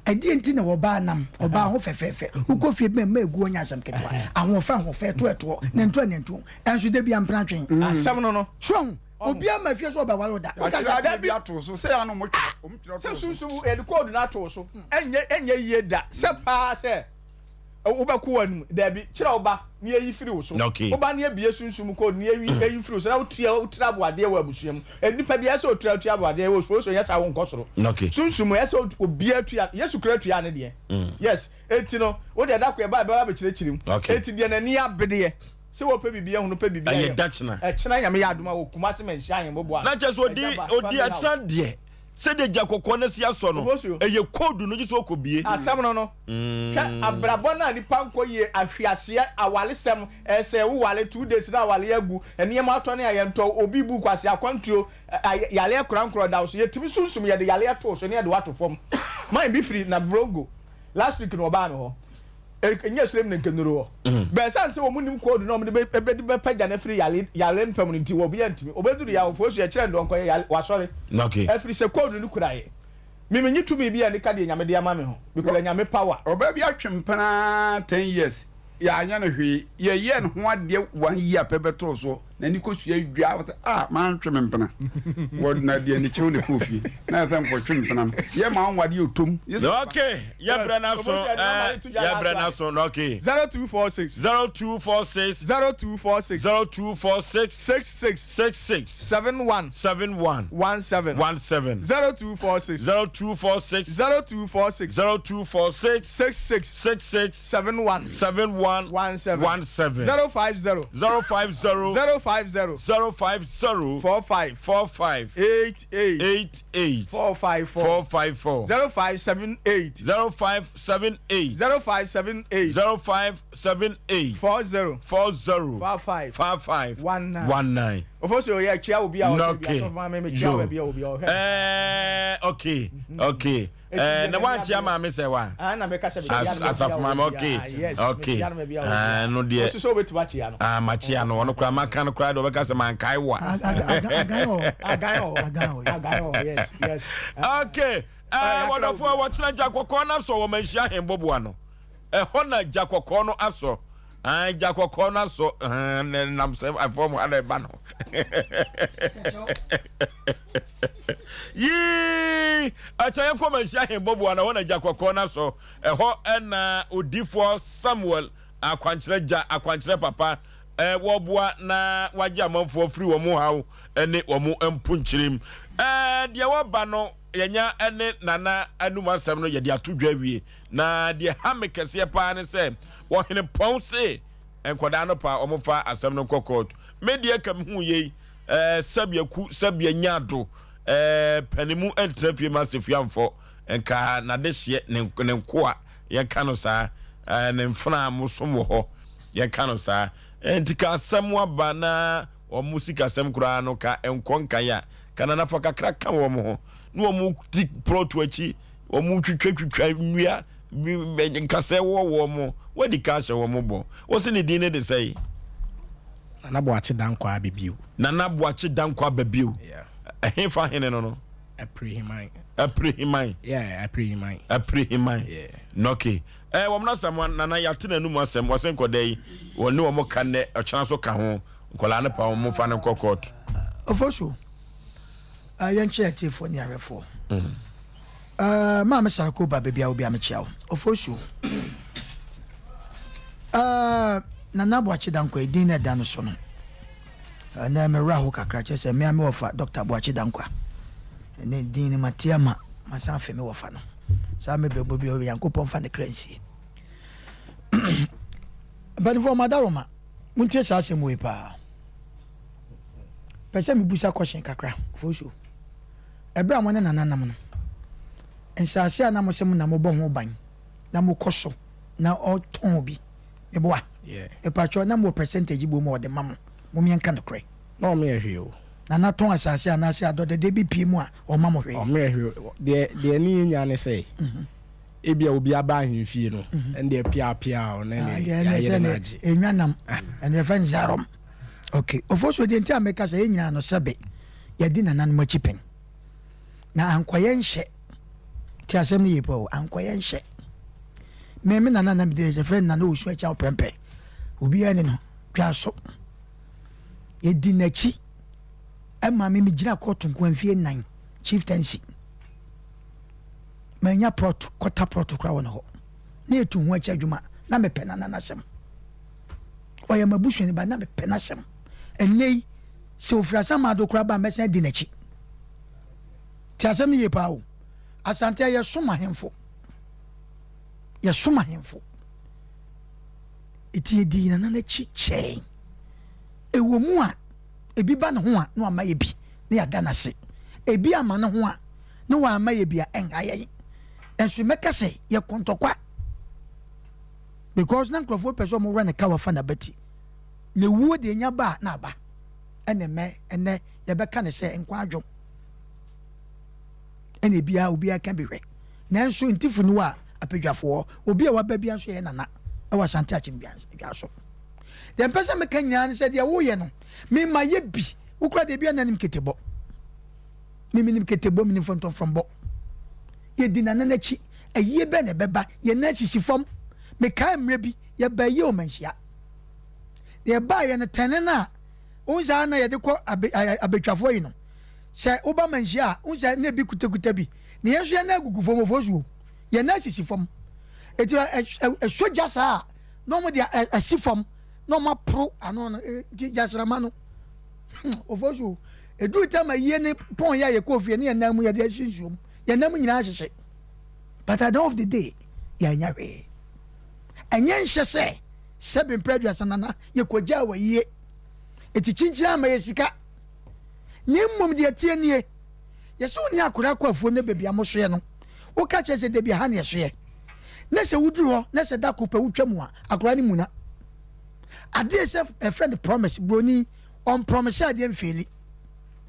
Ɛdeɛ nti na ɔbaa nam, ɔbaa ho fɛfɛɛfɛ. Wokɔ fie bi ma mma egu ɔnyɛ asɛm ketewa. Ahoɔfɛ ahoɔfɛ, ɛtoɔ ɛtoɔ, nantu anantu. Ɛnso da biara mpena twen. Asɛm no no. So ahu? Obiara mma fie sɛ ɔbɛware wo da. Woka Yɛatwerɛ sɛ adeɛ bi ato so sɛ ano mo twerɛ, wɔn twerɛ Sɛ too so. sunsum yɛde code no ato wo so, ɛnyɛ ɛnyɛ yie da sɛ paa sɛ Wobɛkɔ w'anim? Dabi. Kyerɛ wo ba na yɛyi firi wo so. Okay. Wo ba na yɛbue sunsum code na yɛyi yɛyi firi wo so na wotua wotiri aboadeɛ wɔ abusua mu. Nnipa biara sɛ otua tua aboadeɛ wɔ soro so nyɛ saa wonkɔ soro. Okay. Sunsum ɛsɛ sɛ obiara tua. Yesu koraa tuaa ne deɛ. Yes. Enti no wo deɛ da ko yɛba yɛbɛba abɛkyerɛkyerɛ mu. Okay. Enti deɛ n'ani abedeɛ sɛ wɔpɛ biribi ahunu pɛ biribi Ɛyɛ ayɛ. dakyena. Ɛkyena Nyame yɛ adom a wɔ Kumasi Manhyia Ahemboboa Na kyerɛ sɛ odi Agyaba odi Family House. akyena deɛ Sɛdeɛ gya kɔkɔɔ no asi asɔ no, Ofosuo. ɛyɛ koodu no gye sɛ ɔkɔbue. Asɛm no no, hwɛ abrabɔ no a nipa nkɔ yie, ahweaseɛ, awaresɛm, ɛsɛ wo ware two days na awareɛ agu, nneɛma atɔ ne a yɛntɔ, obi bu kwasea, akwantuo, yareɛ korankorɔ da wo so, yɛtumi sunsum yɛde yareɛ to wo so ne yɛde wo ato fam. Man bi firi Navrongo last week na ɔbaa me hɔ. Ɛnyɛ serem na nka nnuru hɔ. But ɛsiane sɛ wɔn nim code na wɔn de bɛ bɛ bɛpagya no afiri yare yare mpa mu no nti wɔn obiara ntumi. Ɔbɛduru yɛ awofo so yɛkyerɛ no deɛ ɔnkɔyɛ yare wasɔre. Okay. Ɛfiri sɛ code no kura yɛ. Me menye tumi bi a nika deɛ Nyame de ama me ho. Mekura Nyame power. Ɔbaa bi atwe mpena ten years yɛanyɛ no hwee yɛyɛɛ ne ho adeɛ one year pɛ bɛtoo soɔ N'ani kosua dwa ɔsɛ ah mantwe me mpena wɔ na deɛ ne kyɛw ne kɔɔ fie na ɛsɛ nkɔtwe mpena no yɛ ma wɔn adeɛ otom. Okay, yɛ brɛ na so ɛɛ yɛ brɛ na so okay. 0246. 0246. 0246. 0246. 66. 66. 71. 71. 17. 17. 0246. 0246. 0246. 0246. 66. 66. 71. 71. 17. 17. 050. 050. 050. 050. 45. 45. 88. 88. 454. 454. 0578. 0578. 0578. 0578. 40. 40. 55. 55. 19. 19. Ofosu yɛ kyia obi a ɔhwɛ bi asɔfo maame me kyia obi a obi a ɔhwɛ. Ɛɛ okay okay ɛɛ na wankyia maame sɛ wa. Ah na meka sɛ mekyia no asafo maame okay okay ɛɛ no deɛ. Osu sɛ obetumi akyia no. Ah makyia no ɔno koraa maka no koraa deɛ ɔbɛka sɛ mankae wa. Agan wɔ agan wɔ agan wɔ agan wɔ yes yes. Okay ɛɛ wɔdɔfoɔ wɔkyerɛ gya kɔkɔɔ no asɔ wɔ manhyia ahemboboa no ɛhɔ na gya kɔkɔɔ no asɔ. Ae gya kɔkɔɔ no asɔ na ɛnam sɛ fam ha na ɛba no. Yii! Akyɛ yɛn kɔma nhyia ahembɔboa na hɔ na gya kɔkɔɔ no asɔ. Ɛhɔ ɛna odifoɔ Samuel akwankyerɛ gya akwankyerɛ papa wɔboa na wagye amanfoɔ firi wɔn haw ne wɔn mponkyerem. Deɛ wɔba no yɛnya ne nana anum asɛm no yɛde ato dwa awie. Na deɛ ɛha me kɛseɛ paa ne sɛ ɔhene pɔn se nkwadaa no paa wɔn fa asɛm no nkɔ court. Me deɛ ka me hu yei ɛɛ sɛbea ku sɛbea nya do ɛɛ panimu ntena fie ma sefua mfɔ nka n'adehyeɛ ne ne nkoa yɛnka no saa ɛɛ ne mfena mo som wɔ hɔ yɛnka no saa nti ka asɛm aba na wɔn sikasɛm koraa no ka nkɔ nkan a ka nanafa kakra ka wɔn ho na wɔn di plɔto akyi Wɔtwitwatwitwa nnua bi nkasɛɛ wɔ wɔn. Wɔadi ka ahyɛ wɔn bɔ. Wose ne din ne de sɛe? Nana Boakye Dankwa aba bio. Nana Boakye Dankwa aba bio. Yeah. Ɛhefa hene no no? Aprehiman. Aprehiman. Yeah, Aprehiman. Aprehiman. Yeah. Okay. Eh, wɔn asɛm nana yɛate n'anum asɛm wɔsɛ nkɔda yi wɔne wɔn ka nnɛ ɔkyena so ka ho nkɔlaa no pa wɔn fa no nkɔ court. Ofosu. Uh, yɛnkyɛ atiefoɔ ne ahwɛfoɔ. Mm. Uh, Maame Sarako ba baabi a obi a mekyia wo. Ofosu. Uh, Nana Boakye Dankwa edin na ɛda no so no. Uh, na mewura ho kakra kyerɛ sɛ mmea me wɔfa Dr. Boakye Dankwa. Ne din no mate ama masan afe me wɔfa no. Saa mebɛbɔ bi Onyankopɔn fa ne kra nsie. Mpanimfoɔ madaroma montie saa asɛm wei paa. Pɛ sɛ mebusa question kakra, Fosuo. Ɛberɛ a mo ne Nana nam no, nsaase a na mo se mo na mobɔ ho ban na mokɔ so na ɔtɔn bi, meboa? Mepakyɛw, na mowɔ percentage bi wɔ mu a ɔde ma mo? Mom yɛnka nokorɛ. Na ɔmeyɛ hwee o. Nana tɔn asaase anaasɛ adɔdɛdeɛ bi pue mu a, ɔmma mo hwee? Ɔmeyɛ hwee o. Deɛ, deɛ ne yɛnya ne sɛ, ebia obi aba ahemfie no, ɛndeɛ piapiaa o, na ɛneɛ yɛayere no agye. Ɛnwa nam, ɛno yɛfrɛ no zarom. Ok, Ofosuo deɛ nti a meka sɛ yɛn nyinaa no sɛbe yɛadi nananom akyi pɛn na ankɔyɛ nhyɛ ti asɛm no yie paa o ankɔyɛ nhyɛ me me nana na mede yɛfrɛ no nana Osu akyi prɛmpɛ obiara ni no twa so yɛdi n'akyi ɛma me megyina kɔɔto nko mfie nnan chieftaincy manya plot kɔta plot koraa wɔ ne hɔ na yɛtu ho akyi adwuma na mepɛ nana n'asɛm Ɔyɛ m'abusuani ba na mepɛ n'asɛm. Ɛnnɛ yi, sɛ ofiri Asamado koraa ba a, mɛsan adi n'akyi. Te asɛm no yie paa o. Asante a yɛsom ahemfo. Yɛsom ahemfo. Eti yɛdii nana n'akyi kyɛn. Ɛwɔ mu a, ebi ba ne ho a, na wama yɛ bi, na yɛada no ase. Ebi ama ne ho a, na wamma yɛ bi a, ɛnha yɛn. Nso mɛka sɛ yɛkɔ ntɔkwa. Because na nkurɔfoɔ pɛ sɛ wɔn werɛ ne ka wafa n'abati. Na ewuo deɛ nya ba a na aba. Ɛna mɛ ɛnɛ yɛbɛka ne sɛ nkwa adwo. Ɛna ebiara obiara ka bi hwɛ. Nanso ntifo ni hɔ a apadwafoɔ obi a waba biara nso yɛ nana ɛwɔ Asante Akyem dwa so. Deɛ mpɛ sɛ meka nyinaa ne sɛ deɛ woyɛ no me ma yɛ bi wokura deɛ ebi a nanim ketebɔ. Me menim ketebɔ menim fɔntɔmfrɔmbɔ. Yɛdi nana n'akyi Ayie bɛn na ɛbɛba? Yɛn nan sisi fam. Mekae mmerɛ bi, yɛbaa ayie wɔ Manhyia. Na yɛbaeɛ no, tɛne no a wohu saa na yɛde kɔ abe, abɛtwafoɔ yi no, sɛ woba Manhyia a, wohu sɛ na ebi kutakuta bi. Na yɛn nso yɛn nan gugu fam, ofosuo. Yɛn nan sisi fam. Eti ɛsɔ gya saa a, na wɔn de asi fam, na wɔn aporo ano no, nti gyasrama no. Hmm, ofosuo. Eduru tam ayie ne pɔn yɛ a yɛkɔɔ fie ne yɛn nan mu yɛde asi nsuo mu. Yɛn nam nyinaa hyehye. But at the end of the day, yɛanya hwee. Ɛnyɛ nhyɛ sɛ sɛbe mpɛ aduasa nana yɛkɔgyaa wɔ yie. Eti kyinkyin ama yɛ sika. Na mmom deɛ ɛteɛ nie, yɛsɛ wo ne akwadaa kɔ afuom ne baabi a mosoɛ no, woka kyerɛ sɛ dabi ha ne ɛsoɛ. Na sɛ woduru hɔ na sɛ da ko pɛ wotwa mu a, akwadaa no muna. Adeɛ sɛ ɛfrɛ no promise, buroni. Ɔmprɔmese adeɛ mfeeli.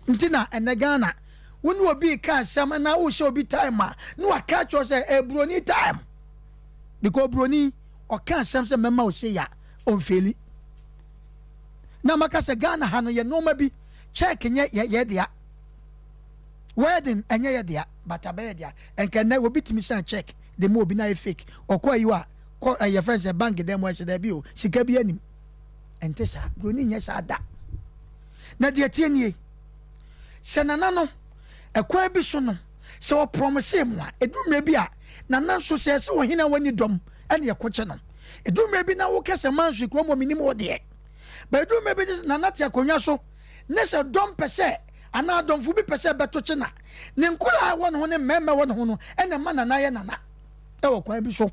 Nti na ɛnɛ Ghana wo ne obi reka asɛm anaa wohyɛ obi time a na waka akyerɛ wo sɛ ɛyɛ buroni time. Because buroni ɔka asɛm sɛ mɛma wo sei a ɔmfeeli. Na maka sɛ Ghana ha no yɛ nneɛma bi check nyɛ yɛ yɛ dea. Wedding ɛnyɛ yɛ dea but abɛyɛ dea. Ɛnka ɛnɛ obi tumi sign check de ma obi na ayɛ fake. Ɔkɔ ayi hɔ a kɔ ɛyɛ fɛn sɛ bank dan mu ɛsɛ daabi o sika bi anim. Ɛnte saa. Buroni nyɛ saa da. Na deɛ ɛteɛ nie, sɛ nana no, ɛkwan bi so no, sɛ ɔprɔmesee mo a, ɛduru mmerɛ bi a, nana nso sɛ ɛsɛ ɔhene a wani dɔm ɛne ɛko kye no. Ɛduru mmerɛ bi na wokɛ sɛ manso kuro mmɔ menim wo deɛ. Ba ɛduru mmerɛ bi nana te akonnwa so ne sɛ dɔm pɛ sɛ anaa dɔmfo bi pɛ sɛ ɛbɛto kye na ne nkoraa ɛwɔ ne ho ne mmarima ɛwɔ ne ho no ɛna ɛma nana yɛ nana ɛwɔ kwan bi so.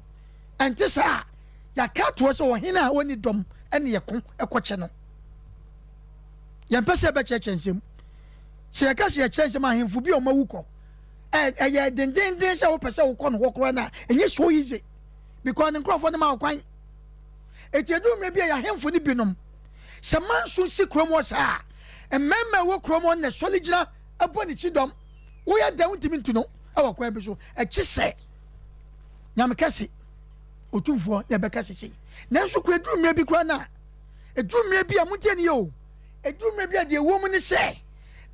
Ɛnte saa a, yɛaka atoɔ sɛ ɔhene a ɔnni dɔm ne ɛko kɔkyɛ no. Yɛmpɛ sɛ yɛbɛkyerɛkyerɛ nsɛm. Sɛ yɛka sɛ yɛkyerɛ nsɛm ahemfo bi a wɔawu kɔ, ɛyɛ dendenden sɛ wopɛ sɛ wokɔ no hɔ koraa no a, ɛnyɛ so easy because ne nkurɔfoɔ no ma wo kwan. Enti ɛduru mmerɛ bi a yɛ ahemfo no binom, sɛ manso si kurom hɔ saa a, mmarima ɛwɔ kurom hɔ na sɔre gyina bɔ ne kyidɔm. Woyɛ dɛn wontumi ntu no wɔ kwan bi so, ɛkye sɛ Nyame kɛse, Otumfoɔ na ɛbɛka sesei. Nanso kora ɛduru mmerɛ bi koraa no a, ɛduru mmerɛ bi a, montie ne yɛ o, ɛduru mmerɛ bi a deɛ ɛwɔ mu ne sɛ,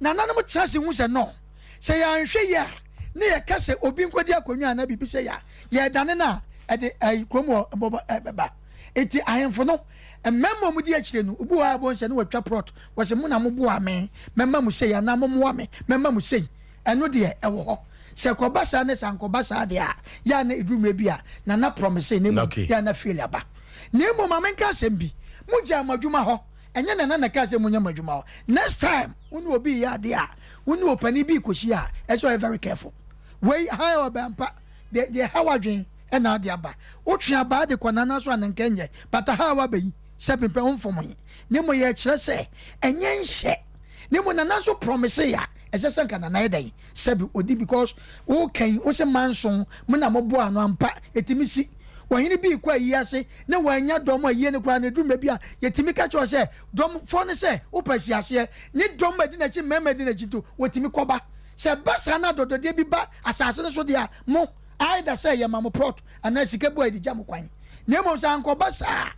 nananom tena ase hu sɛ no, sɛ yɛanhwɛ yie a, ne yɛka sɛ obi nkɔdi akonnwa anaa biribi sɛ yɛ a, yɛredane no a, ɛde ɛyi kurom hɔ bɔbɔ ɛbɛba. Enti ahemfo no, mmarima a wɔdi akyire no, obi wɔ hɔ a ɛbɔ nsɛ ne watwa prɔt, wɔsɛ mo na moboa me, mɛma mo sei anaa mommoa me, mɛma mo sei. Ɛno deɛ ɛwɔ hɔ. Sɛ ɛkɔba saa ne sɛ ankɔba saa deɛ a, yɛ a na ɛduru mmerɛ bi a, Nana promise na mmom yɛ a na fail aba. Na mmom ma menka asɛm bi, mo gyaa mo adwuma hɔ, ɛnyɛ Nana na ɛkaa sɛ monyɛ mo adwuma hɔ. Next time wo ne obi reyɛ adeɛ a, wo ne opanin bi rekɔhyia a, ɛsɛ sɛ ɔyɛ very careful. Wei, hann ɔbɛ ampa, deɛ deɛ ɛha w'adwene na ade aba. Wotwe abaa de kɔ Nana so a na nka ɛnyɛ, but ha a waba yi, sɛbe mpɛ womfom he. Na mmom yɛrekyerɛ sɛ ɛnyɛ nhyɛ. Na mmom Nana nso promise a, ɛsɛ sɛ nka Nana yɛ dɛn? Sɛbi odi because wo ka yi wo se manson mo na mo boa ano ampa etimi si ɔhene bi rekɔ ayie ase na wannya dɔm ayie no koraa no eduru mɛ bi a yɛtumi ka kyerɛ sɛ dɔm foɔ no sɛ wopɛ si aseɛ ne dɔm adi n'akyi mmarima adi n'akyi nti wɔtumi kɔba sɛ ɛba saa na adɔdɔdeɛ bi ba asase no so deɛ a mo either sɛ yɛma mo plot anaa sika bi a yɛde gya mo kwan na mmom sɛ ankɔba saa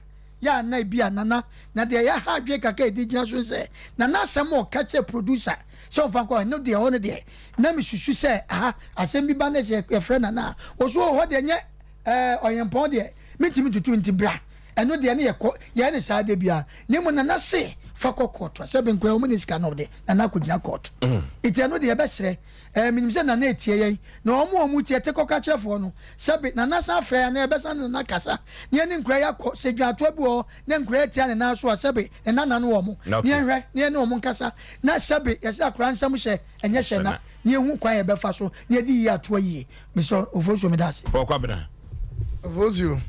Yɛ a na ebia Nana, na deɛ ɛyɛ ha adwene kakra a yɛde gyina so ne sɛ, Nana asɛm a ɔka kyerɛɛ producer sɛ ɔmfa nkɔ ɛno deɛ ɛhɔ no deɛ, na mesusu sɛ aha asɛm bi ba na sɛ yɛfrɛ Nana a, ɔso oh hɔ deɛ nyɛ ɛɛ ɔhempɔn deɛ mentumi ntutu nti bra, ɛno deɛ ne yɛkɔ, yɛyɛ no saa da biara. Na mmom Nana se fa kɔ court a, sɛ benkoraa wɔn nni sika na ɔde Nana akɔgyina court. Nti ɛno deɛ yɛbɛsrɛ Ɛɛ, menim sɛ Nana retie yɛn, na wɔn a wɔtie te-kɔka-kyerɛfoɔ no, sɛbe Nana san frɛ yɛn anaa yɛbɛsan ne Nana kasa, na yɛne nkoraa yi akɔ, sɛ dwaatoa bi wɔ hɔ na nkoraa yi atia ne nan so a, sɛbe ne nana ne wɔn, na yɛnhwɛ, na yɛne wɔn nkasa, na sɛbe yɛsɛ akoraa nsɛm hyɛ, ɛnyɛ hyɛ na, na yɛhu kwan a yɛbɛfa so na yɛde yie atoa yie. Mesrɛ wo, Ofosuo, meda ase. Paul Kwabena. Ofosuo,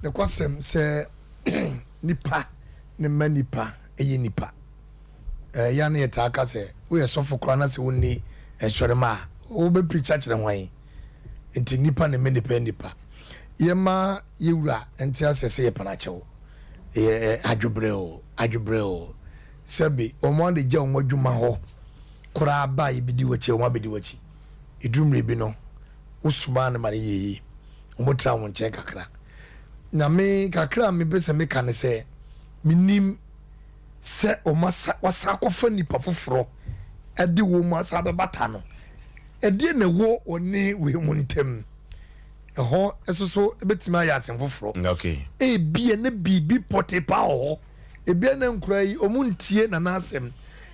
nokwasɛm sɛ nipa ne mma nipa yɛ nipa. Ɛyɛ a na yɛtaa ka sɛ, woyɛ sɔfo koraa na sɛ wonni nsɔremma a, wobɛ preach akyerɛ hwan? Nti nnipa na ɛma nnipa yɛ nnipa. Yɛma yɛ wura nte aseɛ sɛ yɛpɛ no akyɛw. Yɛ adwobrɛw, adwobrɛw. Sɛbe wɔn ara na egya wɔn adwuma hɔ koraa ba a yɛbɛdi w'akyi a, wɔn abɛdi w'akyi. Ɛduru mmerɛ bi no, wosomaa no ma no yɛɛ yie. Wɔtra wo nkyɛn kakra. Na me, kakra a mepɛ sɛ meka ne sɛ, menim. sɛ wɔasa wɔasan akɔfa nnipa foforɔ de wɔn asan abɛbata no, ɛdeɛ na ɛwɔ wɔne wei mu ntam? Ɛhɔ nso so bɛtumi ayɛ asɛm foforɔ. Okay. Ebia ne biribi pɔtee paa wɔ hɔ. Ebia na nkura yi wɔn ntie nana asɛm.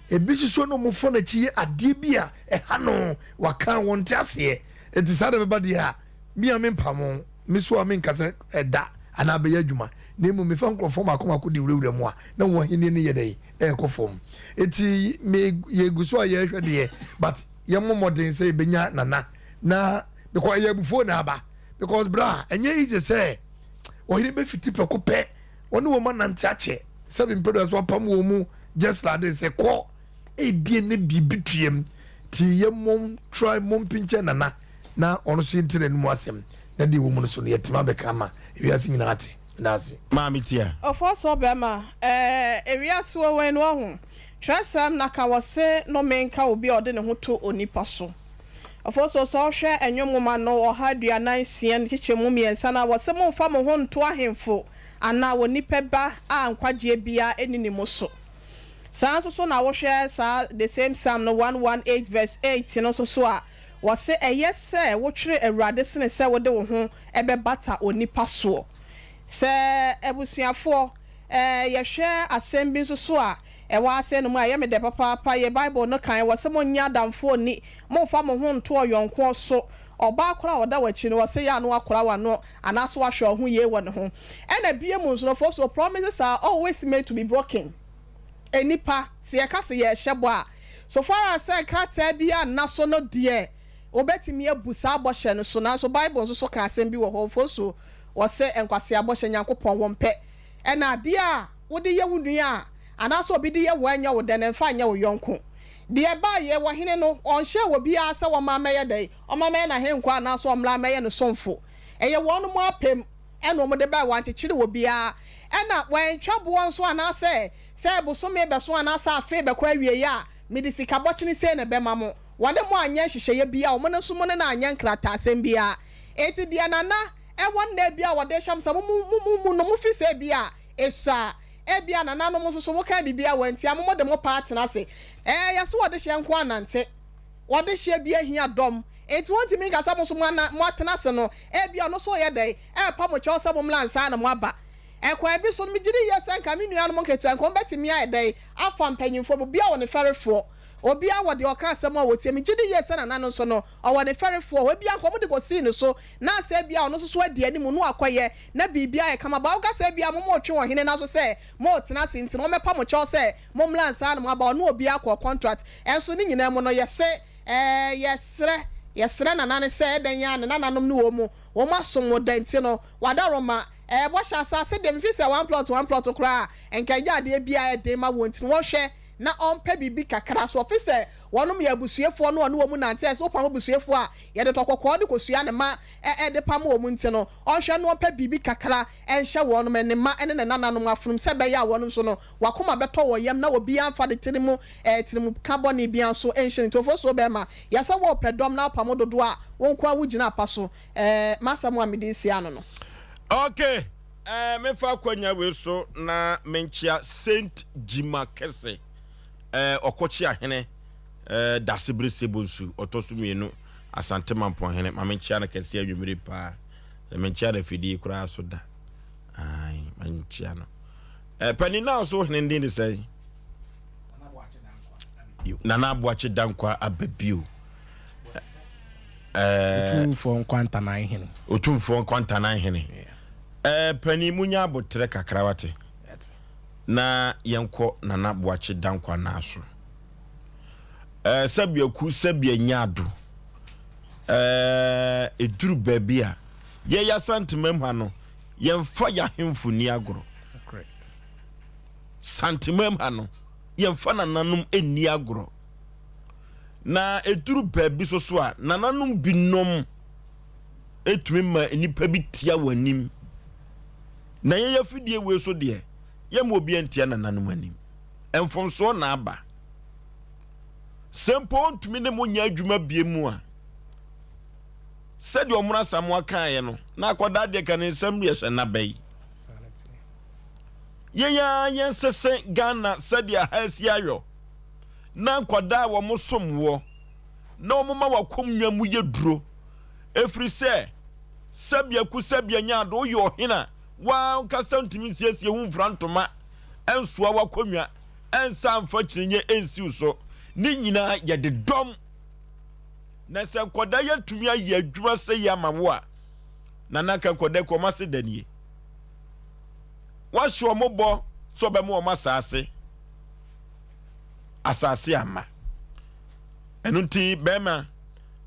Ebi nso so na wɔn fa n'akyi yɛ adeɛ bi a ɛha no, waka wɔn nte aseɛ. Eti saa na ɛbɛba deɛ a, me a mempamo. Me so a menka sɛ ɛda anaa bɛyɛ adwuma, na mmom mefa nkurɔfoɔ mmaako mmaako de wurawura mu a, na wɔn ahennie no yɛ dɛn? Ɛrekɔ fam. Enti me yɛgu so a yɛrehwɛ deɛ, but yɛmmɔ mmɔden sɛ yɛbɛnya Nana na because ɛyɛ abufuo na aba because bra ɛnyɛ easy sɛ ɔhene bɛfiti prɛko pɛ ɔne wɔn anante akyɛ sɛbi mpɛdua so apam wɔn mu just like this sɛ kɔ ebie ne biribi tuam ti yɛmmom try mmom pinkyɛ Nana na ɔno nso yɛnte n'anom asɛm, na deɛ ɛwɔ mu no so no, yɛatumi abɛka ama ewiase nyinaa ate. Meda ase. Maame Tia. Ɔfɔsɔ bɛma ɛɛ ewiase wɔ wei no wahu. Twerɛsɛm na ka wɔ se nome nka obi a ɔde ne ho to onipa so. Ɔfoso sɛ wohwɛ Nnwom nwoma no 146 ne kyekyɛmu mmiɛnsa no a wɔse momfa mo ho nto ahemfo anaa onipa ba a nkwagyeɛ biara nni ne mu so. Saa nso so na wohwɛ saa the same Psalm no 118 verse 8 no nso so a wɔse ɛyɛ sɛ wotwere Awurade sene sɛ wode wo ho bɛbata onipa soɔ. Sɛ abusuafoɔ yɛhwɛ asɛm bi nso so a ɛwɔ asɛm no mu a, ɛyɛ me dɛ papaapa. Yɛ Bible no kan, wɔse monnye adamfoɔ nni, mommfa mo ho nnto ɔyɔnkoɔ so. Ɔbaa koraa a ɔda w'akyi no, wɔse yɛ a na woakora w'ano anaase woahwɛ wo ho yie wɔ ne ho. Ɛna biom nso no, for so promises are always made to be broken. Nnipa, sɛ yɛka sɛ yɛrehyɛ bɔ a, so far as sɛ krataa biara nna so no deɛ, wɔbɛtumi abu saa bɔhyɛ no so. Nanso Bible nso so ka asɛm bi wɔ hɔ, for so wɔse nkwasea bɔhyɛ Nyankopɔn wɔmpɛ. Ɛna adeɛ a wode yɛ wo nua a, anaasɛ obi de yɛ wo a ɛnyɛ wo dɛ no, mfa nyɛ wo yɔnko. Deɛ ɛbaeɛ, ɔhene no, ɔnhyɛɛ obiara sɛ wɔmmra mmɛyɛ dɛn? Ɔmmra mmɛyɛ n'ahenkwaa anaasɛ ɔmmra mmɛyɛ ne somfo. Ɛyɛ wɔnom apem ɛna wɔde baeɛ, wɔankyekyere obiara, ɛna wɔantwa boɔ nso anaasɛ sɛ bosome bɛso anaasɛ afe rebɛkɔ awieeɛ a, mede sika bɔtene sei na ɛbɛma mo. Wɔne mo anyɛ nhyehyɛeɛ biara, wɔn nso mo ne no anyɛ nkrataasɛm biara. Enti deɛ Nana ɛwɔ nna bi a wɔde rehyɛ mo sɛ mo mo mo mu no, mofi sɛ ebia esua, ebia nananom nso so mokaa biribi a wɔantia mo, mode mo paa tena ase. Ɛɛ, yɛse wɔde hyɛ nko anante, wɔde hyɛ bi ahia dɔm, enti wɔntumi nka sɛ mo nso moana moatena ase no, ebia ɔno nso reyɛ dɛn, ɛrepa mo kyɛw sɛ mommra ansa na moaba. Ɛkwan bi so no, megye di yie sɛ nka me nuanom nketewa nka wɔbɛtumi ayɛ dɛn afa mpanyimfoɔ bi, obiara wɔ ne fɛrefoɔ. Obiara wɔ deɛ ɔka asɛm a ɔtie. Megye di yie sɛ Nana no nso no, ɔwɔ ne fɛrefoɔ hɔ. Ebia anka wɔde kɔsii ne so, na asɛ ebia ɔno nso so adi anim na wakɔyɛ, na biribi ayɛ kama. But woka sɛ ebia mo moretwe ɔhene no aso sɛ moretena ase nti no, wɔmmɛpa mo kyɛw sɛ mommra ansa na moaba. Ɔne obiara kɔɔ contract. Ɛnso ne nyinaa mu no, yɛse ɛɛ yɛsrɛ, yɛsrɛ Nana no sɛ ɛdɛn ara ne nananom ne wɔn, wɔn asom mo da nti no, wadaworoma. Ɛɛ bɔhyɛ asase deɛ, mefiri sɛ one plot, one plot koraa a, nka ɛnyɛ adeɛ biara ɛden ma wɔn nti no, wɔnhwɛ na ɔmpɛ biribi kakra so ɔfisɛ wɔnom yɛ abusuafoɔ na ɔne wɔn nante a ɛsɛ wopam abusuafoɔ a yɛde tɔ kɔkɔɔ ne kosua ne ma de pam wɔn nti no ɔnhwɛ na ɔmpɛ biribi kakra nhyɛ wɔnom ne mma ne ne nananom afonom sɛ ɛbɛyɛ a wɔnom nso no wakoma bɛtɔ wɔn yam na obiara mfa ne tiri mu tirimu ka bɔne biara nso nhyɛ ne nti ofosuo bɛrima yɛ sɛ wɔpɛ dɔm na wopam dodoɔ a wo nko ara wogyina apa so m'asɛm a mede resi ano no. Okay. Eh, memfa akwanya wei so na menkyea Saint Gyima Kɛse, eh, Ɔkɔkyeahene, eh, Dasebere Sebonsu, ɔtɔ so mmienu, Asante Mampɔnhene. Ma menkyea no kɛse anwummere paa. Sɛ menkyea no afidie koraa so da. Ai, menkyea no. Eh, panin naa so hene din de sɛn? Nana Aboakye Dankwa aba bio. Eh, Otumfoɔ Nkwantanan hene. Otumfoɔ Nkwantanan hene. Eh, panin mu nya abotrɛ kakra wate. Na yɛnkɔ Nana Boakye Dankwa naa so. Eh, sɛbea ku sɛbea nyaado. Eh, eduru baabi a yɛyɛ Asantemam ha no, yɛmfa yɛahemfo nni agorɔ. Santemam ha no, yɛmfa nananom nni agorɔ. Na eduru baabi so so a, nananom binom tumi ma nnipa bi tia wɔn anim. Na yɛn afidie wei so deɛ, yɛmma obi ntia nananom anim. Mfomsoɔ na aba. Sɛ mpo ɔntumi ne mo nyɛ adwuma bie mu a, sɛdeɛ ɔmono Asamoah kaeɛ no, na akwadaa deɛ ka ne nsɛm deɛ hyɛ naba yi. Yɛn ara yɛnsese Ghana sɛdeɛ ha asi ayɔ na nkwadaa a wɔn som woɔ na wɔn ma wakɔmnwa mu yɛ duro ɛfiri sɛ sɛbea ku sɛbea nya ado woyɛ ɔhene a wankasa ntumi nsiesie ho mfira ntoma ɛnsoa wakɔnwa ɛnsa mfa kyininyɛ ɛnsiw so ne nyinaa yɛde dɔm na sɛ nkwadaa yɛtumi ayɛ adwuma sɛ yi ama wo a na nanka nkwadaa kɔ ɔma ase da nie wahyɛ wɔn bɔ sɛ ɔbɛma wɔn asaase asase ama ɛno nti bɛrima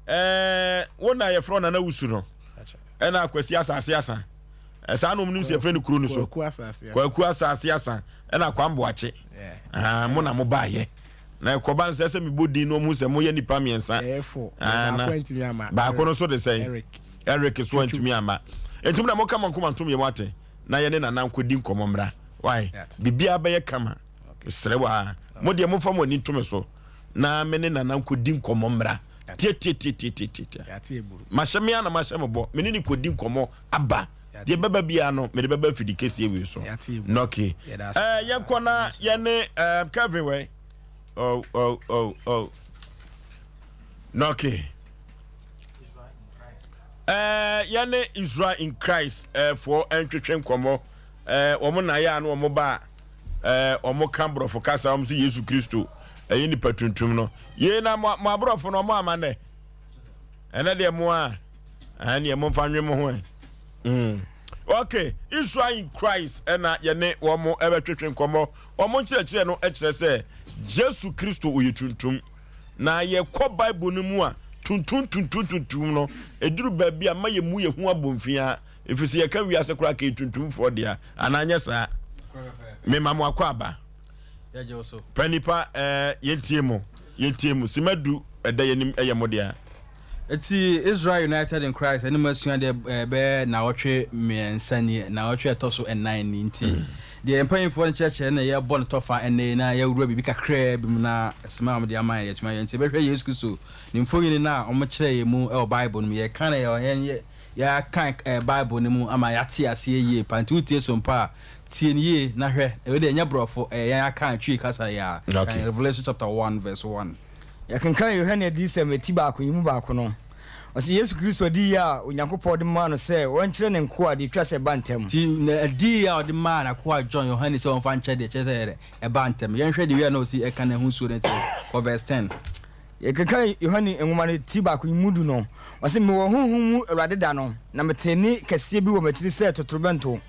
ɛɛ wo na yɛfrɛ nana wusu no ɛna akwasi asase asa ɛsaa na ɔmo sɛ yɛfrɛ no kuro no so kwaku asase asa ɛna kwamboakye ɛɛ mo na mo baayɛ na ɛkɔba no sɛ sɛ mebɔ din no ɔmo sɛ moyɛ nipa mmiɛnsa baako no so de sɛ Eric so antumi ama nti mo na moka mo nkoma ntom yɛ mo ate na yɛne nana nkɔdi nkɔmmɔ mmra wae biribiara bɛyɛ kama. Mesrɛ wo ara, mo deɛ momfa mo ani nto me so na me ne Nana nkɔdi nkɔmmɔ mmra. Tiatiatiatiatiatia. Mahyɛ me ara na mahyɛ mo bɔ, me ne no kɔdi nkɔmmɔ aba. Deɛ ɛbɛba biara no, mede bɛba afidi kɛseɛ wei so. Nɔke. Eh, yɛnkɔ na yɛne eh, Kevin wɛ. Oh, oh, oh, oh. Nɔke. Eh, yɛne Israel in Christ eh, foɔ ntwetwe nkɔmmɔ. Eh, wɔn na yɛ a na wɔn ba a eh, wɔn ka borɔfo kasa, wɔn sɛ Yesu Kristo ɛyɛ nipa tuntum no. Yei na mo aborɔfo no wɔn ama nɛ. Ɛnɛ deɛ mo a, ɛneɛ momfa nwe mo ho ɛ. Mm. Ok, Israel in Christ ɛna yɛne wɔn ɛbɛtwetwe nkɔmmɔ. Wɔn nkyerɛkyerɛ no ɛkyerɛ sɛ Yesu Kristo ɔyɛ tuntum. Na yɛkɔ Bible no mu a, tuntum tuntum tuntum no, ɛduru baabi a ma yɛmu yɛn ho abomfiaa. Ɛfiri sɛ yɛka wiase koraa ka yɛ tuntumfoɔ dea, anaa nyɛ saa? Mema mo akɔ aba. Pɛ nipa ɛɛ yɛntie mo, yɛntie mo. Sima du ɛda yɛnim ɛyɛ mo dea. Eti Israel United in Christ ɛne mo asua deɛ ɛbɛyɛ naawɔtwe mmiɛnsa nie, naawɔtwe ɛtɔ so ɛnan ni nti deɛ mpanyinfoɔ no kyerɛkyerɛ na yɛbɔ no tɔfa ɛnɛ yi na yɛwura biribi kakraa bi mu na ɛsoma a wɔde ama yɛn yɛatumi ayɛ nti yɛbɛhwɛ Yesu Kristo ne mfonini no a wɔkyerɛ yɛn mu ɛwɔ Bible no mu yɛka no yɛ yɛn yɛ Yɛakan Bible no mu ama yɛate aseɛ yie paa nti wotie so mpo a, tie no yie na hwɛ. Wei deɛ ɛnyɛ borɔfo, ɛyɛ yɛn akan Twi kasa yi ara. Kan Revelation chapter 1 verse 1. Yɛkenkan Yohane Adiyisɛm eti baako yi mu baako no, ɔse, Yesu Kristo adiyi a Onyankopɔn de maa no sɛ ɔnkyerɛ ne nkoa deɛ etwa sɛ ɛba ntɛm. Nti n'adiyi a ɔde maa n'akoa John, Yohane, sɛ ɔmfa nkyerɛ deɛ ɛkyerɛ sɛ ɛyɛ dɛ, ɛba ntɛm. Yɛnhwɛ deɛ wei a na ɔsi ɛka no ho nsuo no teɛ. Kɔ verse 10. Yɛkenkan Yohane nwoma no ti baako yi mu du no, ɔse, Mewɔ Honhom mu Awurade da no, na metee nne kɛseɛ bi wɔ m'akyiri sɛ totorobɛnto,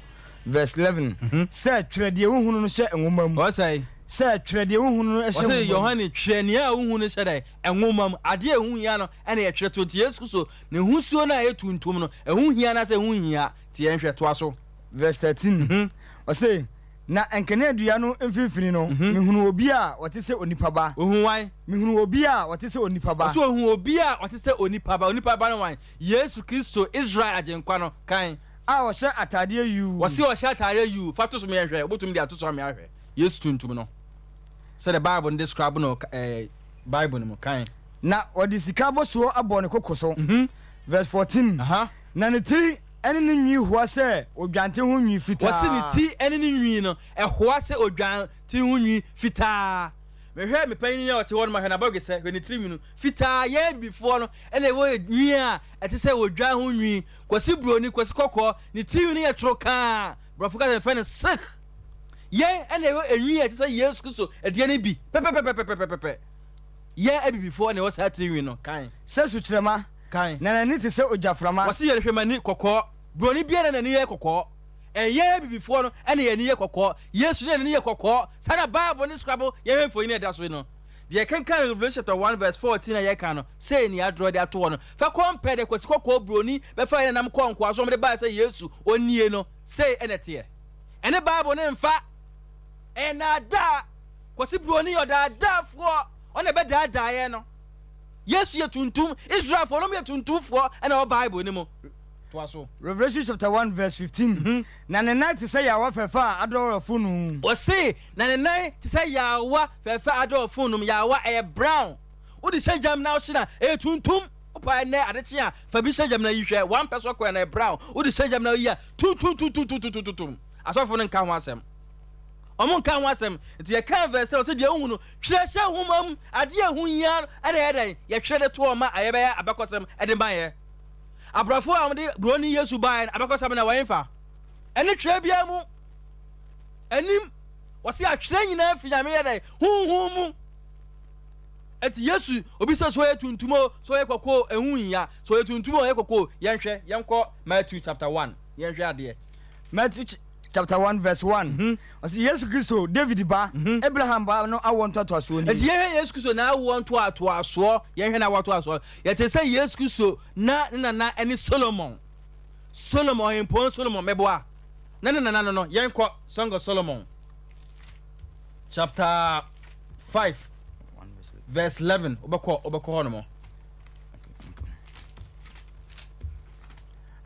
verse 11, sɛ, Twerɛ deɛ wohunu no hyɛ nwoma mu. Ɔsɛe. Sɛ, Twerɛ deɛ wohunu no hyɛ Ɔse, nwoma mu. Yohane, twerɛ nea wohunu no hyɛ dɛn? Nwoma mu. Adeɛ a ɛho hia no na yɛtwerɛ to. Nti Yesu Kristo ne ho suo no a ɛyɛ tuntum no, ɛho hia anaasɛ ɛho nhia? Nti yɛnhwɛ, toa so. Verse 13, ɔse, Na nkaneadua no mfimfini no, mehunuu obi a ɔte sɛ onipa ba. Ohuu wan? Mehunuu obi a ɔte sɛ onipa ba. Ɔse ohuu obi a ɔte sɛ onipa ba. Onipa ba no wan? Yesu Kristo, Israel Agyenkwa no. Kan. A ɔhyɛ ataadeɛ yuu. Ɔse ɔhyɛ ataadeɛ yuu. Fa to so ma yɛnhwɛ. Wobɛtumi de ato so ama yɛahwɛ. Yesu tuntum no. Sɛdeɛ Bible no describe no ɛɛ Bible no mu. Kan. Na ɔde sika abɔsoɔ abɔ ne koko so. Verse 14. Na ne tiri. ne ne nwi hoa sɛ odwanten ho nwi fitaa. Wɔse ne ti ne ne nwi no, ɛhoa sɛ odwanten ho nwi fitaa. Mehwɛ me panyin yi a ɔte hɔ no, mahwɛ n'abɔdwesɛ, hwɛ ne tiri nwi no, fitaa. Yɛn Abibifoɔ no na yɛwɔ nwi a ɛte sɛ odwan ho nwi. Kwasi Buroni, Kwasi Kɔkɔɔ, ne tiri nwi no yɛ torokaa. Borɔfo kasa yɛfrɛ no silk. Yɛn na yɛwɔ nwi a ɛte sɛ Yesu Kristo deɛ no bi pɛpɛpɛpɛpɛpɛpɛ. Yɛn Abibifoɔ na yɛwɔ saa tiri nwi no. Kan. Sɛ sukyerɛma. Kan. Na n'ani te sɛ ogyaframa. Wɔse yɛrehwɛ m'ani kɔkɔɔ. Broni biara na n'ani yɛ kɔkɔɔ. Ɛnyɛ abibifoɔ no na yɛn ani yɛ kɔkɔɔ. Yesu na n'ani yɛ kɔkɔɔ. Saa na Bible no describe yɛhwɛ mfonini a ɛda so yi no. Deɛ yɛkenkan Revelation chapter 1 verse 14 a yɛka no, sei na yɛadrɔ de ato hɔ no. Fa compare deɛ Kwasi Kɔkɔɔ Broni bɛfaa yɛn nananom kɔɔ nkoasom de baeɛ sɛ Yesu ɔnie no, sei na ɛteɛ. Ɛne Bible no mfa. Ɛyɛ nnaadaa. Kwasi Broni yɛ ɔdaadaafoɔ. Ɔno na ɛbɛdaadaa yɛn no. Yesu yɛ tuntum. Israelfoɔ nom yɛ tuntumfoɔ ɛna ɛwɔ Bible no mu. Toa so. Revelation chapter 1 verse 15, Na ne nan te sɛ yaawa fɛfɛ a adɔ wɔ fononoo mu. Ɔse na ne nan te sɛ yaawa fɛfɛ a adɔ wɔ fononoo mu. Yaawa ɛyɛ brown. Wode hyɛ gyam na wohye no a, ɛyɛ tuntum. Wopɛ a ɛnnɛ ade kye a, fa bi hyɛ gyam na yi hwɛ. One pɛ so kɔɛ no ɛyɛ brown. Wode hyɛ gyam na woyi a, tuntumtuntumtuntumtuntum. Asɔfo no nka ho asɛm. Ɔmo nka ho asɛm. Nti yɛkan verse 10, ɔse deɛ wohu no, twerɛ hyɛ nwoma mu, adeɛ a ɛho hia no ɛna ɛyɛ dɛn? Yɛtwerɛ de to hɔ ma ɛbɛyɛ abakɔsɛm de ma yɛ. Aborɔfo a wɔde buroni Yesu baeɛ no, abakɔsɛm no ɛwɔ hefa? Ɛne twerɛ biara mu. Anim. Wɔse atwerɛ nyinaa firi Nyame yɛ dɛn? Honhom mu. Ɛnti Yesu, obi sɛ sɛ ɔyɛ tuntum o, sɛ ɔyɛ kɔkɔɔ o, ɛho nhia. Sɛ ɔyɛ tuntum o, ɔyɛ kɔkɔɔ o, yɛnhwɛ, yɛnkɔ Matthew chapter 1, yɛnhwɛ adeɛ. Matthew chapter 1 verse 1. Ɔse Yesu Kristo, David ba, Abraham ba no awoɔ ntoatoasoɔ nie. Enti yɛnhwɛ Yesu Kristo n'awoɔ ntoatoasoɔ. Yɛnhwɛ n'awoɔ ntoatoasoɔ. Yɛte sɛ Yesu Kristo na ne nana ne Solomon. Solomon, ɔhempɔn Solomon, mɛboa. Na ne nana no no, yɛnkɔ Song of Solomon chapter 5 verse 11. Wobɛkɔ, wobɛkɔ hɔ nom.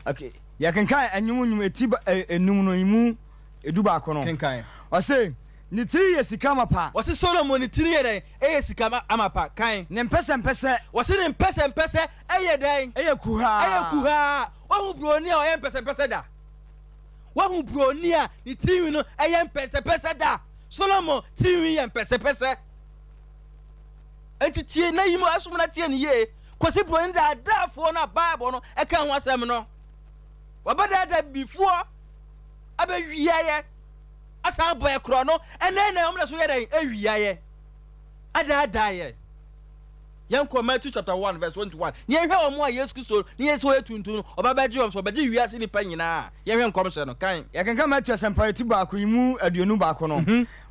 Okay. Yɛkenkan Nnwom nnwom eti enum no mu edubaako no. Kenkan. Ɔse, Ne tiri yɛ sika amapa. Wɔse Solomon ne tiri yɛ dɛn? Ɛyɛ sika amapa. Kan. Ne mpɛsɛmpɛsɛ. Wɔse ne mpɛsɛmpɛsɛ ɛyɛ dɛn? Ɛyɛ kuhaa. Ɛyɛ kuhaa. Woahu buroni a ɔyɛ mpɛsɛmpɛsɛ da? Woahu buroni a ne tirinwi no ɛyɛ mpɛsɛpɛsɛ da? Solomon tirinwi yɛ mpɛsɛpɛsɛ. Enti tie na yi mu asom na tie no yie. Kwasi buroni daadaafoɔ no a Bible no ɛka ho asɛm no. Wabɛdaadaa bibifoɔ abɛwiaeɛ asan abɔ yɛ korɔ no ɛnɛ na wɔn da so yɛ dɛn awiaeɛ adaadaa yɛ. Yɛnkɔ Matthew chapter 1 verse 21. Ne yɛnhwɛ wɔn a Yesu Kristo ne yɛn sɛ wɔyɛ tuntum no, ɔba bɛgye wɔn so ɔbɛgye wiase nnipa nyinaa. Yɛnhwɛ nkɔmhyɛ no. Kan. Yɛkenkan Matthew Asɛmpa ti baako yi mu 21 no,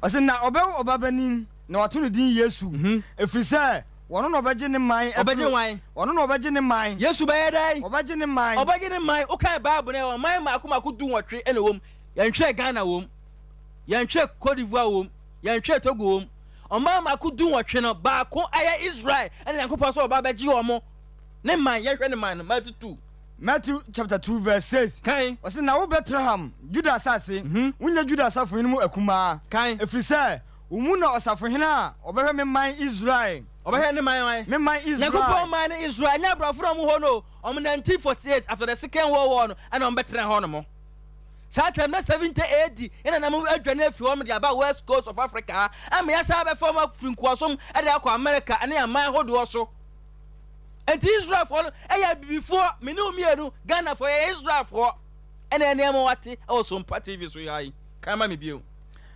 ɔse, Na ɔbɛwo ɔbabanin, na wɔato no din Yesu, ɛfiri sɛ ɔno na ɔbɛgye ne man afiri. Ɔbɛgye hwan? Ɔno na ɔbɛgye ne man. Yesu bɛyɛ dɛn? Ɔbɛgye ne man. Ɔbɛgye ne man. Wokae Bible no, ɛwɔ ɔman mmaako mmaako dunwɔtwe na ɛwɔ mu. Yɛntwerɛ Ghana wom. Yɛntwerɛ Cote d'Ivoire wom. Yɛntwerɛ Togo wom. Ɔman mmaako dunwɔtwe no, baako yɛ Israel, ɛna Nyankopɔn sɛ ɔba bɛgye wɔn. Ne man, yɛhwɛ ne man no, Matthew 2. Matthew chapter 2 verse 6. Kan. Ɔse, Na wo Betlehem, Juda asase, wonyɛ Juda asafohene mu akumaa, Kan. ɛfiri sɛ wo mu na ɔsafohene a ɔbɛhwɛ me man Israel. Ɔbɛhwɛ ne man wan? Me man Israel. Nyankopɔn man ne Israel, ɛnyɛ aborɔfo na wɔn hɔ no o. Wɔn 1948 after the second world war no ɛna wɔn bɛtena hɔ nom. Saa time na 70 AD ɛna na wɔn adwane afiri hɔ nom de aba west coast of Africa ha ɛma yɛasan abɛfa wɔn afiri nkoasom ɛde akɔ America ɛne aman hodoɔ so. Enti Israelfoɔ no ɛyɛ abibifoɔ, me ne wo mmienu, Ghanafoɔ yɛyɛ Israelfoɔ. Ɛna ɛne ɛma wate ɛwɔ Sompa TV so ha yi. Kan ma me bio.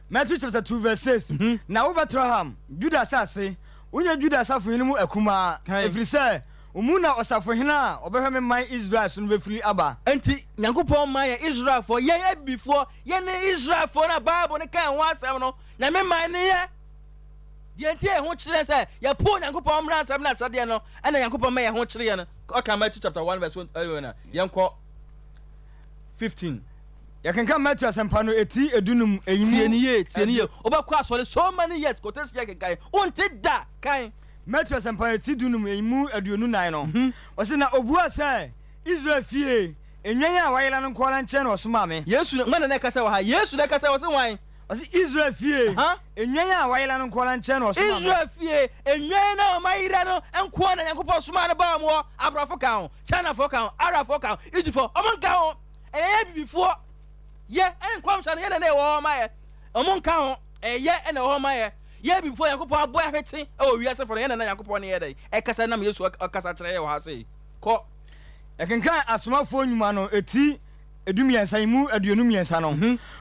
Matthew chapter 2 verse 6, Na wo Betlehem, Juda asase, wonyɛ Juda asafohene mu akumaa, ɛfiri sɛ wo mu na ɔsafohene a ɔbɛhwɛ me man Israel so no bɛfiri aba. Enti Nyankopɔn man yɛ Israelfoɔ, yɛn abibifoɔ, yɛne Israelfoɔ no a Bible no kaa ho asɛm no, Nyame man ne yɛ. Deɛ nti a yɛn ho kyere yɛn sɛ yɛpo Onyankopɔn mmara nsɛm ne ahyɛdeɛ no, ɛna Nyankopɔn ma yɛn ho kyere yɛn. Ɔka Matthew chapter 1 verse 1, yɛnkɔ 15. Yɛkenkan Mateo Asɛmpa no eti edunum eyi mu. Tie no yie, tie no yie. Wobɛkɔ asɔre so many years, quotation yɛ kenkan, wonte da, kan. Mateo Asɛmpa no eti dunum eyi mu 24 no, ɔse, Na obuaa sɛ, Israel fie, nnwan a wɔayera no nko ara nkyɛn na wɔsomaa me. Yesu, hwan na na ɛkasa wɔ ha? Yesu na ɛkasa, ɔse hwan? Ɔse, Israel fie, nnwan a wɔayera no nko ara nkyɛn na wɔsomaa me. Israel fie, nnwan a wɔayera no nko ara na Nyankopɔn somaa no baa wɔn hɔ. Aborɔfo ka ho, Chinafoɔ ka ho, Arabfoɔ ka ho, Egyptfoɔ, wɔn nka ho. Ɛyɛ yɛ abibifoɔ yɛ ɛne nkɔmhyɛ no yɛ na na ɛwɔ hɔ ma yɛ. Wɔn nka ho, ɛyɛ yɛ ɛna ɛwɔ hɔ ma yɛ. Yɛ abibifoɔ Nyankopɔn abɔ ahwete ɛwɔ wiase fo no yɛ na na Nyankopɔn ne yɛ dɛn ɛkasa nam Yesu ɔkasa kyerɛ yɛ wɔ ha sei. Kɔ. Yɛkenkan Asomafoɔ Nnwuma no ti dumiɛnsa yi mu 23 no,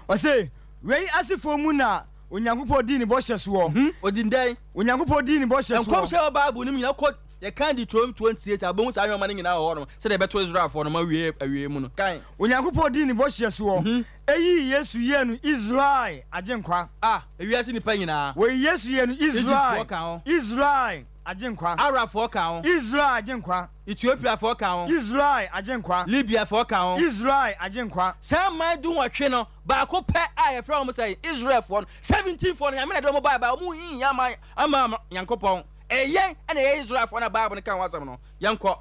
ɔse, Wei asefoɔ mu na Onyankopɔn dii ne bɔhyɛ soɔ. Ɔdi dɛn? Onyankopɔn dii ne bɔhyɛ soɔ. Nkɔmhyɛ wɔ Bible no mu nyinaa kɔ Yɛkan Deuteronomy 28 a, wobɛhu saa nneɛma no nyinaa wɔ hɔnom, sɛdeɛ ɛbɛto Israelfoɔ no ma awie awiei mu no. Kan. Onyankopɔn dii ne bɔhyɛ soɔ, yii Yesu yɛɛ no Israel Agyenkwa. A, ewiase nnipa nyinaa. Wɔyii Yesu yɛɛ no Israel, Egyptfoɔ ka ho. Israel Agyenkwa. Arabfoɔ ka ho. Israel Agyenkwa. Ethiopiafoɔ ka ho. Israel Agyenkwa. Libiafoɔ ka ho. Israel Agyenkwa. Saa mman dunwɔtwe no, baako pɛ a yɛfrɛ wɔn sɛ Israelfoɔ no, 17 foɔ no, Nyame na ɛde wɔn baeɛ, but wɔn nhia ama, ama Nyankopɔn. Ɛyɛ yɛn na yɛyɛ Israelfoɔ no a Bible no ka ho asɛm no. Yɛnkɔ.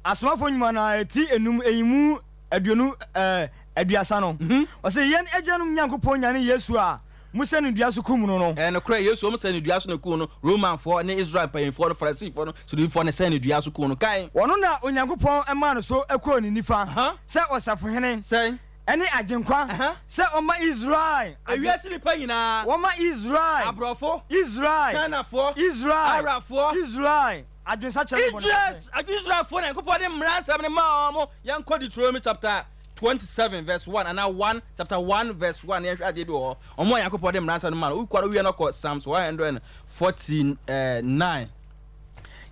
Asomafoɔ Nnwuma no ara ti enum eyi mu aduonu ɛɛ aduasa no, ɔse, Yɛn agyanom Nyankopɔn nyanee Yesu a mosɛn no dua so kum no no. Ɛyɛ nokorɛ, Yesu wɔn sɛn no dua so na ɛkuu no, Romanfoɔ ne Israel mpanyinfoɔ no, Farisifoɔ no, Sadukifoɔ no sɛn no dua so kuu no. Kan. Ɔno na Onyankopɔn maa no so kɔɔ ne nifa sɛ Ɔsafohene. Sɛn? Ɛne Agyenkwa, sɛ ɔma Israel. Ewiase nnipa nyinaa. Wɔma Israel. Aborɔfo. Israel. Chinafoɔ. Israel. Arabfoɔ. Israel. Adwensakyera ne bɔne fakyɛ. Israelfoɔ na Nyankopɔn de mmara nsɛm no maa wɔn. Yɛnkɔ Deuteronomy chapter 27 verse 1 anaa 1 chapter 1 verse 1 yɛnhwɛ adeɛ bi wɔ hɔ. Wɔn a Nyankopɔn de mmara nsɛm no maa no. Wokɔ a wowie no kɔ Psalms 149.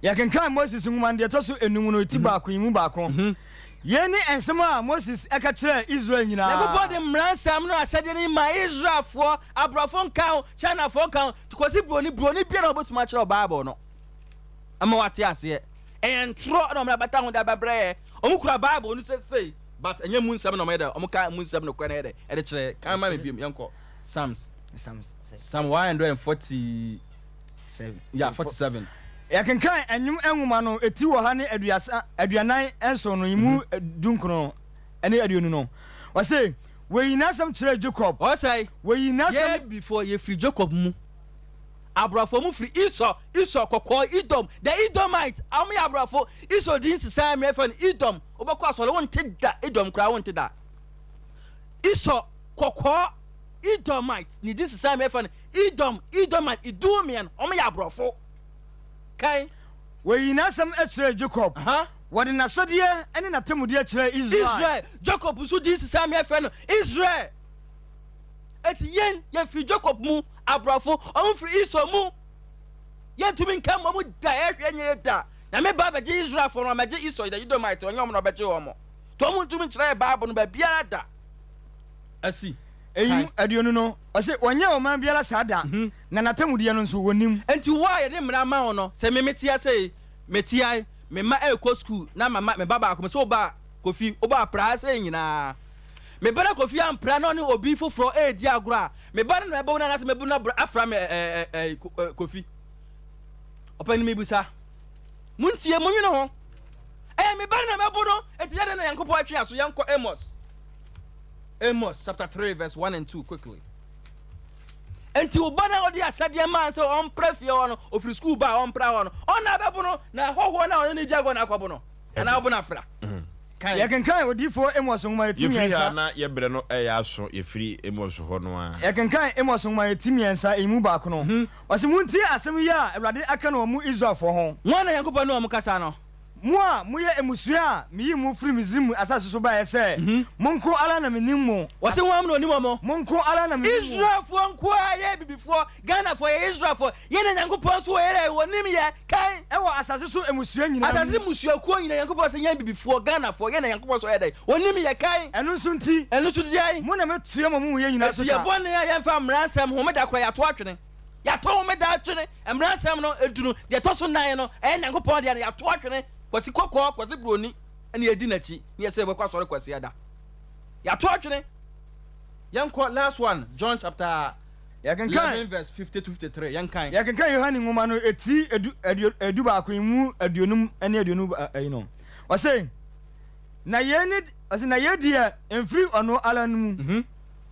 Yɛkenkan Moses nwoma no deɛ ɛtɔ so enum no ti baako yi mu baako. Yei ne nsɛm a Moses ka kyerɛɛ Israel nyinaa. Nyankopɔn de mmara nsɛm no ahyɛdeɛ no maa Israelfoɔ, aborɔfo nka ho, Chinafoɔ nka ho, kɔsi buroni, buroni biara a ɔbɛtumi akyerɛw Bible no ama wate aseɛ. Ɛyɛ ntorɔ na wɔn abata ho de abɛbrɛ yɛ. Wɔn kura Bible no sesei, but ɛnyɛ mu nsɛm na wɔn yɛ dɛ, wɔn ka mu nsɛm nokorɛ na yɛ dɛ, ɛde kyerɛ. Kan ma me biom, yɛnkɔ Psalms. Psalm 140. Yeah, 47. Yɛkenkan Nnwom nwoma no ti ɔha ne aduasa aduanan nson no mu mhm. dunkron ne aduonu no. Ɔse, Wɔyii n'asɛm kyerɛɛ Jacob. Ɔsɛe. Wɔyii n'asɛm. Yɛn before yɛfiri Jacob mu. Aborɔfo ɔmo firi Esau, Esau kɔkɔɔ, Edom, the Edomite, ɔmo yɛ aborɔfo. Esau din sesaa mmerɛ yɛfrɛ no Edom. Wobɛkɔ asɔre wonte da Edom koraa wonte da. Esau kɔkɔɔ, Edomite, ne din sesaa mmerɛ yɛfrɛ no Edom, Edomite, Idumean, ɔmo yɛ aborɔfo. Kan. Wɔyii n'asɛm kyerɛɛ Jacob. Wɔde n'ahyɛdeɛ ne n'atemmudeɛ kyerɛɛ Israel. Israel, Jacob nso din sesaa mmerɛ yɛfrɛ no Israel. Enti yɛn, yɛfiri Jacob mu, aborɔfo, wɔn firi Esau mu. Yɛntumi nka mmɔ mu da, ɛhwɛ nyɛ yɛ da. Nyame ba bɛgye Israelfoɔ no, ɔmɛgye Esau, the Edomite, ɔnyɛ wɔn na ɔbɛgye wɔn. Nti wɔn ntumi nkyerɛ yɛ Bible no baabiara da. Asi. Eyi mu aduonu no, ɔse, wɔnyɛɛ ɔman biara saa da, na n'atemmudeɛ no nso, wɔnnim. Enti wo a yɛde mmara ma wo no, sɛ me mete ase yi, mete ha yi, me mma rekɔ sukuu, na mama me ba baako, mese wo ba Kofi, wo ba pra ha sei nyinaa. Me ba no Kofi ampra na ɔne obi foforɔ redi agorɔ a, me ba no na mɛbɔ no anaasɛ mɛbu no afra me ɛ ɛ ɛ Kofi? Ɔpanin mebisa. Montie, monwene ho. Ɛyɛ me ba no na mɛbo no, enti yɛ dɛn na Nyankopɔn atwe aso? Yɛnkɔ Amos. Amos chapter 3 verse 1 and 2 quickly. Enti wo ba no a ɔde ahyɛdeɛ maa no sɛ ɔmpra fie hɔ no, ɔfiri sukuu ba a ɔmpra hɔ no, ɔno na abɛbo no, na ahɔhoɔ no a ɔne no di agorɔ no akɔbo no, anaa ɔbo no afra. Kan. Yɛkenkan odiyifoɔ Amos nwoma eti Yɛfiri ha mmiɛnsa. na yɛ berɛ no reyɛ aso, yɛfiri Amos hɔ no ara. Yɛkenkan Amos nwoma eti mmiɛnsa, eyi mu baako no, ɔse, Montie asɛm yi a Awurade aka no wɔ mo Israelfoɔ ho. Hwan na Nyankopɔn ne wɔn kasa no? Mo a moyɛ mmusua a meyii mo firii Misraim asase so baeɛ sɛ, Mo nko ara na menim mo. Wɔse hwan na ɔnim wɔn? Mo nko ara na menim mo. Israelfoɔ nko ara, yɛ abibifoɔ, Ghanafoɔ, yɛyɛ Israelfoɔ, yɛn na Nyankopɔn nso ɔyɛ dɛn? Ɔnim yɛ. Kan. Ɛwɔ asase so mmusua nyinaa mu. Asase mmusuakuo nyinaa, Nyankopɔn se yɛn abibifoɔ, Ghanafoɔ, yɛn na Nyankopɔn nso ɔyɛ dɛn? Ɔnim yɛ. Kan. Ɛno nso nti. Ɛno nso nti deɛn? Mo na mɛtua mo amumuyɛ nyinaa so Enti ka. yɛ bɔne a yɛmfa mmara nsɛm, homeda koraa yɛato atwene. Yɛato homeda atwene, mmara nsɛm no du no, deɛ ɛtɔ so nan no, ɛyɛ Nyankopɔn deɛ no, yɛato atwene. Kwasi kɔkɔɔ, Kwasi buroni, ɛna yɛdi n'akyi, ne yɛsɛ yɛbɛkɔ asɔre Kwasiada. Yɛato atwene. Yɛnkɔ last one, John chapter Yɛkenkan. 11 verse 50 to 53. Yɛnkan. Yɛkenkan Yohane nwoma no eti edu aduo edubaako yi mu aduonum ne aduonu ayi no. Ɔse, na yei ne ɔse na yei deɛ mfiri ɔno ara no mu.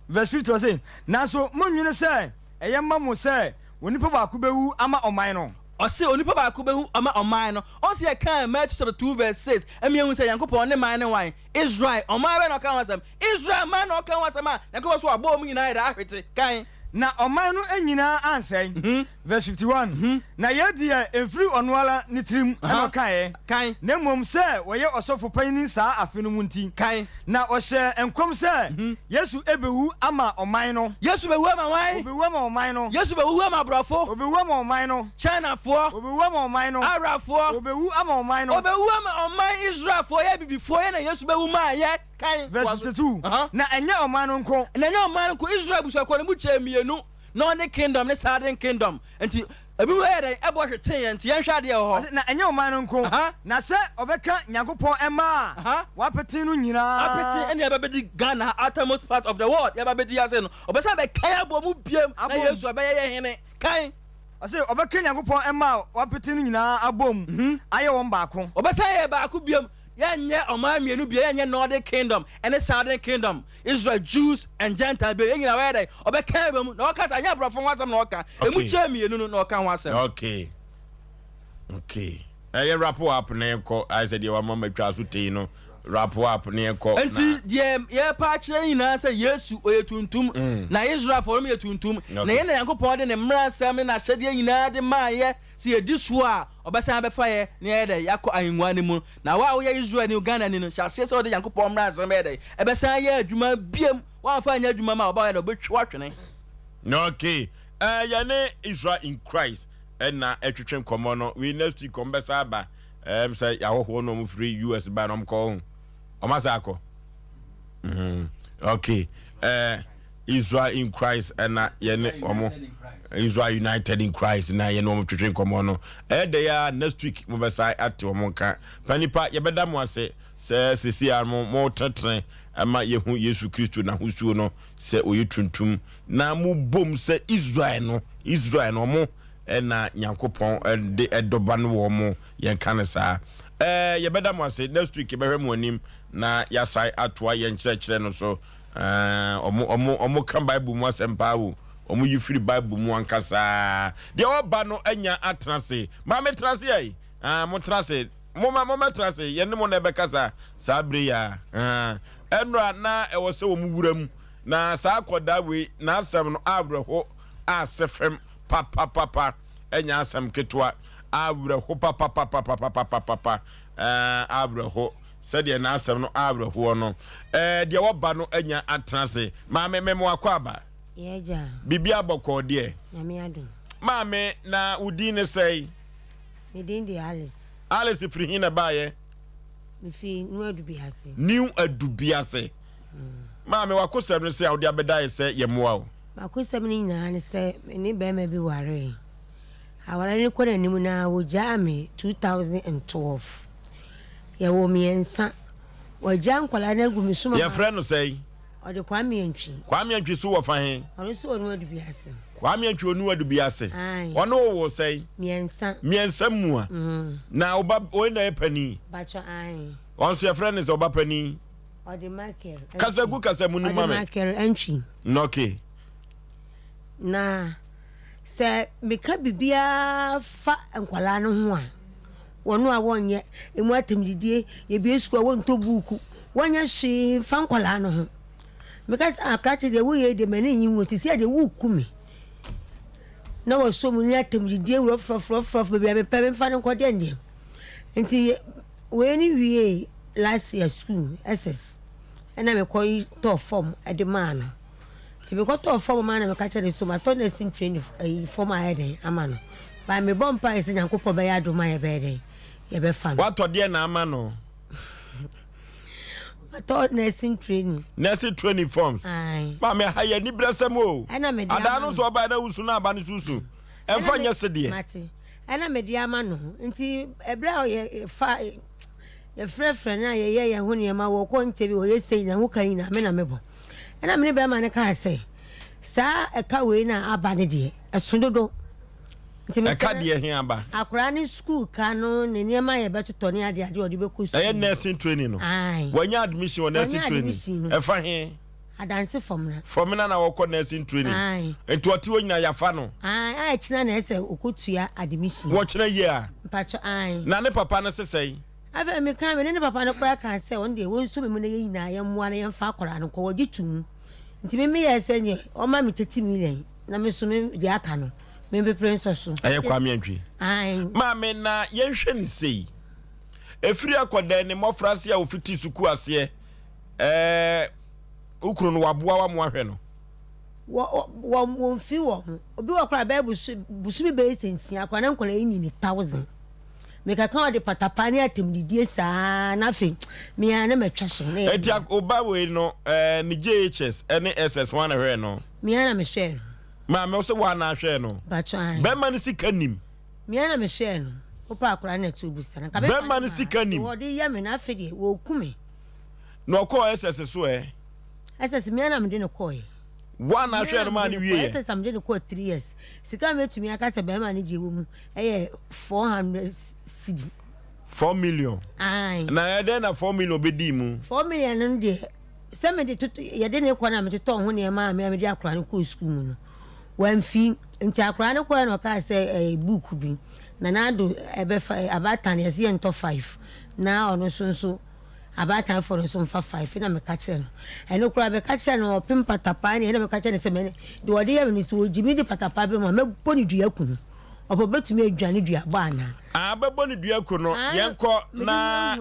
Verse 50 ɔse, nanso monnwene sɛ ɛyɛ ma mo sɛ onipa baako bɛwu ama ɔman no. Ɔse onipa baako bɛwu ama ɔman no. Ɔse yɛkaa Matthew chapter 2 verse 6 ɛma yɛhu sɛ Nyankopɔn ne man ne wan? Israel. Ɔman bɛn na ɔka ho asɛm? Israel man na ɔka ho asɛm a Nyankopɔn se wabɔ wɔn nyinaa ayɛ dɛ ahwete. Kan. Na ɔman no nyinaa ansɛe. Verse 51, Na yei deɛ ɛmfiri ɔno ara ne tirim na ɔkaeɛ, Kan. na mmom sɛ wɔyɛ ɔsɔfo panin saa afe no mu nti, Kan. na ɔhyɛɛ nkɔm sɛ Yesu bɛwu ama ɔman no. Yesu bɛwu ama hwan? Ɔbɛwu ama ɔman no. Yesu bɛwuwu ama aborɔfo. Ɔbɛwu ama ɔman no. Chinafoɔ. Ɔbɛwu ama ɔman no. Arabfoɔ. Ɔbɛwu ama ɔman no. Ɔbɛwu ama ɔman Israelfoɔ, yɛ abibifoɔ, yɛ na Yesu bɛwu maa yɛ. Kan. Verse 52, Na ɛnyɛ ɔman no nko. Na ɛnyɛ ɔman no nko, Israel abusuakuo no mu kyɛɛ mmienu. Northern Kingdom ne Southern Kingdom. Nti ebinom yɛ dɛn? Ɛbɔ hwetee yɛn. Nti yɛnhwɛ adeɛ wɔ hɔ. Ɔse, na ɛnyɛ ɔman no nko, na sɛ ɔbɛka Nyankopɔn mma a wɔapete no nyinaa. Apete ɛne yɛba bɛdi Ghana ha, outermost part of the world, yɛba bɛdi ase no, ɔbɛsan bɛka yɛn abɔ mu biam, na Yesu abɛyɛ yɛn hene. Kan. Ɔse, ɔbɛka Nyankopɔn mma a wɔapete no nyinaa abom ayɛ wɔn baako. Ɔbɛsan ayɛ baako biam. Yɛnyɛ ɔman mmienu bio, yɛnyɛ Northern Kingdom ɛne Southern Kingdom. Israel, Jews and Gentiles bio, yɛn nyinaa wɔyɛ dɛn? Ɔbɛka yɛn mu. Na ɔka sɛ, anyɛ aborɔfo ho asɛm na ɔka. Emu kyɛɛ mmienu no na ɔka ho asɛm. Okay. Okay. Ɛyɛ wrap up na yɛnkɔ. Ayɛ sɛ deɛ wama matwa so tei no. Wrap up na yɛnkɔ. Nti deɛ yɛrepa akyerɛ nyinaa sɛ Yesu ɔyɛ tuntum, mm. na Israelfoɔ no yɛ tuntum. Na yɛn na Nyankopɔn de ne mmara nsɛm ne n'ahyɛdeɛ nyinaa de maa yɛ. Sɛ yɛdi so a, ɔbɛsan abɛfa yɛ na yɛayɛ dɛn? Yɛakɔ ahengua no mu. Na wo a woyɛ Israelni, Ghanani no, hyɛ aseɛ sɛ wode Nyankopɔn mmara nsɛm bɛyɛ dɛn? Ɛbɛsan ayɛ adwuma biom. Woamfa anyɛ adwuma ma a, ɔba ɔyɛ dɛn? Ɔbɛtwi wo atwene. Okay, eh, yɛne Israel in Christ ɛna ɛtwetwe nkɔmmɔ no. Wei next week wɔn bɛsa aba. Ɛm sɛ yɛahɔhoɔ no wɔn firi US ba na wɔn kɔ ho. Wɔn asa akɔ. Mm-hmm. Okay. Eh, Israel in Christ ɛna yɛne wɔn Israel United in Christ na yɛne wɔn twetwe nkɔmmɔ no. Ɛyɛ dɛ ya next week mo bɛsa ate wɔn nka. Panipa yɛbɛda mo ase sɛ sisi a mo mo tenetene ɛma yɛhu Yesu Kristo n'ahosuo no sɛ ɔyɛ tuntum na mo bom sɛ Israel no Israel no wɔn ɛna Nyankopɔn de ɛdɔba no wɔn mo yɛnka no saa. Ɛɛ yɛbɛda mo ase next week yɛbɛhwɛ mo anim na yɛasan atoa yɛn nkyerɛkyerɛ no so. Ɛɛ, ɔmo, ɔmo, ɔmo ka Bible mu asɛm paa o. Ɔmo yi firi Bible mu ankasa. Deɛ ɔba no anya atena ase. Maame tena ase ai. Ah, mo tena ase. Mo ma, mo mɛtena ase. Yɛne mo na ɛbɛkasa saa bere yi a. Ah, ɛnora na ɛwɔ sɛ wɔn wura mu. Na saa akɔdaa wei, n'asɛm no awerɛho ase fam papapapa. Ɛnyɛ asɛm ketewa. Awerɛho papapapapapapapa. Ɛɛ, awerɛho. Sɛdeɛ n'asɛm no awerɛhoɔ no. Ɛɛ, deɛ wɔba no anya atena ase. Maame, mema wakɔ aba. Yɛ agya. Biribi abɔkɔɔ deɛ. Nyame adom. Maame, na wo din ne sɛn? Me din de Alice. Alice firi he na ɛbaeɛ? Mefiri New Adubiase. New Adubiase. Maame, w'akosɛm ne sɛ a wode abɛda yɛ sɛ yɛmmoa wo? M'akosɛm no nyinaa ne sɛ me ne barima bi waree. Aware no kɔ n'anim no ara, wɔgyaa me 2012. Yɛwoo mmiɛnsa. Wɔagya nkwadaa no agu me so ma. Yɛfrɛ no sɛn? Ɔde Kwame Antwi. Kwame Antwi so wɔ fa he? Ɔno nso wɔ Nuadu bi ase. Kwame Antwi wɔ Nuadu bi ase. Ae. Ɔne wo woo sɛn? Mmiɛnsa. Mmiɛnsa mua. Mm. Na wo ba, wei na ɛyɛ panin? Bakyɛ, ae. Ɔno nso yɛfrɛ no sɛ ɔba panin? Ɔde Michael Antwi. Kasa gu kasa mu no ma me. Ɔde Michael Antwi. Okay. Na sɛ meka biribiara fa nkwadaa no ho a, wɔn a wɔnyɛ, emu atɛmdidie, yɛbue sukuu a wɔntɔ buuku, wɔnyɛ hwee mfa nkwadaa no ho. Meka sɛ, ah, krakye deɛ woyɛ yi deɛ m'ani nnye ho, sisi a deɛ woreku me. Na wɔsɔ mu ne atɛmdidie rɔfrɔfrɔfrɔf, baabi a mepɛ memfa no nkɔ deɛ deɛ. Nti wei ne wiee last year sukuu, SS, ɛna mekɔ tɔɔ fam de maa no. Nti mekɔtɔɔ fɔm maa no na meka kyerɛɛ no sɛ matɔ nursing training ayi fɔm ayɛ dɛn ama no. But mebɔ mpaeɛ sɛ Nyankopɔn bɛyɛ adom a yɛbɛyɛ dɛn yɛbɛfa no. Watɔ deɛ na ama no? Matɔ nursing training. Nursing training forms. Aye. Maame ha yɛ anibrɛsɛm o. Ɛna mede ama Adaa no no. nso ɔbaeɛ na wusu na aba no susu. Ɛmfa nyɛ sedeɛ. Mate. Ɛna mede ama no. Nti ɛberɛ a ɔyɛ fa Yɛfrɛfrɛ no a yɛyɛ yɛn ho nneɛma, wɔkɔ interview, wɔyɛ sei na ho ka nyinaa me na mebɔ. Ɛna me ne bɛrima no kaa sɛ, saa ɛka wei na aba no deɛ, ɛso dodo. Nti me Ɛka deɛ he aba? Akwaraa ne sukuu ka no, ne nneɛma a yɛbɛtotɔ ne adeade a ɔde bɛkɔ sukuu. Ɛyɛ nursing training no? Ae. Wanya admission wɔ nursing Wanya training? admission no. Ɛfa he? Adanse Fɔmena. Fɔmena na wɔkɔ nursing training? Ae. Nti ɔte hɔ nyinaa yɛafa no? Ae, a ɛkyena na ɛsɛ ɔkɔtua admission. Wɔkyena yie a? Mpakyɛ, ae. Na ne papa no se sɛn? Afei mekaa me ne ne papa no koraa kaa sɛ ɔno deɛ wɔnso me mu na yɛn nyinaa yɛmmoa na yɛmfa akwadaa no nkɔ, wɔgye to mu. Nti me meyɛɛ sɛ neɛ ɔma me 30 million na me nso me deɛ aka no mempepere nsɔ so. Ɛyɛ Kwame Antwi. Ae. Maame, na yɛnhwɛ no sei. Ɛfiri akɔdaa ne mmɔfraase a wɔfiti sukuu aseɛ, ɛɛ, wo kunu no waboa wo ama woahwɛ no? Wɔ, wɔ, wɔmfiri wɔn ho. Obi wɔ koraa bɛyɛ boso, bosome bɛyɛ sɛ nsia koraa na nkwadaa yi nyini thousand. Mekaka ɔde patapaa ne atɛmdidie saa na afei me ara na matwa so. Na Eti oba wei no eh, ne JHS ne SS hwan na hwɛɛ no? Me ara na mehwɛɛ no. Maame wo sɛ woa na ahwɛɛ no? Mpakyɛ ahe. Bɛrima no sika nim. Me ara na mehwɛɛ no. Wopɛ akwadaa no na ɛte obusa no. Nka bɛfa Bɛrima no sika nim. Wɔde yɛ me na afei deɛ wɔku me. Na ɔkɔɔ SS so ɛ? SS me ara na mede no kɔɔɛ. Woa na ahwɛɛ no maa no wieɛ? SS a mede no kɔɔ 3 years. Sika a mɛtumi aka sɛ bɛrima no deɛ wɔ mu ɛyɛ 400 cedi. 4 million? Ae. Na ɛdɛn na 4 million bɛdii mu? 4 million no deɛ sɛ mede toto yɛde ne kɔ na metotɔɔ ho nneɛma a me a mede akwadaa no kɔɔ sukuu mu no wamfi nti akwadaa no kɔɛ na ɔkaa sɛ ɛyɛ book bi na n'ado ɛbɛfa abaatan yɛsɛ yɛntɔ 5 na ɔno nso nso Abaataefoɔ no nso mfa faefe na meka kyerɛ no. Ɛno koraa meka kyerɛ no ɔpem patapaa ne ɛna meka kyerɛ no sɛ mɛ deɛ ɔde yɛ me no sɛ ɔgye me di patapaa bi mu a mɛbɔ ne dua aku no. Ɔpɛ ɔbɛtumi adwane dua bɔ anaa? Ah, bɛbɔ ne dua aku no. Yɛnkɔ na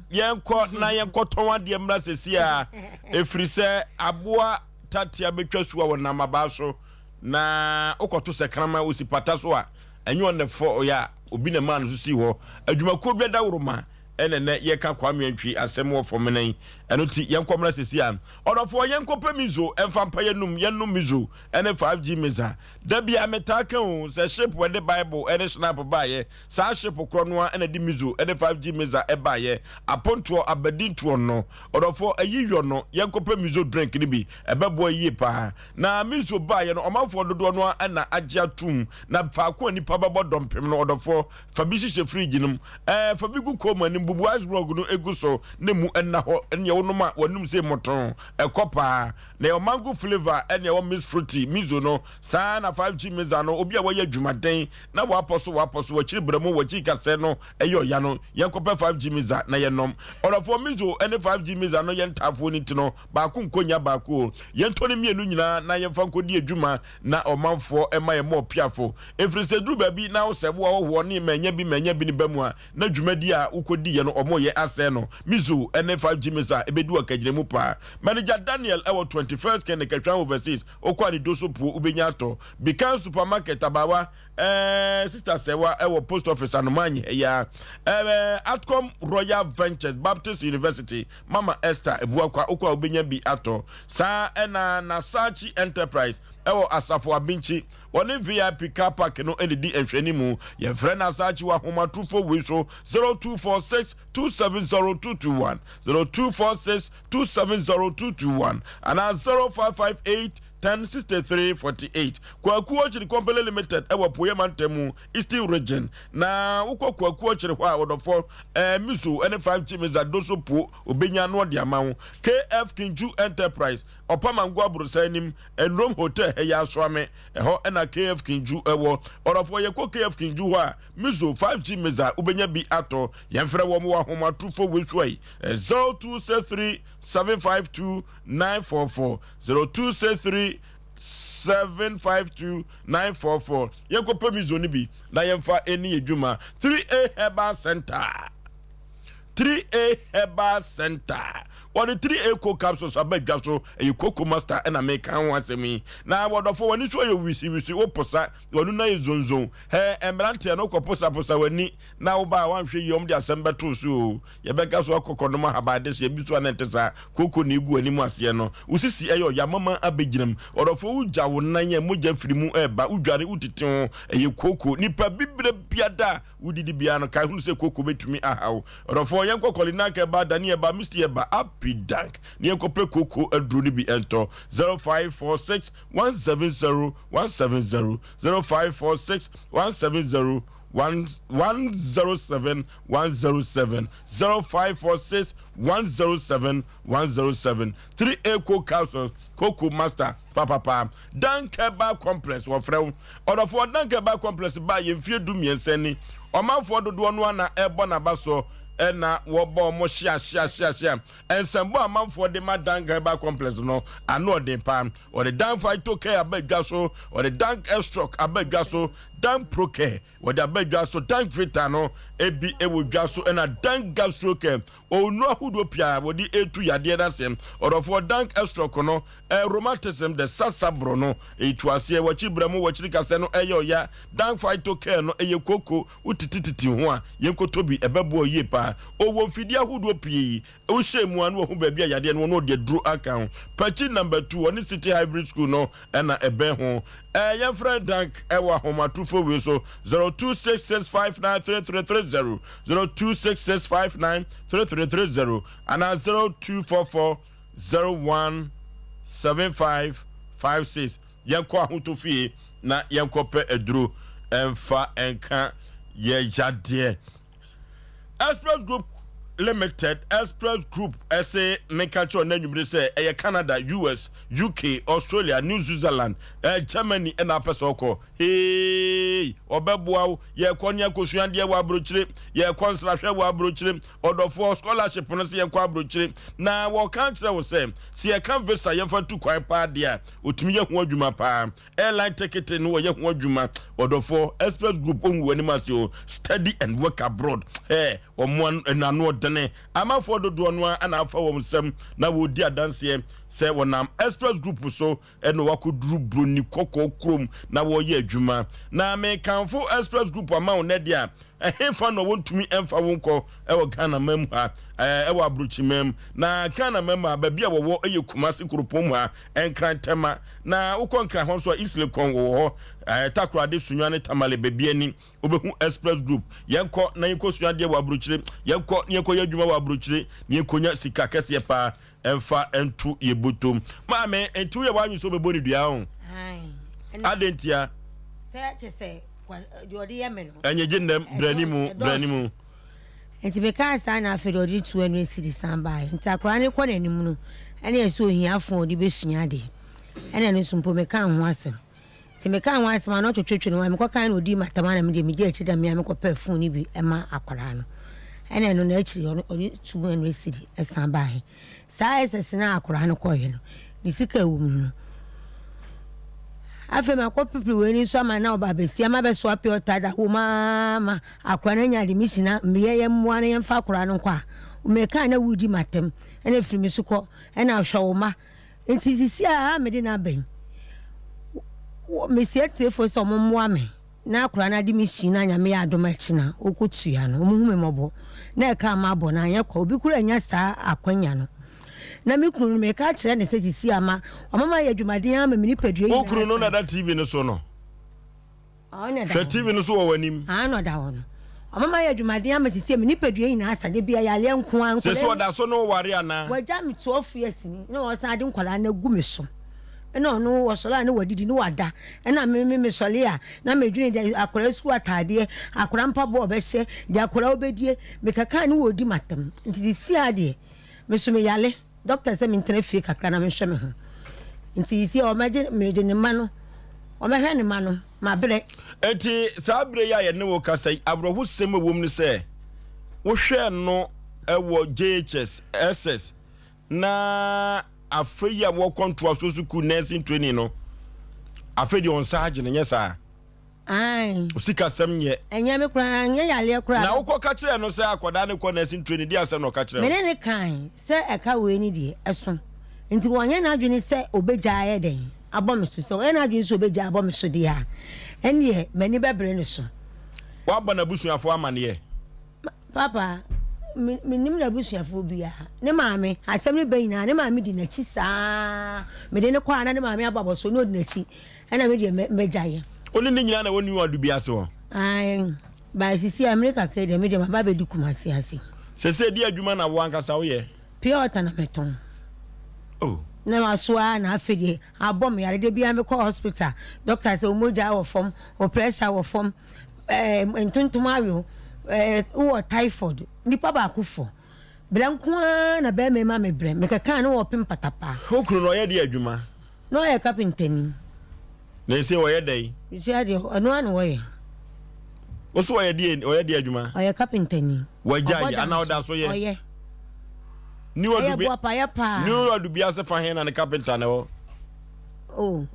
yɛnkɔ na yɛnkɔtɔn adeɛ mmra sɛsi a ɛfiri sɛ aboa tatea bɛtwa su a wɔnam abaa so na wokɔto sɛ kraman ɔsi pata so a ɛnyɛ ɔnɛfɔ ɔyɛ a obi na ɛmaa no so sii hɔ. Adwumakuo bi adaworoma Ɛna ɛnɛ yɛka Kwame Antwi asɛm wɔ fɔmena yi. Ɛno nti yɛnkɔ mmra sɛsi a. Ɔdɔfoɔ yɛnkɔ pɛ mizo ɛmfa mpa yɛnum yɛnnom mizo ɛne 5G miza. Da biara metaa ka o sɛ ship ɛde bible ɛne schnapp baeɛ saa ship korɔ no ara ɛna ɛde mizo ɛne 5G miza ɛbaeɛ. Apontoɔ abadintoɔ no ɔdɔfoɔ ayi yɔ no yɛnkɔ pɛ mizo drink no bi ɛbɛboa yie paa. Na mizo baeɛ no ɔmanfoɔ dodoɔ no ara ɛna agye atom na faako a nipa bɛbɔ dɔmpem no ɔdɔfoɔ fa bi hyehyɛ fridge no mu. Ɛɛ, fa bi gu kɔn mu anim. Bubu ice block no gu so na emu nna hɔ. Ɛnneɛ wonom a w'anum sei mmotoo. Ɛkɔ paa. Na ɛwɔ mango flavour ɛne ɛwɔ mixed fruity, miso no. Saa ara na 5G mixer no, obi a wayɛ adwumaden na wapɔ so wapɔ so, wakyiri brɛmo, wakyiri kasɛɛ no ɛyɛ ɔya no, yɛnkɔpɛ 5G mixer na yɛnnom. Ɔdɔfoɔ, miso ne 5G mixer no yɛ ntaafoɔ no nti no, baako nkɔ nnya baako o. Yɛntɔ ne mmienu nyinaa na yɛmfa nkɔdi adwuma na ɔmanfoɔ mma yɛn mmɔ ɔpiafo. Ɛfiri sɛ ɛduru baabi na wo sɛ wo ahɔhoɔ ne manya bi manya bi no ba mu a, na dwumadi a wokɔdiiɛ no wɔreyɛ asɛe no. Miso ne 5G Mesa ɛbɛdi wo akagyinamu paa. Manager Daniel wɔ 21st Clinic, Atwan Overseas, wokɔ a ne do so puo wobɛnya atɔ. Bikan Supermarket, abaawa eh, Sister Sɛwa wɔ Post Office, Anomaa Nyɛ ya. Eh, Atcom Royal Ventures, Baptist University, Mama Esther Abuakwa, wokɔ a wobɛnya bi atɔ. Saa ɛna Nasachi Enterprise ɛwɔ Asafo Abinkyi, wɔne VIP car park no na ɛdi nhwɛanimu. Yɛfrɛ Nasachi wɔ ahomatorofo wei so 0246 270 221, 0246 270 221 anaa 0558 10 63 48. Kwaku Okyiri Company Limited ɛwɔ Apueɛ Mantam mu, Eastern Region. Na wokɔ Kwaku Okyiri hɔ a, wɔdɔfɔ eh, Miso ne 5G Meza Doso Po obenya na ɔde ama wo. KF Kinchu Enterprise, Ɔpamango Aborosan anim, Enrom Hotel ha yi Asoame, ɛhɔ na KF Kinchu ɛwɔ. Ɔdɔfoɔ yɛkɔ KF Kinchu hɔ a, Miso 5G Meza wobenya bi atɔ. Yɛmfrɛ wɔn wɔ ahomatorofo wei so yi, 0263 752 944, 0263 752 944. Yɛnkɔpɛ Miso no bi na yɛmfa ɛni yɛ dwuma. 3A Herbal Center. 3A Herbal Center. Wɔde 3A Co capsules aba dwa so. Ɛyɛ Coco Master ɛna meka ho asɛm yi. Na wɔdɔfo w'ani so ayɛ wisiwisi, woposa, w'ani no ayɛ zonzon. Hɛ, mmeranteɛ no wokɔposaposa w'ani na woba a woanhwɛ yie wɔn de asɛm bɛto so o. Yɛbɛka so akɔ kɔnom ahaban adehyeɛ bi so a na ɛnte saa. Kooko na egu w'anim aseɛ no. Wo sisi ɛyɛ ɔya mama abɛgyina mu. Ɔdɔfo wogya wo nan a mogya firi mu ɛreba. Wodware wotete ho. Ɛyɛ kooko. Nipa bibire biada a wodidi biara no, kae hunu sɛ kooko bɛtumi aha wo. Ɔdɔfoɔ, yɛnkɔ Kɔlinak ɛba, Dani ɛba, Misti ɛba, Apidank, na yɛnkɔpɛ kooko aduro no bi ntɔ. 0546 170 170, 0546 170 107 107, 0546 107 107. 3 A Capsules, Coco Master, papapa. Dank Herbal Complex wɔfrɛ wo ɔdɔfoɔ. Dank Herbal Complex baa yɛ mfeɛ du mmiɛnsa ni. Ɔmanfoɔ dodoɔ no ara na ɛrebɔ n'aba so na wɔbɔ wɔn hyea hyea hyea hyea. Nsɛmbɔ a amanfoɔ de ma Dank Herbal Complex no ano ɔden paa. Wɔde Dank Phyto Care aba dwa so, wɔde Dank Estroc aba dwa so, Dank Pro Care wɔde aba dwa so, Dank Vita no ebi wɔ dwa so ɛna Dank Gastro Care. Nnuro ahodoɔ pii a wɔde retu yadeɛ no ase. Ɔdɔfoɔ Dank Estroc no, rheumatism, the sasabro no, ɛtu aseɛ, w'akyi berɛ mu, w'akyiri kasɛ no ɛyɛ ɔya. Dank Phyto Care no, ɛyɛ kooko, wotitititi ho a, yɛnkɔtɔ bi, ɛbɛboa wo yie paa. Ɔwɔ mfidie ahodoɔ pii, wohyɛ mu a na wahu baabi a yadeɛ no wɔ na ɔde aduro aka ho. Pakyi number 2, ɔne City Hybrid School no na ɛbɛn ho. Yɛmfrɛ Dank wɔ ahomatorofo wei so, 0266593330, 0266593330 anaa 0244017556. Yɛnkɔ ahotɔ fie na yɛnkɔpɛ aduro mfa nka yɛ yadeɛ. Express Group Limited, Express Group ɛse menka kyerɛ ɔnɛ anwummere sɛ ɛyɛ Canada, US, UK, Australia, New Zealand, eh, Germany ɛna apɛ sɛ ɔkɔ. Hey, ɔbɛboa wo. Yɛkɔ ne akosua adeɛ wɔ aburokyire, yɛkɔ nsrahwɛ wɔ aburokyire. Ɔdɔfoɔ, scholarship no sɛ yɛnkɔ aburokyire. Na wɔka kyerɛ wo sɛ, sɛ yɛka visa yɛmfa tu kwan paa deɛ a, ɔtumi yɛ ho adwuma paa. Airline ticket no wɔyɛ ho adwuma. Ɔdɔfoɔ, Express Group ɔngu w'anim ase o. Study and work abroad. Hey, wɔn ano ɔdene. Amanfoɔ dodoɔ no ara na afa wɔn nsam na wɔredi adanseɛ sɛ wɔnam Express Group so na wɔakɔduru Broni Kɔkɔɔ kurom na wɔreyɛ adwuma. Na mekamfo Express Group ama wo nnɛ deɛ a, ɛhefa na wɔntumi mfa wo nkɔ wɔ Ghana man mu ha, ɛwɔ aburokyi man mu. Na Ghana man mu ha, baabi a wɔwɔ yɛ Kumasi kuropɔn mu ha, Nkran Tema. Na wokɔ Nkran hɔ nso a, East Legon wɔwɔ hɔ, Takoradi, Sunyani, Tamale, baabi ani wobɛhu Express Group. Yɛnkɔ na yɛnkɔsua adeɛ wɔ aburokyire, yɛnkɔ na yɛnkɔyɛ adwuma wɔ aburokyire na yɛnkɔnya sika kɛseɛ paa mfa nto yɛ bɔtɔm. Maame, nti woyɛ w'adwene sɛ wobɛbɔ ne dua ho? Adɛn ntia? Sɛ kyɛ sɛ deɛ ɔde yɛ me no. Ɛnyɛ gye nnam, brani mu, brani mu. Nti mekaa saa na afei deɛ ɔde 200 cedis san baeɛ. Nti akwadaa no rekɔ n'anim no, ɛna ɛsɛ ohia phone a ɔde bɛsua adeɛ. Ɛna ɛno nso mpo mekaa ho asɛm. Nti mekaa ho asɛm a na ɔtwetwetwe ne ho a mekɔkae na ɔdii m'atam a na medeɛ megye akyiri na me a mekɔpɛɛ phone no bi ma akwadaa no. Ɛna ɛno no akyiri ɔno ɔde 200 cedi san baeɛ. Saa SS no a akwadaa no kɔeɛ no, ne sika a ɛwɔ mu no, afei makɔ pepere wei no nso ama na ɔba abɛsi ama bɛsoa pure tada wɔ mu ara ma akwadaa no anya admission na meyɛ yɛ mmoa no yɛmfa akwadaa no nkɔ a, meka na wodi m'atɛm ɛna firi me so kɔ ɛna hwɛ wo ma nti sisi a mede no aba yi, mesia tiefoɔ sɛ wɔn mmoa me. Na akora no ade me sui na Nyame yɛ adom a ɛkyena ɔkɔ tua no ɔmo hu me mmɔbɔ na ɛka a mabɔ no anyɛ kwa obi koraa nnya saa akwanya no na me kunu no meka akyerɛ no sɛ sisi ama wama mayɛ adwumaden ama me nipadua Wo nyinaa kunu no na asan. ɛda TV no so no? Ɔno na ɛda Hwɛ hɔ TV no. no so wɔ w'anim. Aa na ɔda hɔ no. Wama mayɛ adwumaden ama sisi a me nipadua nyinaa asa da bia yareɛ nko ara Sɛ nkwadaa so yi ɔda so ne wo ware anaa? Wagya me 12 years ni na ɔsan de nkwadaa no agu me so. Ɛna ɔno ɔsɔre a na wadidi na wada. Ɛna me me mesɔre a na medwene deɛ akwadaa sukuu ataadeɛ, akwadaa mpaboa a ɔbɛhyɛ, deɛ akwadaa ɔbɛdie. Mekeka ne wɔredi m'atɛm. Nti seesei ara deɛ me nso meyare. Doctor sɛ mentena fie kakra na menhwɛ me ho. Nti seesei ɔmɛgye mede ne mma no, ɔmɛhwɛ ne mma no, mabrɛ. Enti saa berɛ yi a yɛne wo kasa yi, awerɛhosɛm a ɛwɔ mu ne sɛ, wohwɛɛ no wɔ JHS, SS, Na afei a wɔkɔ ntoasoɔ sukuu nursing training no, afei deɛ ɔnsa agye no, nyɛ saa? Ae. Osikasɛm nyɛ. Ɛnyɛ me koraa, ɛnyɛ yareɛ koraa. Na wokɔ ka kyerɛɛ no sɛ akwadaa no kɔ nursing training, deɛ asɛm na ɔka kyerɛɛ wo? Me ne no kae sɛ ɛka wei no deɛ, ɛso. Nti wanyɛ n'adwene sɛ ɔbɛgyae ayɛ dɛn abɔ me so. Sɛ ɔyɛ n'adwene sɛ ɔbɛgyae abɔ me so deɛ a, ɛnneɛ m'ani bɛbere ne so. Woabɔ n'abusuafoɔ amaneɛ? Papa, me, mennim n'abusuafoɔ biara. Ne maame, asɛm no ba nyinaa, ne maame di n'akyi saa. Mede no kɔ a na ne maame abɔ abɔsoɔ na ɔdi n'akyi. Ɛna me deɛ mɛ, mɛgyaeɛ. Wo ne ne nyinaa na ɛwɔ New Adubi ase hɔ? Ae, by sisi a mmere kakra yi deɛ, me deɛ maba abɛdi Kumasi ase. Sɛsɛ deɛ adwuma na wo ankasa woyɛ? Pure water na metɔn. Oh. Na maso ara na afei deɛ abɔ me yare. Da biara mekɔ hospital, doctor sɛ wo mogya wɔ fam, wo pressure wɔ fam, ɛɛ ntontom awe wo, ɛɛ wowɔ typhoid. Nipa baako fɔ. Brɛ nko ara na bɛrima yi ma me brɛ. Mekɛkaa ne wɔpem patapaa. Wo kunu no ɔyɛ deɛ adwuma? Na ɔyɛ kapentani. Na ese ɔyɛ dɛn? Nsia deɛ ɔno ara na ɔyɛ. Wo so ɔyɛ deɛ ɔyɛ deɛ adwuma? Ɔyɛ kapentani. Wagya yɛ anaa ɔda so yɛ? Ɔyɛ. New Ɛyɛ boapayɛ paa. New Adubi ase fa he na ne kapenta na ɛwɔ? Oh,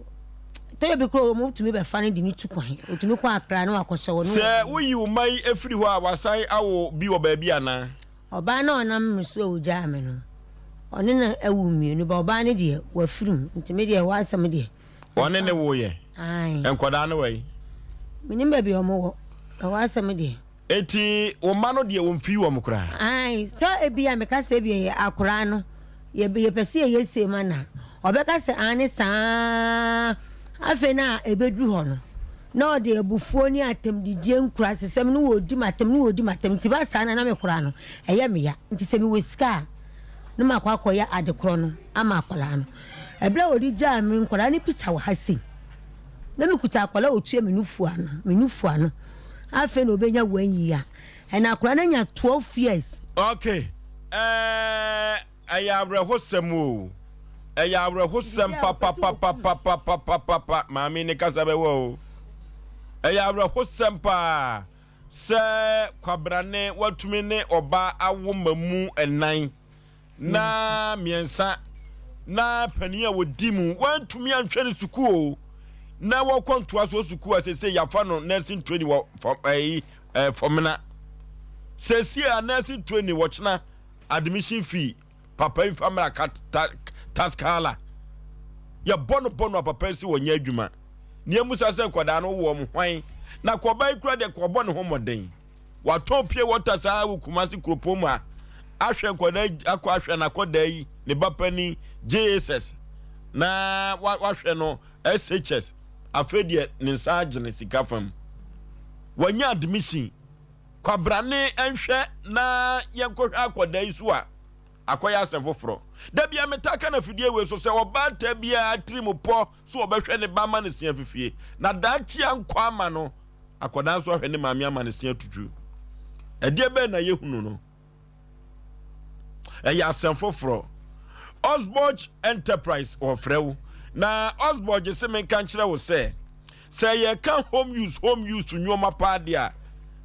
tɔyɛ bi kura wɔn tumi bɛfa no de ne tu kwan. Otumi kɔ Accra na wakɔhyɛ wɔ. Sɛ woyi wo mma yi efiri hɔ a wasan awo bi wɔ baabi anaa? Ɔbaa no a ɔnam me so a ɔgyaa me no, ɔne no awu mmienu, but ɔbaa no deɛ, wafiri mu, nti me deɛ, ɛhɔ asɛm deɛ. Ɔne ne woeɛ? Ae. Nkwadaa no wɔ he? Mennim baabi a wɔwɔ, ɛhɔ asɛm deɛ. Enti wo mma no deɛ wɔmfii wɔn koraa? Ae, sɛ ebia meka sɛ ebia yɛ akwadaa no, yɛ, yɛpɛ sɛ yɛyɛ sei ma no a, ɔbɛka sɛ aane saa ara. Afei na ɛbɛduru hɔ no, na ɔde abufuo ne atɛmdidie nkurasesɛm ne wɔredi m'atɛm ne wɔredi m'atɛm nti ba saa na na me koraa no ɛyɛ me ya nti sɛ mewɔ sika a na makɔ akɔyɛ ade korɔ no ama akwadaa no ɛberɛ a wɔde gyaa me nkwadaa no pikya wɔ ha sei na mekuta akwadaa a ɔtua me nufu ano me nufu ano afei na ɔbɛnya one year ɛna akwadaa no anya 12 years. Okay ɛɛ. Ɛyɛ awerɛhosɛm oo. Ɛyɛ awerɛhosɛm papapapapapapapa. Maame ne kasa bɛwɔ o. Ɛyɛ awerɛhosɛm paa sɛ kwabrane watumi ne ɔba awo ma mu ɛnan na mmiɛnsa na panin a wɔdi mu wantumi anhwɛ no sukuu o na wɔkɔ ntoasoɔ sukuu a sese yɛafa no nursing training wɔ fam ɛyi fɔmena sese a nursing training wɔkyena Admission fee papa yi nfa mmra ka ta taskala yɛbɔ no bɔ no a papa yi si wɔnyɛ adwuma nea musa sɛ nkwadaa no wɔ wɔn hwan na kɔba yi kura deɛ kɔbɔ ne ho mmɔden watɔn pie wɔta saa wɔ Kumasi kuropɔn mu ha ahwɛ nkwadaa yi akɔ ahwɛ n'akɔdaa yi ne ba panin JSS na wahwɛ no SHS afei deɛ ne nsa agyene sika fam wanya admission Kwabrane nhwɛ na yɛnkɔhwɛ akwadaa yi so a, akɔyɛ asɛm foforɔ. Da bia metaa ka no afidie wei so sɛ ɔbaatan biara tirim pɔ so ɔbɛhwɛ ne ba ama no se afifie na daakye ankɔ ama no, akwadaa nso ahwɛ ne maame ama no se atutu. Ɛdeɛ bɛn na yɛhunu no? Ɛyɛ asɛm foforɔ. Osborg Enterprise wɔfrɛ wo. Na Osborg se menka nkyerɛ wo sɛ, sɛ yɛka home use home use nneɛma paa deɛ a,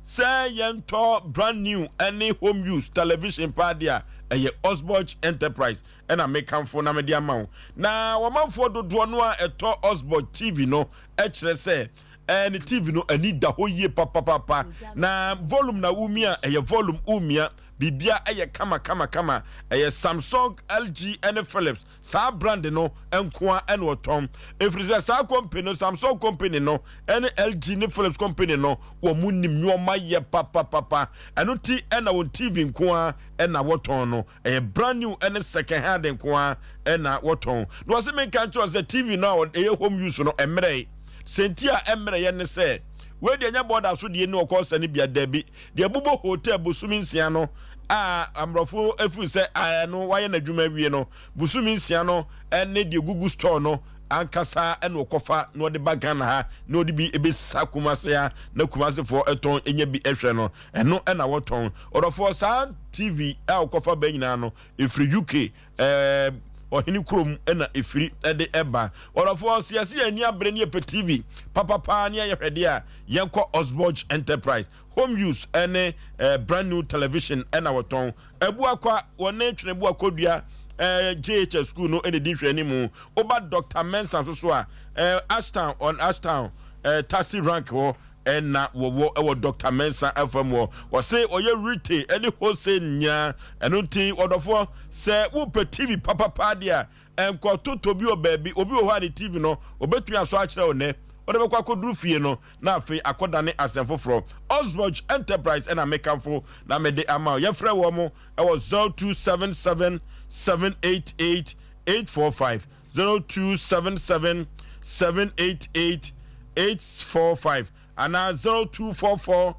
sɛ yɛntɔ brand new ne home use television paa deɛ a, ɛyɛ Osborg Enterprise ɛna mekamfo na mede ama wo. Na wɔmanfoɔ dodoɔ no a ɛtɔ Osborg TV no kyerɛ sɛ ɛɛ ne TV no ani da hɔ yie papapapa na volume na womia ɛyɛ volume womia biribia ɛyɛ kama kama kama ɛyɛ Samsung LG ɛne Philips saa brand no nkoa ɛna ɔtɔn ɛfiri sɛ saa company no Samsung company no ɛne LG ne Philips company no wɔn mu nim nneɛma yɛ papapapa ɛno ti ɛna wɔn TV nkoa ɛna wɔtɔn no Ɛyɛ brand new ɛne second hand nko ara ɛna wɔtɔn. Na wɔse menka nkyerɛ sɛ TV no a ɛyɛ home use no ɛmmerɛe. Sɛnti a ɛmmerɛeɛ ne sɛ wei deɛ ɛnyɛ bɔɔda so deɛ ni ɔkɔ sɛ no bia dabi. Deɛ ɛbobɔ hotel bosome nsia no a amborɔfo ɛfiri sɛ ɛno wayɛ n'adwuma awie no bosome nsia no ɛne deɛ gugu store no ankasa ɛna ɔkɔfa na ɔde ba Ghana ha na ɔde bi ɛbɛsa Kumase ha na Kumasefoɔ ɛtɔn ɛnya bi ɛhwɛ no. Ɛno na wɔtɔn. Ɔdɔfoɔ, saa TV a wokɔfa ba nyinaa no, ɛfiri UK, ɛɛ, ɔhene kurom na ɛfiri de ɛba. Ɔdɔfoɔ, sɛ yɛse yɛn ani abere ne yɛpɛ TV papapaa ne ayɛ hwɛdeɛ a, yɛnkɔ Osborge Enterprise. Home use ne ɛɛ, brand new television na wɔtɔn. Abuakwa, wɔne Twenebu Akodua ɛɛ, JHS school no na ɛdi nhwɛanimu. Woba Doctor Mensah nso so a, ɛɛ, Ashtown, on Ashtown, ɛɛ, taxi rank hɔ, na wɔwɔ wɔ Dɔkta Mensah afa mu hɔ. Wɔse ɔyɛ retail ne wholesale nyinaa. Ɛno nti ɔdɔfoɔ sɛ wopɛ TV papapaa deɛ a, nkɔ totɔ bi wɔ baabi. Obi wɔ hɔ a ne TV no ɔbɛtumi asɔ akyerɛ wo nnɛ. Wode bɛkɔ akɔduru fie no na afei akɔdane asɛm foforɔ. Osborge Enterprise na mekamfo na mede ama wo. Yɛfrɛ wɔn wɔ 0277 788 845. 0277 788 845 anaa 0244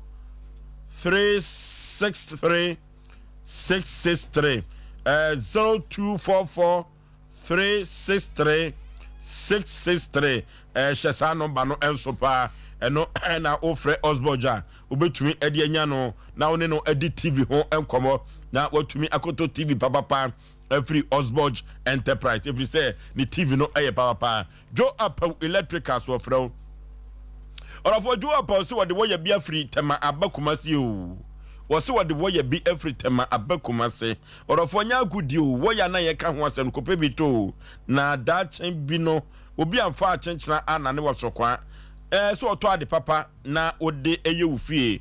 363 663 eh, 0244 363 663 eh, hyɛ saa nɔmba no nso paa ɛno na wofrɛ Osborge a wobɛtumi de anya no na wo ne no adi TV ho nkɔmmɔ na watumi akɔtɔ TV papapa afiri Osborge Enterprise ɛfiri sɛ ne TV no yɛ papapaa. Joe Apaw Electricals wɔfrɛ wo. Ɔdɔfoɔ Joe Apaw sɛ wɔde wɔya bi afiri Tema aba Kumasi o. Wɔse wɔde wɔya bi afiri Tema aba Kumasi. Ɔdɔfoɔ nyɛ agodie o, wɔya na yɛka ho asɛm no kɔpɛ bi tɔ o. Na daakye bi no obi amfa akyenkyena annane w'asɔkwaa. Ɛɛ sɛ ɔtɔ ade papa na wode yɛ wo fie.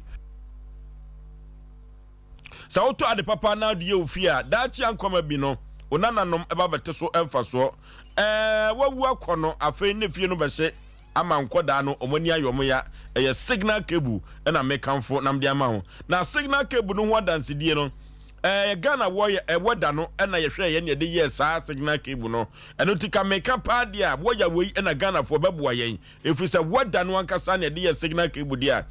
Sɛ wotɔ ade papa na wode yɛ wo fie a, daakye ankwama bi no, wo nananom ba bɛte so mfasoɔ. Ɛɛ, woawu akɔ no, afei ne fie no bɛhye ama nkɔdaa no, wɔn ani ayɛ wɔn ya. Ɛyɛ signal cable na mekamfo na mede ama wo. Na signal cable no ho adansedie no, ɛɛ, Ghana wɔyɛ ɛwɔ da no na yɛhwɛɛ yɛn na yɛde yɛɛ saa signal cable no. Ɛno nti ka meka paa deɛ a, wɔya wei na Ghanafoɔ bɛboa yɛn. Ɛfiri sɛ wɔda no ankasa na yɛde yɛɛ signal cable deɛ a,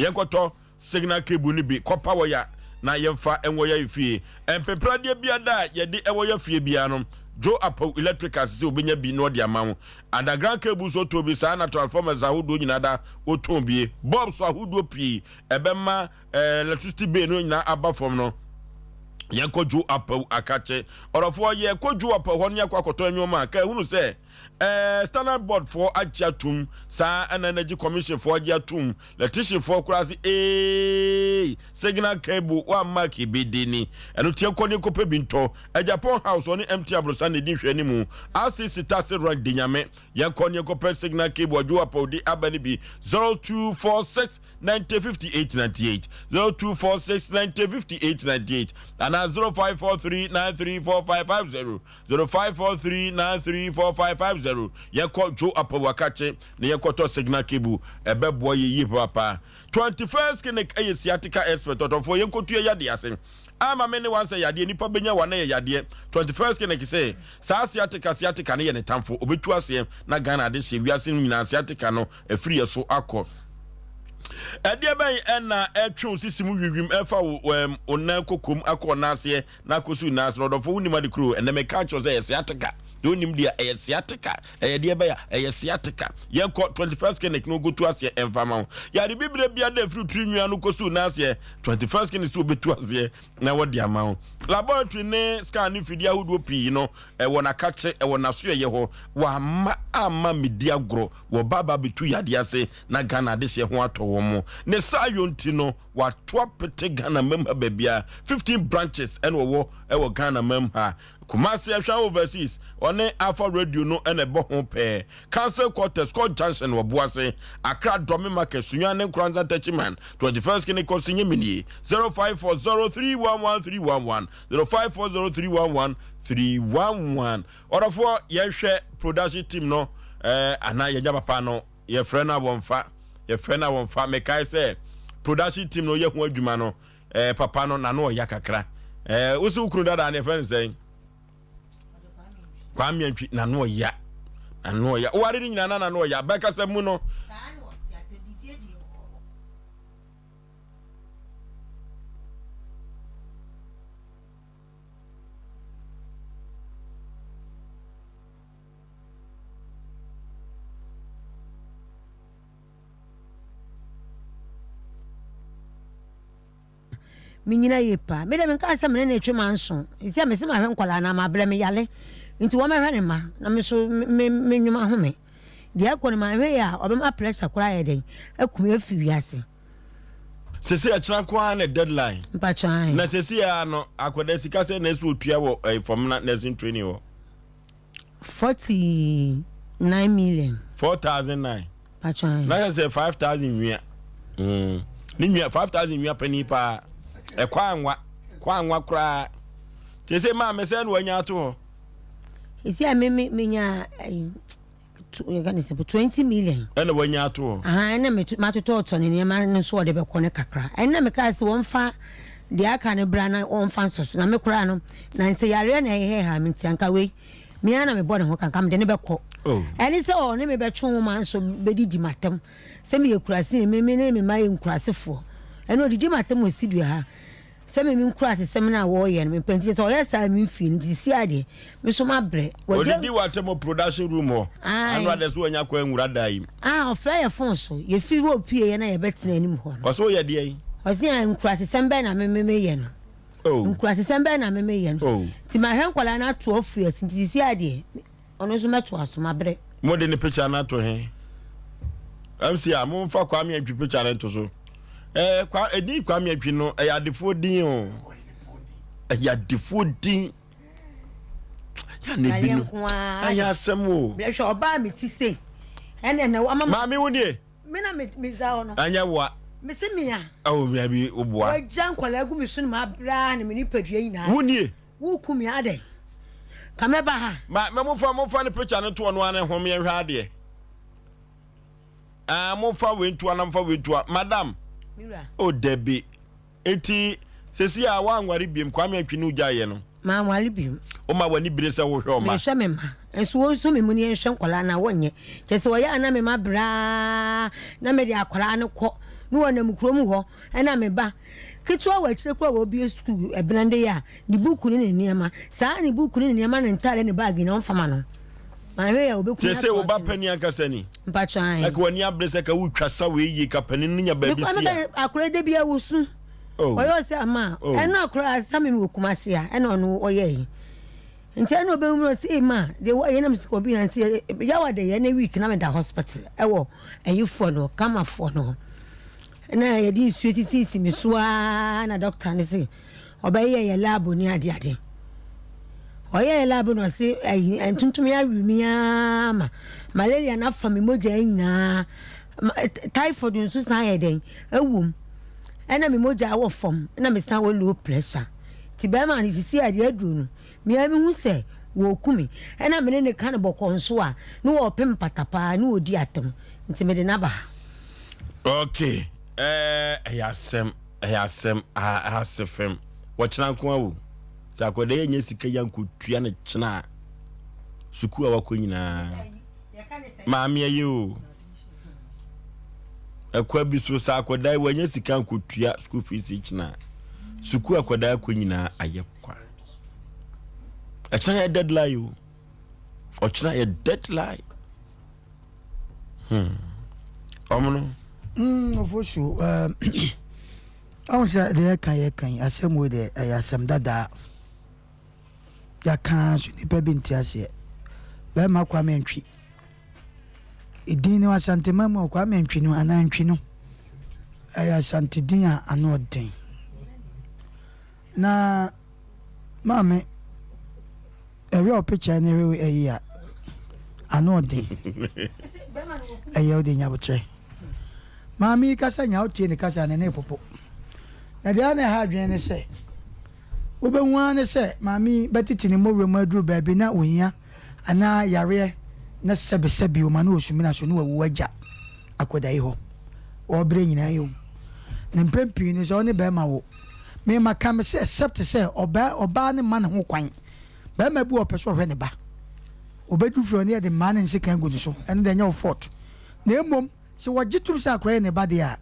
yɛnkɔtɔ Signal cable no bi kɔpa wɔ ya na yɛmfa nwɔ ya fie. Mpepradeɛ biada a yɛde wɔ ya fie biara no, Joe Apawu Electricals sɛ obenya bi na ɔde ama wo. Underground cables ɔtɔn bi saa na transformers ahodoɔ nyinaa da ɔtɔn bie. Bulbs ahodoɔ pii ɛbɛma electricity bill no nyinaa aba fam no. Yɛnkɔ Joe Apawu akakye. Ɔdɔfoɔ yɛkɔ Joe Apawu hɔ no yɛakɔ akɔtɔ nneɛma a ka ehunu sɛ Ɛɛ Standard Board foɔ agye atum, saa ɛna Energy Commission foɔ agye atum, Electrician foɔ koraa se eeii signal cable wamma kebede ni. Ɛno nti yɛnkɔ ne yɛnkɔpɛ bi ntɔ. Agyapong House ɔne MT Aborosan na ɛdi nhwɛanimu. RCC Tase Ranch Denyame. Yɛnkɔ ne yɛnkɔpɛ signal cable Adwo Apɔwde aba no bi 0246 90 58 98 0246 90 58 98 anaa 0543 93 4550. 0543934550 Yɛnkɔ Joe Apawu Akakye na yɛnkɔtɔ signal cable, ɛbɛboa yɛ yie papaapa. 21st Clinic yɛ sciatica expert, ɔtɔfoɔ yɛnkɔtu yɛ yadeɛ ase. Ama me ne wansɛ yadeɛ, nipa bɛnya wa na yɛ yadeɛ. 21st Clinic se saa sciatica sciatica no yɛ ne tamfo, ɔbɛtu aseɛ na Ghana adehyeɛ wiase no nyinaa sciatica no afiri yɛ so akɔ. Ɛdeɛ bɛn ɛna ɛtwe wo sisi mu wiwim ɛfa wo wo nan kokom akɔ ɔnan aseɛ na akɔsi wo nan ase no ɔdɔfoɔ wonim ade kuro ɛnɛ meka kyerɛ sɛ yɛ sciatica. Deɛ onim deɛ ɛyɛ sciatica, ɛyɛ deɛ bɛyɛ ɛyɛ sciatica. Yɛnkɔ 21st clinic na ɔnkɔtu aseɛ ɛmfa ma wo. Yare bibire bia da ɛfiri tiri nwia no kɔsi wo nan aseɛ, 21st clinic sɛ wɔbɛtu aseɛ na wɔde ama wo. Laboratory ne scan ne mfidie ahodoɔ pii no ɛwɔ n'akakye, ɛwɔ n'asoɛyɛ hɔ. Wamma amma medi agorɔ, wɔba aba abɛtu yadeɛ ase na Ghana adehyeɛ ho atɔ wɔn. Ne saayɔ nti no, Wato apete Ghana mam ha baabiara. 15 branches ɛna ɔwɔ ɛwɔ Ghana mam ha. Kumasi Ɛhwɛ Overseas ɔne Alpha Radio no ɛna ɛbɔ ho pɛɛ. Council Quarters, Court Junction wɔ Boase, Accra Dɔme Market, Sunyani ne Nkoranza Techiman, 21st Kene Kɔsi Nyeminie, 0540311311, 0540311311. Ɔdɔfoɔ yɛnhwɛ production team no ɛɛ anaa yɛgya papa no. Yɛfrɛ no a wɔmfa, yɛfrɛ no a wɔmfa. Mekae sɛ production team no yɛ ho adwuma no, eh, papa no n'ano ɔya kakra. Eh, wo se wo kunu dada no yɛfrɛ no sɛn? Kwame Antwi, n'ano ɔya. N'ano ɔya. Woware no nyinaa na n'ano ɔya. Bɛkasa mu no. Menyina yie paa. Me deɛ menkaa sɛ me ne no retwe manso. Nti a mese mahwɛ nkwadaa no mabrɛ me yale. Nti wɔmmɛhwɛ ne mma na me nso me me nnwuma home. Deɛ ɛkɔ no manhwɛ yie a ɔbɛma pressure koraa ayɛ dɛn aku me afiri wiase. Sese ɛkyena nko ara na deadline. Mpakyɛ ae. Na sese ara no akwadaa sika sɛ na ɛsɛ otua wɔ ɛɛ fam na nursing training hɔ. 49 million. 4009. Patwan. Na sɛ 5000 nwia. Mm. Ne nwia 5000 nwia panin paa. Ɛkɔ anwa. Kɔ anwa koraa. Te sɛ maame sɛ na wanya ato hɔ. Esi a me me menya eh, yɛka ne sɛ 20 million. Ɛna wanya ato hɔ. Aha ɛna matotɔɔtɔ ne nneɛma no nso ɔde bɛkɔ ne kakra. Ɛna mekaa sɛ wɔmfa Deɛ aka no bra na ɔmfa nsɔ so na me koraa no na nsɛ yareɛ na ɛhɛha me nti anka wei me ara na mebɔ ne ho ka nka mede ne bɛkɔ oh. ɛne sɛ ɔne me bɛtwe nwoma nso bɛdidi m'atam sɛ meyɛ kurase me me ne me mma yɛ nkurasefoɔ ɛne ɔdidi m'atam wɔ studio ha sɛ me me nkurasesɛm no a wɔreyɛ no mepɛ nti sɛ ɔyɛ saa me mfie no nti si adeɛ me so mabrɛ. Odidi w'atam wɔ production room hɔ. Ano adɛ so wanya kwan nwura da yi. Ah ɔfrɛ yɛ phone so. Yɛfiri hɔ pue yɛ na yɛbɛtena anim hɔ no. Ɔsɛ woyɛ deɛ yi? Ɔse ah nkurasesɛm bɛn na me me meyɛ no. Oh. Nkurasesɛm bɛn na me meyɛ no. Oh. Nti mahwɛ nkwadaa no ato afu ase nti sisi adeɛ ɔno nso mɛtoa so mabrɛ. Mo de ne picture no ato he? MC a mo nfa Kwame Antwi picture no nto so. Eh, kwa, edin Kwame Antwi no ɛyɛ adefoɔ din o. Ɛyɛ adefoɔ din. Yɛ na ebi no. Ɛyɛ asɛm o. Hwɛ ɔbaa mi ti sei. Ɛnna na wama. Maame wo nie. Me na me me da hɔ no. Ɛnyɛ woa. Me se mea. Ɛwɔ mea bi wo boa. Wagya nkwadaa agu me so no ma abira ne me nipadua nyinaa. Wo nie. Wo ku me adɛn? Ka mɛba ha. Ma ma mo fa mo fa ne picture no to ɔno ara ne ho me nhwɛ adeɛ. Ah mo fa wei ntoa na mo fa wei ntoa madam. Mira. Oh dabi. Enti sɛsi a woanware biom, Kwame Antwi ne wo gyaeɛ no? Manware biom. Woma w'ani bere sɛ wohwɛ wo mma? Mehwɛ me mma. Nso wɔnso me mu ne yɛnhwɛ nkwadaa no a, wɔnyɛ. Kyerɛ sɛ wɔyɛ a na me mma brɛ ara na mede akwadaa no kɔ na wɔnam kurom hɔ ɛna me ba ketewa wɔ akyire koraa a wɔbue sukuu ɛbenande yi a, ne buku ne ne nneɛma. Saa ne buku ne ne nneɛma ne ntaade ne baage nyinaa ɔmfa ma no. Manhwɛ yɛ a ɔbɛku me Seesei wo ato ba atwene. panin ankasa ni? Mpakyɛ ae. Like w'ani abere sɛ ka wotwa sa wei yie ka panin no nya baabi si a. Akora da bi awosu. Oh. Ɔyɛ ɔsɛ ama. Oh. Ɛno akora sa me wɔ Kumasi a ɛna ɔno ɔyɛ yi. Nti ɛna ɔbɛhu mi ɔsɛ ma de wɔyɛ nam sɛ obi na nti yawa de yɛ ne week na meda hospital ɛwɔ ɛyifoɔ no kamafoɔ no. Na yɛde nsuo sisisi me so aa na doctor no se Ɔbɛyɛɛ yɛ lab ne ade ade. Ɔyɛɛ yɛ lab no ɔse ayi ntontom yi awe me ara ma malaria no afa me mogya nyinaa. Typhoid nso san yɛ dɛn ɛwom. Ɛna me mogya wɔ fam ɛna me san wɔ low pressure. Ti bɛrima no sisi a deɛ aduro no me ara mehu sɛ wɔreku me. Ɛna me ne ne ka no bɔkɔɔ nso a ne wɔrepem patapaa ne wɔdi atɛm nti mede no aba ha. Okay, ɛɛ ɛyɛ asɛm. Ɛyɛ asɛm ah ase fam. Wɔkyena nko ara o. Sɛ akwadaa yi anya sika yi ankotua no kyena a, sukuu a wakɔ nyinaa. Maame ɛyɛ o. Ɛkwa bi so sɛ akwadaa yi wanya sika ankotua sukuu fees yi kyena a, sukuu akwadaa akɔ nyinaa ayɛ kwa. Ɛkyena yɛ deadline o. Ɔkyena yɛ deadline. Hmm. Ɔmo no. Mm, Ofosu, ɔhu sɛ deɛ yɛka yɛka yi, asɛm wei deɛ ɛyɛ asɛm dadaa. Yɛaka nso nnipa bi nte aseɛ. Bɛrima Kwame Antwi. Edin no Asantema mu Kwame Antwi no anaa Antwi no, ɛyɛ Asante din a ano ɔden. Na maame ɛhwɛ wo picture ne hwɛ ɛyi a ano ɔden ɛyɛ wode nya botrɛ maame yi kasa nya wotie ne kasa ne ne popo na deɛ na ɛha adwene ne sɛ wobɛhu ara ne sɛ maame yi bɛtete ne mmɔwerɛ mu aduru baabi na ohia anaa yareɛ na sɛbesɛbe oma na ɔsumina so na wawu agya akwadaa yi hɔ. Ɔbrɛ nyinaa yi o. Na mpɛn pii no sɛ ɔne bɛrima wo. Me ma ka me sɛ except sɛ ɔbaa ɔbaa no mma ne ho kwan. Bɛrima bi wɔ ɔpɛ sɛ ɔhwɛ ne ba. Ɔbɛdu fie ɔne yɛde mmaa ne nsekan gu ne so. Ɛno deɛ ɛnyɛ wo fault. Na mmom sɛ wɔgye tom sɛ akwadaa yɛ ne ba deɛ a,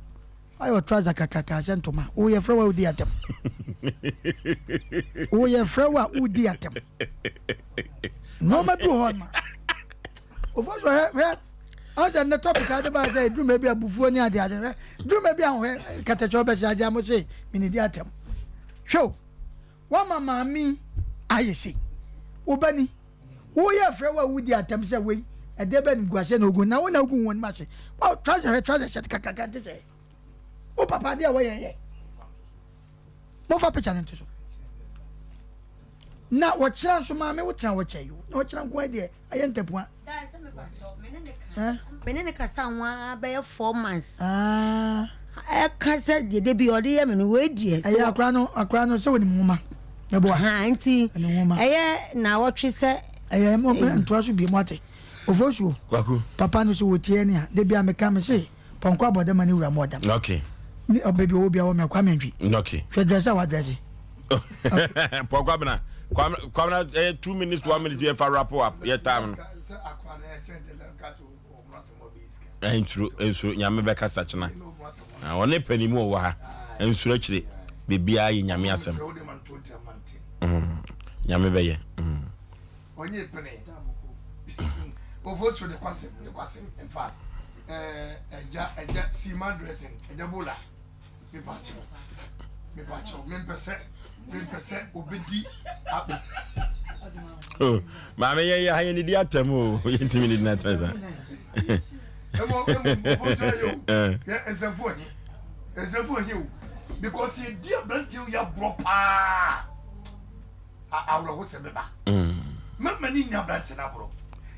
wayɛ ɔtrouser kakraka sɛ ntoma. Wo yɛfrɛ wo a wodi atɛm. Wo yɛfrɛ wo a wodi atɛm. Nneɛma bi wɔ hɔ ma. Ofo so hwɛ hwɛ ɔsɛ nnɛ topic ade ba sɛ dwuma bi abufuo ne ade ade hwɛ dwuma bi ahohwɛ katakyɛ ɔbɛsɛ agye mo se menedi atɛm. Hwɛ o wama maame ayɛ sei wo ba ni woyɛ frɛ wo a wodi atɛm sɛ wei ɛdeɛ bɛ no guaseɛ na ogu na wo na wogu wɔn anim ase wa trouser hwɛ trouser hyɛ kakraka nte sɛ wo papa adeɛ a wɔyɛ yɛ Momfa picture no nto so. Na wɔkyerɛ nso maame wo tena wɔkyɛ yi na wɔkyerɛ nko deɛ ɛyɛ ntapua. Me ne ne kasa ho ara bɛyɛ 4 months. Ɛka sɛ deɛ de bi ɔde yɛ me no wei deɛ. Ɛyɛ akora no akora no sɛ wɔnim nwoma. Ɛboa. Nti ɛyɛ na wɔtwe sɛ. Ɛyɛ mo ntoa so bie mo ate. Ofosuo. Kwaku. Papa no so wɔtie ne a de bi a meka me se. Pɔnkɔ abɔ dam a ne wura mmɔɔ dam. Okay. Ne ɔbɛ bi ɔwɔ bi a ɔwɔ mɛ Kwame Ntwi. Okay. Hwɛ dress a wadress. Pɔ Kwamina Kwamina eh, 2 minutes 1 minute yɛ fa wrap up yɛ time no. Nsuro nsuro nyame bɛkasa kyena. Ɔne panimu ɔwɔ ha. Nsuro akyire biribiara yɛ nyame asɛm. Nyame bɛyɛ. Onye pene. Ofosu ne kwasem ne kwasem in fact ɛgya ɛgya seaman dressing ɛgya bola mepa kyɛw mepa kyɛw mempɛ sɛ mempɛ sɛ obedi ab. Oh, maame yɛ yɛ ha yɛ nidi atɛm o yɛntumi nidi n'atɛm sa. Ɛmɔ ɛmɔ ofosu ayɛ o yɛ nsɛmfo ahi nsɛmfo ahi o because yɛ di aberanteɛ yɛ aborɔ paa. awerɛhosɛm bɛba. Mɛma ne nni aberante no aborɔ.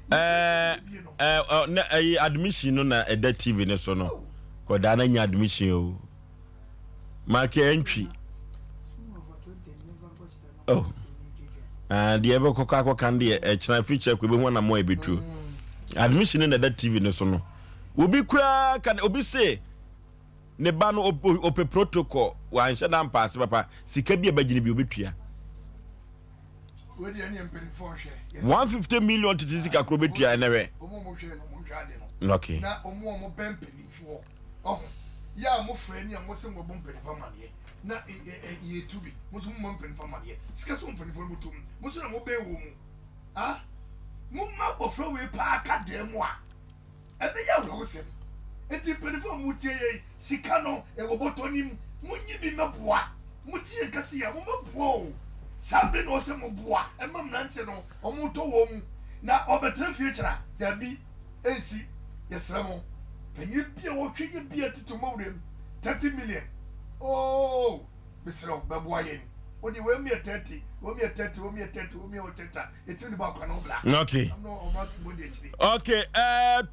Ɛɛ na ɛyi admission no na ɛda TV no so no. Kɔdaa na nya admission o. Mark ɛntwi. Oh. Ah, deɛ ɛbɛkɔ kɔ akɔka no deɛ ɛkyena future kɔ ɛbɛhu anammɔ a ɛbɛtuo. Admission no na ɛda TV no so no. Obi koraa ka obi se Ne ba no ɔpɛ protocol wanhyɛ da ampaase papa sika bi a ɛbɛgye no bi ɔbɛtua. 150 million tete sika koro bɛtua ɛnɛ hwɛ. Okay. Na ɔmo a ɔmo bɛn mpanimfoɔ ɔho yɛ a mo frɛ ni a mo sɛ mo bɔ mpanimfoɔ amaneɛ na yɛ tu bi mo nso mo ma mpanimfoɔ amaneɛ sika so mpanimfoɔ no bɔtɔ mu mo nso na mo bɛn wɔ mu ah mo ma abɔfra wei paa ka dan mu a. Ɛbɛyɛ awerɛhosɛm. Enti mpanyimfo a mutie yɛn yi, sika no, ɛwɔ bɔtɔ no mu. Munyi bi mmɛboa. Mote yɛn nka sei a, mommɛboa o. Saa bere na ɛwɔ sɛ moboa ma mmerante no, wɔtɔ wɔn mu. Na wɔabɛtena fie kyerɛ a? Dabi, ensi. Yɛsrɛ mo. Panyin bi a ɔhwɛ yɛ bi a tete wɔn wuram, 30 million. Oo, mesrɛ wo, bɛboa yɛn. Wo deɛ, wei mu yɛ 30, wei mu yɛ 30, wei mu yɛ 30, wei mu yɛ 30 a, Okay. Okay.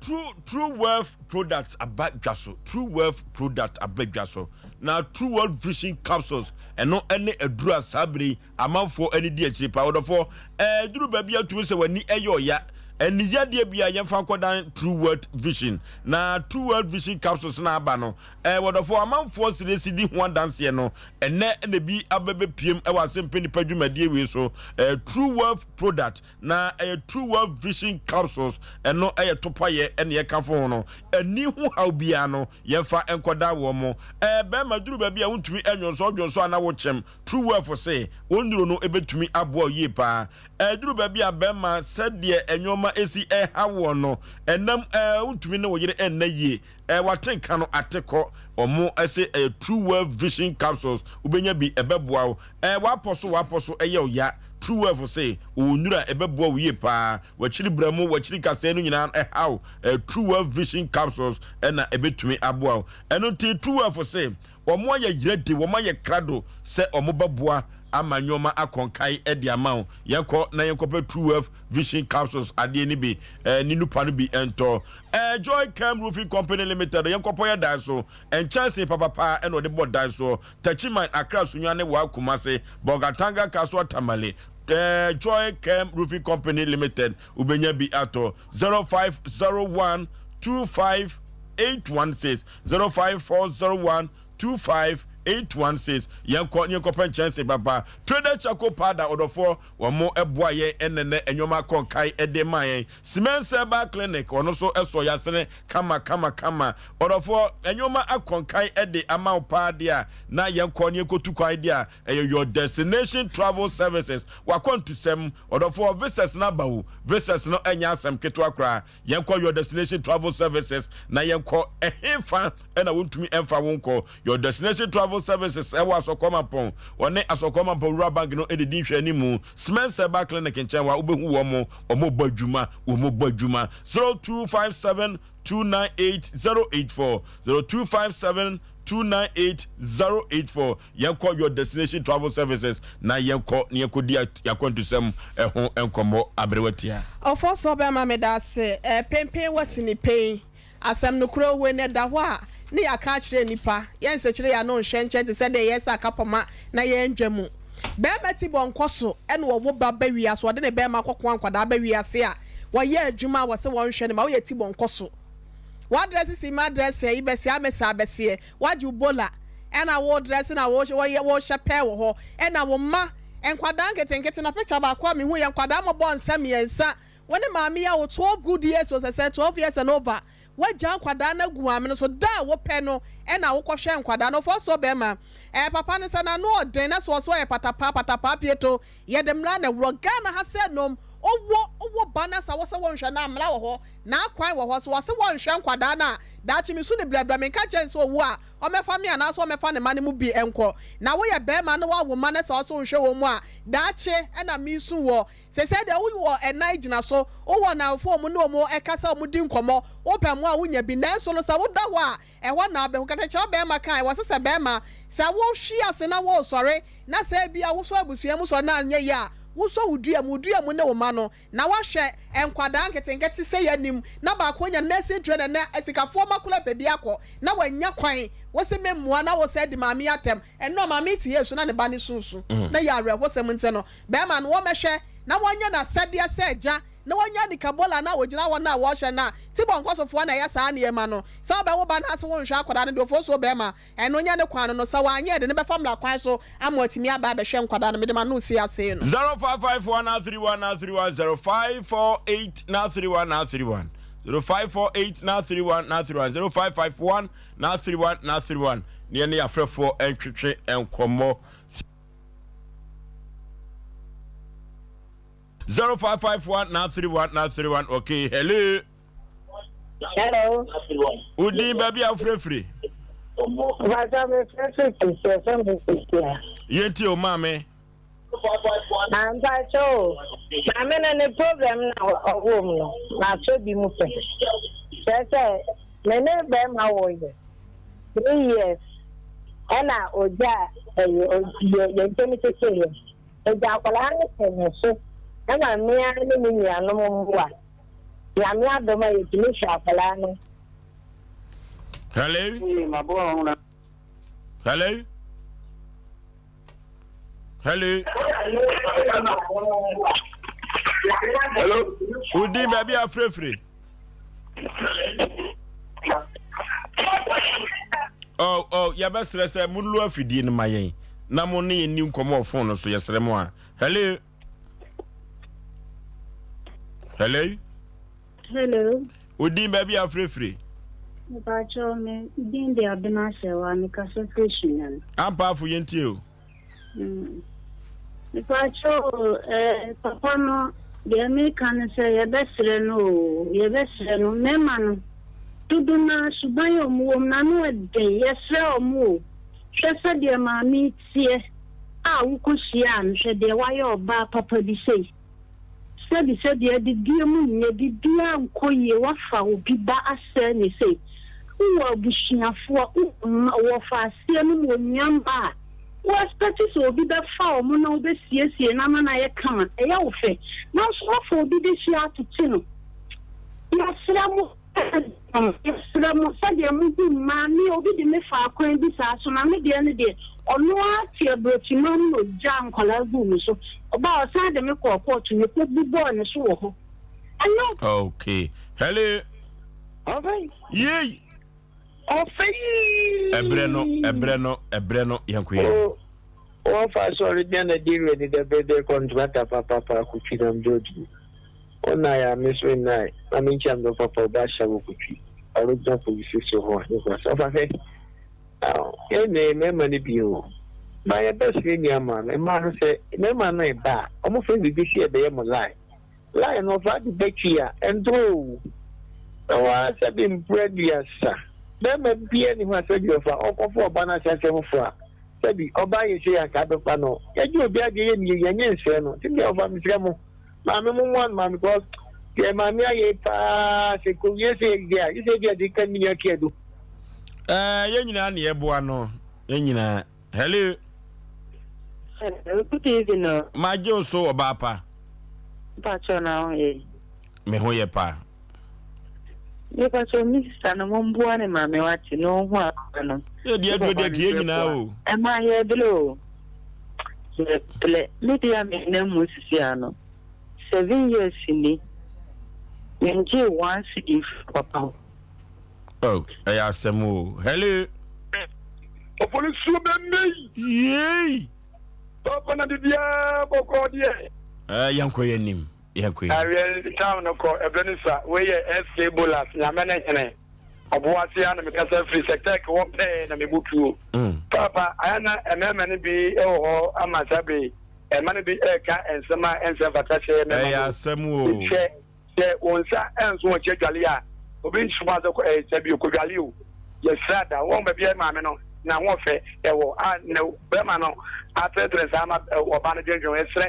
True True Wealth products aba dwa so. True Wealth product aba dwa so. Na True Wealth Vision capsules ɛno ɛne aduru a saa bere yi amanfoɔ ani di akyiri paa. Wɔdɔfoɔ ɛduru baabi a tumi sɛ w'ani ɛyɛ ɔya. Ɛni yadeɛ bi a yɛmfa nkɔdan True Wealth Vision. Na True Wealth Vision capsules na aba no. Ɛɛ wɔdɔfoɔ amanfoɔ siresi di ho adanseɛ no. Ɛnnɛ na ebi aba bɛpiem wɔ Asɛmpɛ Nnipa dwumadie wei so, ɛyɛ True Wealth product, na ɛyɛ True Wealth Vision Capsules, ɛno ɛyɛ topayɛ ɛna yɛka fo ho no, ani ho haw biara no yɛmfa nkɔda wɔn mo. Ɛɛ bɛrima duru baabi a wontumi ɛnwonsɔ, wodwonsɔ a na wokyem, True Wealth se wɔn nnuro no ɛbɛtumi aboa wo yie paa. Ɛduru baabi a bɛrima sɛdeɛ nnoɔma. nneɛma esi ɛha woɔ no, ɛnam ɛɛ wontumi ne wo yere ɛnna yie, ɛɛ wate nka no ate kɔ, wɔn ɛse ɛyɛ True Wealth Vision Capsules, wobɛnya bi ɛbɛboa wo, ɛɛ w'apɔ so w'apɔ so ɛyɛ wo ya, True Wealth se wɔwɔ nnuro a ɛbɛboa wo yie paa, w'akyiri brɛmo, w'akyiri kasɛɛ no nyinaa ɛha wo, ɛɛ True Wealth Vision Capsules ɛna ɛbɛtumi aboa wo, ɛno nti True Wealth se Wɔn ayɛ yerɛde, wɔn ayɛ krado sɛ wɔn bɛboa ama nnoɔma akɔ nkae de ama wo. Yɛnkɔ na yɛnkɔpɛ True Wealth Vision Capsules adeɛ no bi, eh, ne nupa no bi ntɔ. Eh, Joy Cam Roofing Company Limited, yɛnkɔpɔ yɛ dan so. Nkyɛnsee papapa ɛna ɔde bɔ dan soɔ. Techiman, Accra, Sunyani, Wa, Kumasi, Bolgatanga, Kasoa, Tamale. Eh, Joy Cam Roofing Company Limited, wobɛnya bi atɔ. 0501 25 816 05401 25816 Yɛnkɔ ne yɛnkɔpɛ nkyɛnse papa. Trader Charcoal Powder ɔdɔfoɔ wɔn ɛboa yɛn ɛnɛnɛ ɛnwoma akɔ nkae ɛde ma yɛn. Cement Herbal Clinic ɔno nso ɛsɔ yasene kama kama kama. Ɔdɔfoɔ ɛnwoma akɔ nkae ɛde ama wo paa deɛ a na yɛnkɔ ne yɛnkɔtu kwan deɛ a ɛyɛ Your Destination Travel Services wakwantusɛm ɔdɔfoɔ visas no aba o visas no ɛnyɛ asɛm ketewa koraa. Yɛnkɔ Your Destination Travel Services na yɛnkɔ ɛhefa ɛna wontumi ɛmfa wo nkɔ. Your Destination Travel Services ɛwɔ Asɔkɔɔ Mampɔn. Wɔne Asɔkɔɔ Mampɔn Rural Bank no ɛdidi nhwɛanimu. Cement Herbal Clinic nkyɛn hɔ a wobɛhu wɔn. Wɔn bɔ adwuma. Wɔn bɔ adwuma. 0257 298 084 0257 298 084 Yɛnkɔ Your Destination Travel Services na yɛnkɔ na yɛnkɔdi y'akwantusɛm ho nkɔmmɔ aberewa tia. Ofosuo bɛma meda ase eh penpen wasini pen asɛm nokorɛ owe na ɛda hɔ a ne yɛaka akyerɛ nnipa yɛ nsekyere yɛ ano nhwɛ nkyɛn te sɛ deɛ yɛresa akapɔma na yɛndwa mu bɛɛma ti bɔ nkɔ so ɛna ɔwo ba ba wiase ɔde ne bɛɛma kɔkoa nkwadaa ba wiase a wɔyɛ adwuma a wɔse wɔnhwɛ no ma woyɛ ti bɔ nkɔ so w'adrɛse si m'adrɛse ayi bɛseɛ amɛsɛ abɛseɛ Wagye wo bola ɛna wo dress na wo wɔyɛ wohyɛ pɛɛ wɔ hɔ ɛna wo mma nkwadaa nketenkete na picture baako a mehu yɛ nkwadaa mɔbɔ nsa miɛnsa wo ne maame yi awo 12 good years o sɛsɛ 12 years and over wagya nkwadaa no agu maame no so da a wopɛ no ɛna wokɔhwɛ nkwadaa no ɔfɔ so bɛrima ɛɛ papa no sɛ n'ano ɔden na so ɔso ɔyɛ patapaa patapaa pieto yɛde mmara na ɛworɔ Ghana ha sɛ nom owɔ owɔ ba na sa wɔ sɛ wɔnhwɛ no a mmara wɔ hɔ N'akwan wɔ hɔ. So ɔse wɔnhwɛ nkwadaa no a, daakye mesu no brɛbrɛ, menka nkyerɛ no sɛ owu a, ɔmmɛfa me anaasɛ ɔmmɛfa ne mma no mu bi nkɔ. Na woyɛ barima na woawo mma na sɛ ɔse wonhwɛ wɔn mu a, daakye na mesu woɔ. Seesei deɛ wowɔ ɛnan gyina so, wowɔ nnamfo a wɔne wɔn kasa, wɔdi nkɔmmɔ, wopɛ mmoa a wonya bi. Nanso no sɛ woda hɔ a, ɛhɔ na wobɛhu. Katakyɛ ɔbarima kae, wɔse sɛ barima, sɛ wohwe ase na woresɔre, na sɛ ebia wosɔ abusua mu sɔre na anyɛ yie a, wosɔ wo dua mu, wo dua mu ne wo mma no. Na wahwɛ nkwadaa nketenkete sɛ yɛnim na baako anya nursing training na asikafoɔ makula pɛ bi akɔ na wanya kwan wose me mmoa na wosɛ di maame yi atɛm ɛno a maame yi te yɛ su na ne ba no su su na yɛ awerɛhosɛm nti no bɛɛma no wɔmɛhwɛ na wɔnyɛ n'asɛdeɛ sɛ agya na wɔnya nikabola na wɔgyina hɔ na wɔhyɛ no a tibɔ nkɔsofoɔ na ɛyɛ saa nneɛma no sɛ wobɛwo ba no ase wonhwɛ akwadaa no deɛ ofosuo bɛɛma Ɛno nyɛ ne kwan no no, sɛ wanyɛ a, yɛde no bɛfa mmara kwan so ama watumi aba abɛhwɛ nkwadaa no. Mede m'ano resi ase no. 0554 931 931 0548 931 931 0548 931 931 0551 931 931 ne yɛne yɛafrɛfoɔ ntwetwe nkɔmmɔ. 0551 931 931 okay hello. Hello. Wo din baabi a wofirafiri? Bàtà mi fẹ́ fìfì sí ẹ̀fẹ́ mi fìfì a. Yɛn ti o maame. Mpakyɛ o, maame no ne problem na ɔwɔ mu no, masɔ bi mu pɛ. Kyerɛ sɛ, me ne bɛrima wɔ yɛ three years ɛna ogya ɛyɛ yɛ yɛn ntɛm tete yɛ. Ogya akwadaa no hyɛ me so ɛna mmea ne me nuanom mmoa. Nyame adom a yɛtumi hwɛ akwadaa no. Hello. Hello. Hello. Hello. Udin baabi afirefire. Oh, oh, yɛbɛsrɛ sɛ monlu afidie no ma yɛn na mo ne yɛn ni nkɔmmɔ wɔ fon no so yɛsrɛ mo a. Hello. Hello. Hello. Wo din baabi a wofirefire? Mepakyɛw me din de Abena Ahyɛwa mekasa firi Sunyani. Ampaafo yɛntie o. Mm. Mepakyɛw eh, papa no. Deɛ meka ne sɛ yɛbɛsrɛ no oo, yɛbɛsrɛ no, mmarima no dodo no ara suban a wɔwɔ mu no ano ɛden, yɛsrɛ wɔn oo, hwɛ sɛdeɛ maame yi teɛ a wokɔhyiaa no, hwɛ deɛ wayɛ ɔbaa papa bi sei. Sɛbi sɛbi adidie mu nyɛ biribiara nkɔ yie wafa obi ba asɛe ne sei wowɔ abusuafoɔ wowɔ mma wɔfa aseɛ nom wɔ nua mma a wo expect sɛ obi bɛfa wɔn na wobɛsiesie no ama no ayɛ kama ɛyɛ wo fɛ nanso wafa obi de hyia atete no yɛsrɛ mo Mesrɛ mo, sɛdeɛ mohu mmaa, me, obi de me faa kwan bi saa so, na me deɛ no deɛ, ɔno ara te aburokyiman mu na ɔgyaa nkwadaa guu me so. Ɔbaa, ɔsan de me kɔɔ kɔɔto, mekɔbu bɔɔ ne so wɔ hɔ. Ɛno. Okay. Hello. Ɔfɛ. Yei. Ɔfɛ yii. Ɛbrɛ no, ɛbrɛ no, ɛbrɛ no, yɛn ko yɛn. Wɔfa sɔre gyina na di wɛ ni dɛ bɛ dɛ kɔntrata papapa kutwi nam George. Onae a me so nnae na me nkyia me dɔ papa ɔba ahyia wɔ kotwi ɔregyina polisi so hɔ ne kwa sɛ ɔfa hwɛ aw yɛn nɛ mmarima no bi o ma yɛ bɛ srɛ nua maa no mmaa no sɛ mmarima no ɛba a ɔmo fɛ biribi sɛ ɛbɛyɛ mo lie lie no ɔfa de bɛtwi a ɛntoro o na waa sɛ bi mpura duasa bɛrima bia ni hɔ a sɛ bi ɔfa ɔkɔfo ɔba no ahyɛ foforɔ a sɛbi ɔba yɛ sɛ yɛn aka bɛfa no yɛgye obi adeɛ yɛ nie yɛnyɛ nsɛɛ no nti deɛ ɔfa mesrɛ mo Maame mo moa no maame because deɛ maame ayɛ paa sɛ kowie sɛ yɛ deɛ a sɛ ebi a de ka mini akia do. Ɛɛ yɛn nyinaa na yɛboa no yɛn nyinaa hello. Hello, good evening. O. Magye wo so ɔbaa pa. Mpakyɛw na ho yɛ. Me ho yɛ paa. Mepakyɛw me sista no mo mboa ne maame wate na ɔhu akora no. Yɛ deɛ aduro deɛ kìí nyinaa o. Ɛma yɛ bere o. Yɛbrɛ. Me deɛ a menam mu sisi ara no, seven years ni, mengyee one cedi mfiri papa hɔ. Oh, ɛyɛ asɛm o. Hello. Opolisuo bɛmmɛ yi. Yei. Papa na bibiara bɔkɔɔ deɛ. Ɛɛ yɛnkɔ yɛn nim. Yɛnkɔ yɛn. Awiɛ time no kɔ ɛbrɛ no sua wei yɛ SK Bolas nyame ne hene. Ɔboase ara na mekasa firi sɛ Turk hɔ pɛɛ na mebɔ tuo. Paapa, ayɛ na mmarima no bi wɔ hɔ ama saa bere yi. Mma no bi reka nsɛm a ɛnsɛ mfata kyerɛ mmarima Ɛyɛ no. asɛm o. Sɛ sɛ wo nsa nso wɔn akyi adwale a, obi nsoma sɛ kɔ ɛɛ sɛ bi kɔdwale o. Yɛsra da wɔn baabi a maame no n'ahoɔfɛ ɛwɔ a na bɛrima no atrɛtrɛ saa ama ɔbaa no dwendwen ho. Yɛsrɛ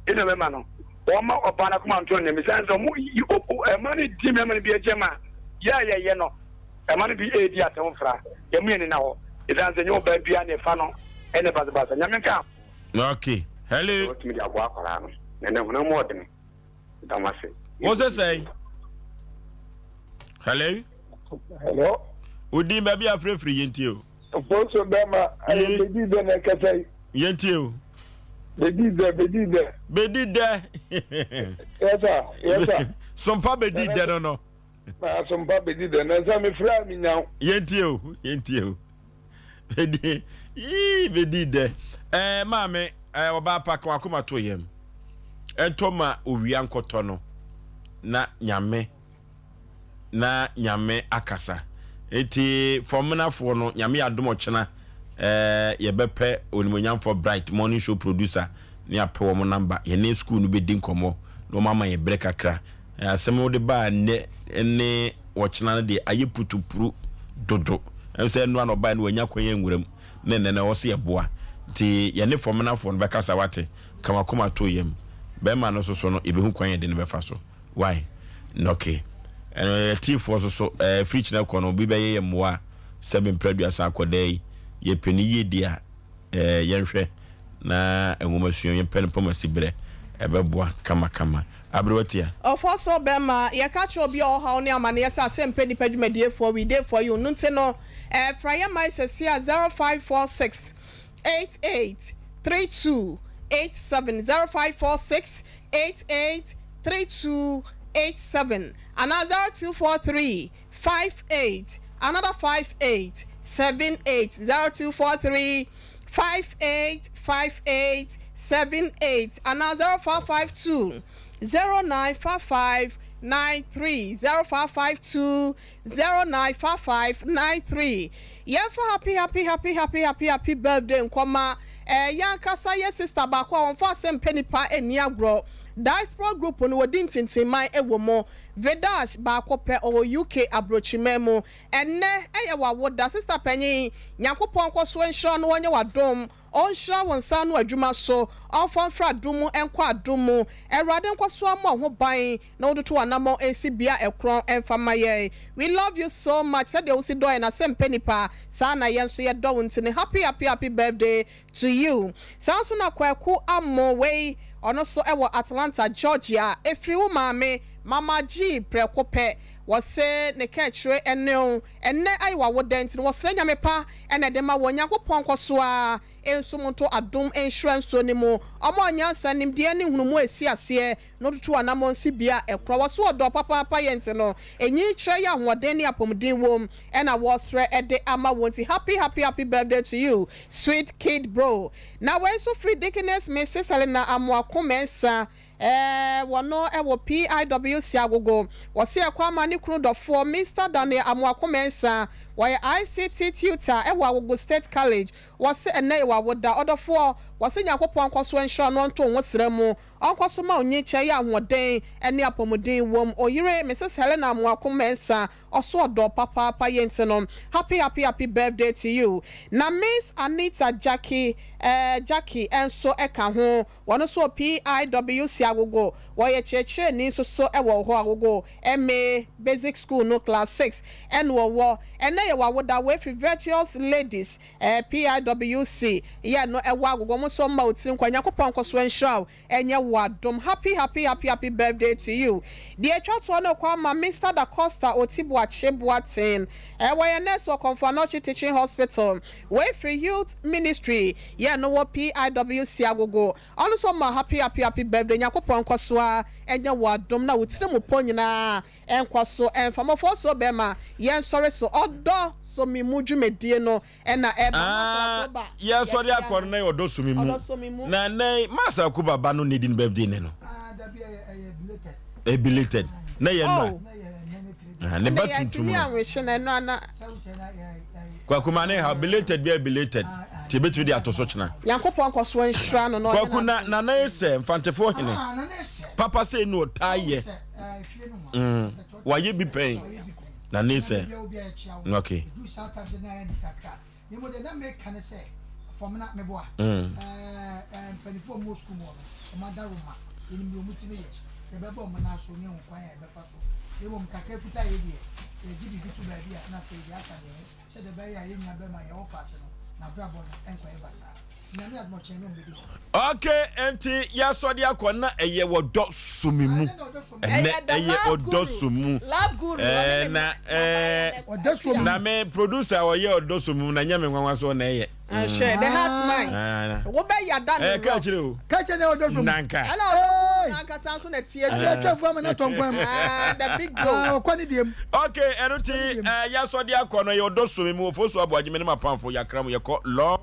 yɛn nua bɛrima no. Wɔmma ɔbaa no akoma nto ne esiane sɛ wɔn yi ɛma no di mmarima no bi akyi ma yɛ a yɛyɛ no ɛma no bi redi atɛm fra yɛn mu yɛn nina hɔ esiane sɛ nyɛ ɔbaa biara na ɛfa no ɛne basabasa nyame nka. Okay hello. Wɔtumi de aboa akwadaa no na ne honam mu ɔdene da mo ase. Wo sɛ sɛn? Hello. Hello. Odin baabi afirafiri yɛntie o. Mfonso bɛma ɛyɛ bedi dɛ na ɛkasa yi. Yɛntie o. Bedi dɛ bedi dɛ. Bedi dɛ. Yes sir yes sir. Sompa bedi dɛ no no. Na sompa bedi dɛ na nsa mi fira mi nya. Yɛntie o yɛntie o. Bedi yii bedi dɛ. Ɛɛ maame ɛɛ ɔbaa pa ka wakoma to yam. Ɛntɔ ma owia nkɔtɔ no na nyame. na Nyame akasa. Nti fɔmenafoɔ no Nyame yɛ adom ɔkyena eh, yɛbɛpɛ Onimuonyamfoɔ Bright morning show producer ne apɛ wɔn number yɛne school no bɛdi nkɔmmɔ na wɔn ama yɛn berɛ kakra. Eh, asɛm wode baa nnɛ ne ɔkyena no deɛ ayɛ putupuru dodo. Ɛm sɛ ɛnoa na ɔbaeɛ no wanya kwan anwura mu na ɛnnɛ no ɛwɔ sɛ yɛboa. Nti yɛne fɔmenafoɔ no bɛkasa wate, ka wakoma to yam. Bɛrima no soso no yɛbɛhu kwan yɛde no bɛfa so. Why? Nɔke. Ɛno atiefoɔ nso so ɛɛ firi kyena kɔ no obi bɛyɛ yɛ mmoa a sɛbe mprɛ aduasa akɔdaa yi yɛpɛ ne yie di a ɛɛ yɛnhwɛ na nwoma sua yɛmpɛ no pɔmasi berɛ ɛbɛboa kama kama. Aberewa tia. Ɔfɔ so bɛma yɛka kyerɛ obi a ɔhaw ne amaneɛ sɛ asɛmpɛ nnipa dwumadiefoɔ we dey for you no nti no ɛɛ fra yɛ mae sɛsi a 0546 88 32 87 0546 88 32 87 anaa 0243 58 another 58 78 0243 58 58 78 anaa 0552 0955 93 0552 095593 Yɛmfa happy happy happy happy happy happy birthday nkɔma eh, yɛn ankasa yɛ sister baako a ɔmfa asɛm mpɛ nipa nni agorɔ. Diaspora group no wɔdi ntintinman wɔ mu. Vedash baako pɛ ɔwɔ UK abrokyiman mu. Ɛnnɛ ɛyɛ w'awoda sister panyin Nyankopɔn nkɔsoɔ nhyira wo na ɔnyɛ w'adom Ɔnhyira wo nsa ano adwuma so, ɔmfa mfiri adom mu nkɔ adom mu. Awurade nkɔso ammɔ wo ho ban na ɔntutu w'anammɔn nsi bea a ɛkorɔn mfa mma yɛn. We love you so much sɛdeɛ wosi dɔ yɛn asɛmpɛ nipa saa na yɛn nso yɛdɔ wo nti no happy happy happy birthday to you. Saa nso na Kwaku Amoh wei ɔno nso wɔ Atlanta Georgia ɛfiri wo maame Mama G prɛko pɛ wɔse ne kaakyire ne wo Ɛnnɛ ayɛ w'awoda nti no wɔsrɛ Nyame pa na ɛde ma wɔ Nyankopɔn nkɔso ara nso mo nto adom nhyira nsuo no mu ɔma wo nyansa nimdeɛ ne nhunumu a ɛsi aseɛ na ɔtutu w'anamɔn si bea a ɛkorɔ wɔ so ɔdɔ papaapa yɛ nti no ɛnyin kyerɛ yɛ ahoɔden ne apɔmuden wom ɛna wɔsrɛ de ama wo nti happy happy happy birthday to you sweet kid bro na wei nso firi Deaconess Mrs Helena Amoako Mensah Ɛɛ wɔno wɔ PIWC Agogo. Wɔse ɛkɔ ama ne kunu dɔfoɔ Mister Daniel Amoako Mensah. Wɔyɛ ICT tutor wɔ Agogo State College. Wɔse ɛnnɛ yɛ w'awoda. Ɔdɔfoɔ, wɔse Nyankopɔn nkɔso nhyira no ɔnto wo ho sra mu. Ɔnkɔso ma wo nyikyɛ yɛ ahoɔden ne apɔmuden wom. Oyere Mrs Helena Amoako Mensah ɔso ɔdɔ papaapa yɛ nti no happy happy happy birthday to you. Na Miss Anita Jackie eh Jackie nso ka ho. Wɔn nso wɔ PIWC Agogo. Wɔyɛ kyerɛkyerɛni nso so wɔ hɔ Agogo MA Basic School no class 6 ɛna ɔwɔ. Ɛnɛ yɛ w'awoda wei firi Virtuous Ladies PIWC yɛ no ɛwɔ Agogo. Wɔn nso mma wo tiri nkwa. Nyankopɔn nkɔso nhyira wo ɛnyɛ wo adom. Happy happy happy happy birthday to you. Deɛ ɛtwa toɔ no rekɔ ama Mister Da Costa Oti Boakye Boateng. Wɔyɛ nurse wɔ Komfo Anokye Teaching Hospital. Wei firi Youth Ministry yɛ no wɔ PIWC Agogo. Ɔno nso ɔma happy happy happy birthday Nyankopɔn nkɔso ara nyɛ wo adom na wo tiri mu pɔ nyinaa nkɔ so mfa mmɔfɔɔ so bɛma yɛn sɔre so ɔdɔ so me mu dwumadie no na ɛba Ah, Master Akoba yɛsɔre yɛkyea akɔ no no na yɛ ɔdɔ so me mu. ɔdɔ so me mu. Na ɛnɛ yi, Master Akoba ba no na edi ne birthday nɛ no. Ah, dabi ɛyɛ ɛyɛ belated. Ɛyɛ belated. Na yɛ no a. Oh. Ah, ne ba Ɛnɛ tuntum yɛntumi no. anwehye no ɛno ana. Kwaku ma ne ha belated bi belated. Ti ebetumi de ato so kyena. Nyankopɔn nkɔsoɔ nhyira no na ɔnyɛ Kwaku na n'adom. nana sɛ mfantefoɔ hene. Papa sɛ nu ɔtaa yɛ. Mm, wayɛ bi pɛn. Nana sɛ. Okay. Na mmom deɛ na meka ne sɛ, fam na meboa. Mm. Ɛɛ mpanimfoɔ a wɔwɔ sukuu mu hɔ no, wɔn adaworoma, yɛnim deɛ wɔtumi yɛ. Yɛbɛbɔ wɔn nan so ne yɛahu kwan a yɛbɛfa so. Na mmom kakra kuta yɛ deɛ, yɛgye biribi to baabi a, na afei deɛ aka deɛ he, sɛdeɛ ɛbɛyɛ a yɛn nua bɛrima a yɛwɔ faase no, n'abrabɔ no nkɔyɛ basaa. Nti Nyame adom a, ɔkyena ne wɔn bɛdi hɔ. Ok nti yasɔde akɔ na ɛyɛ wɔdɔ so me mu ɛnɛ ɛyɛ ɔdɔ so mu ɛɛ na ɛɛ na me producer ɔyɛ ɔdɔ so mu na nyɛ me nwanwa so na ɛyɛ. Ahwɛ the heart man wo bɛ yada ne rɔ. Ɛɛ kyerɛ o. Kakyere ne ɔdɔ so mu. Nanka. Ɛna ɔdɔ mu nankasa nso na tie dwom. Ɛkyɛ twɛ fua ma na tɔ nkwan mu. The big Joe. Ɔkɔ ne deɛ mu. Ok ɛno ti ɛɛ yasɔde akɔ no ɛyɛ ɔdɔ so me mu ofosu aboagye me ne ma pamfo yakra mu yɛkɔ long.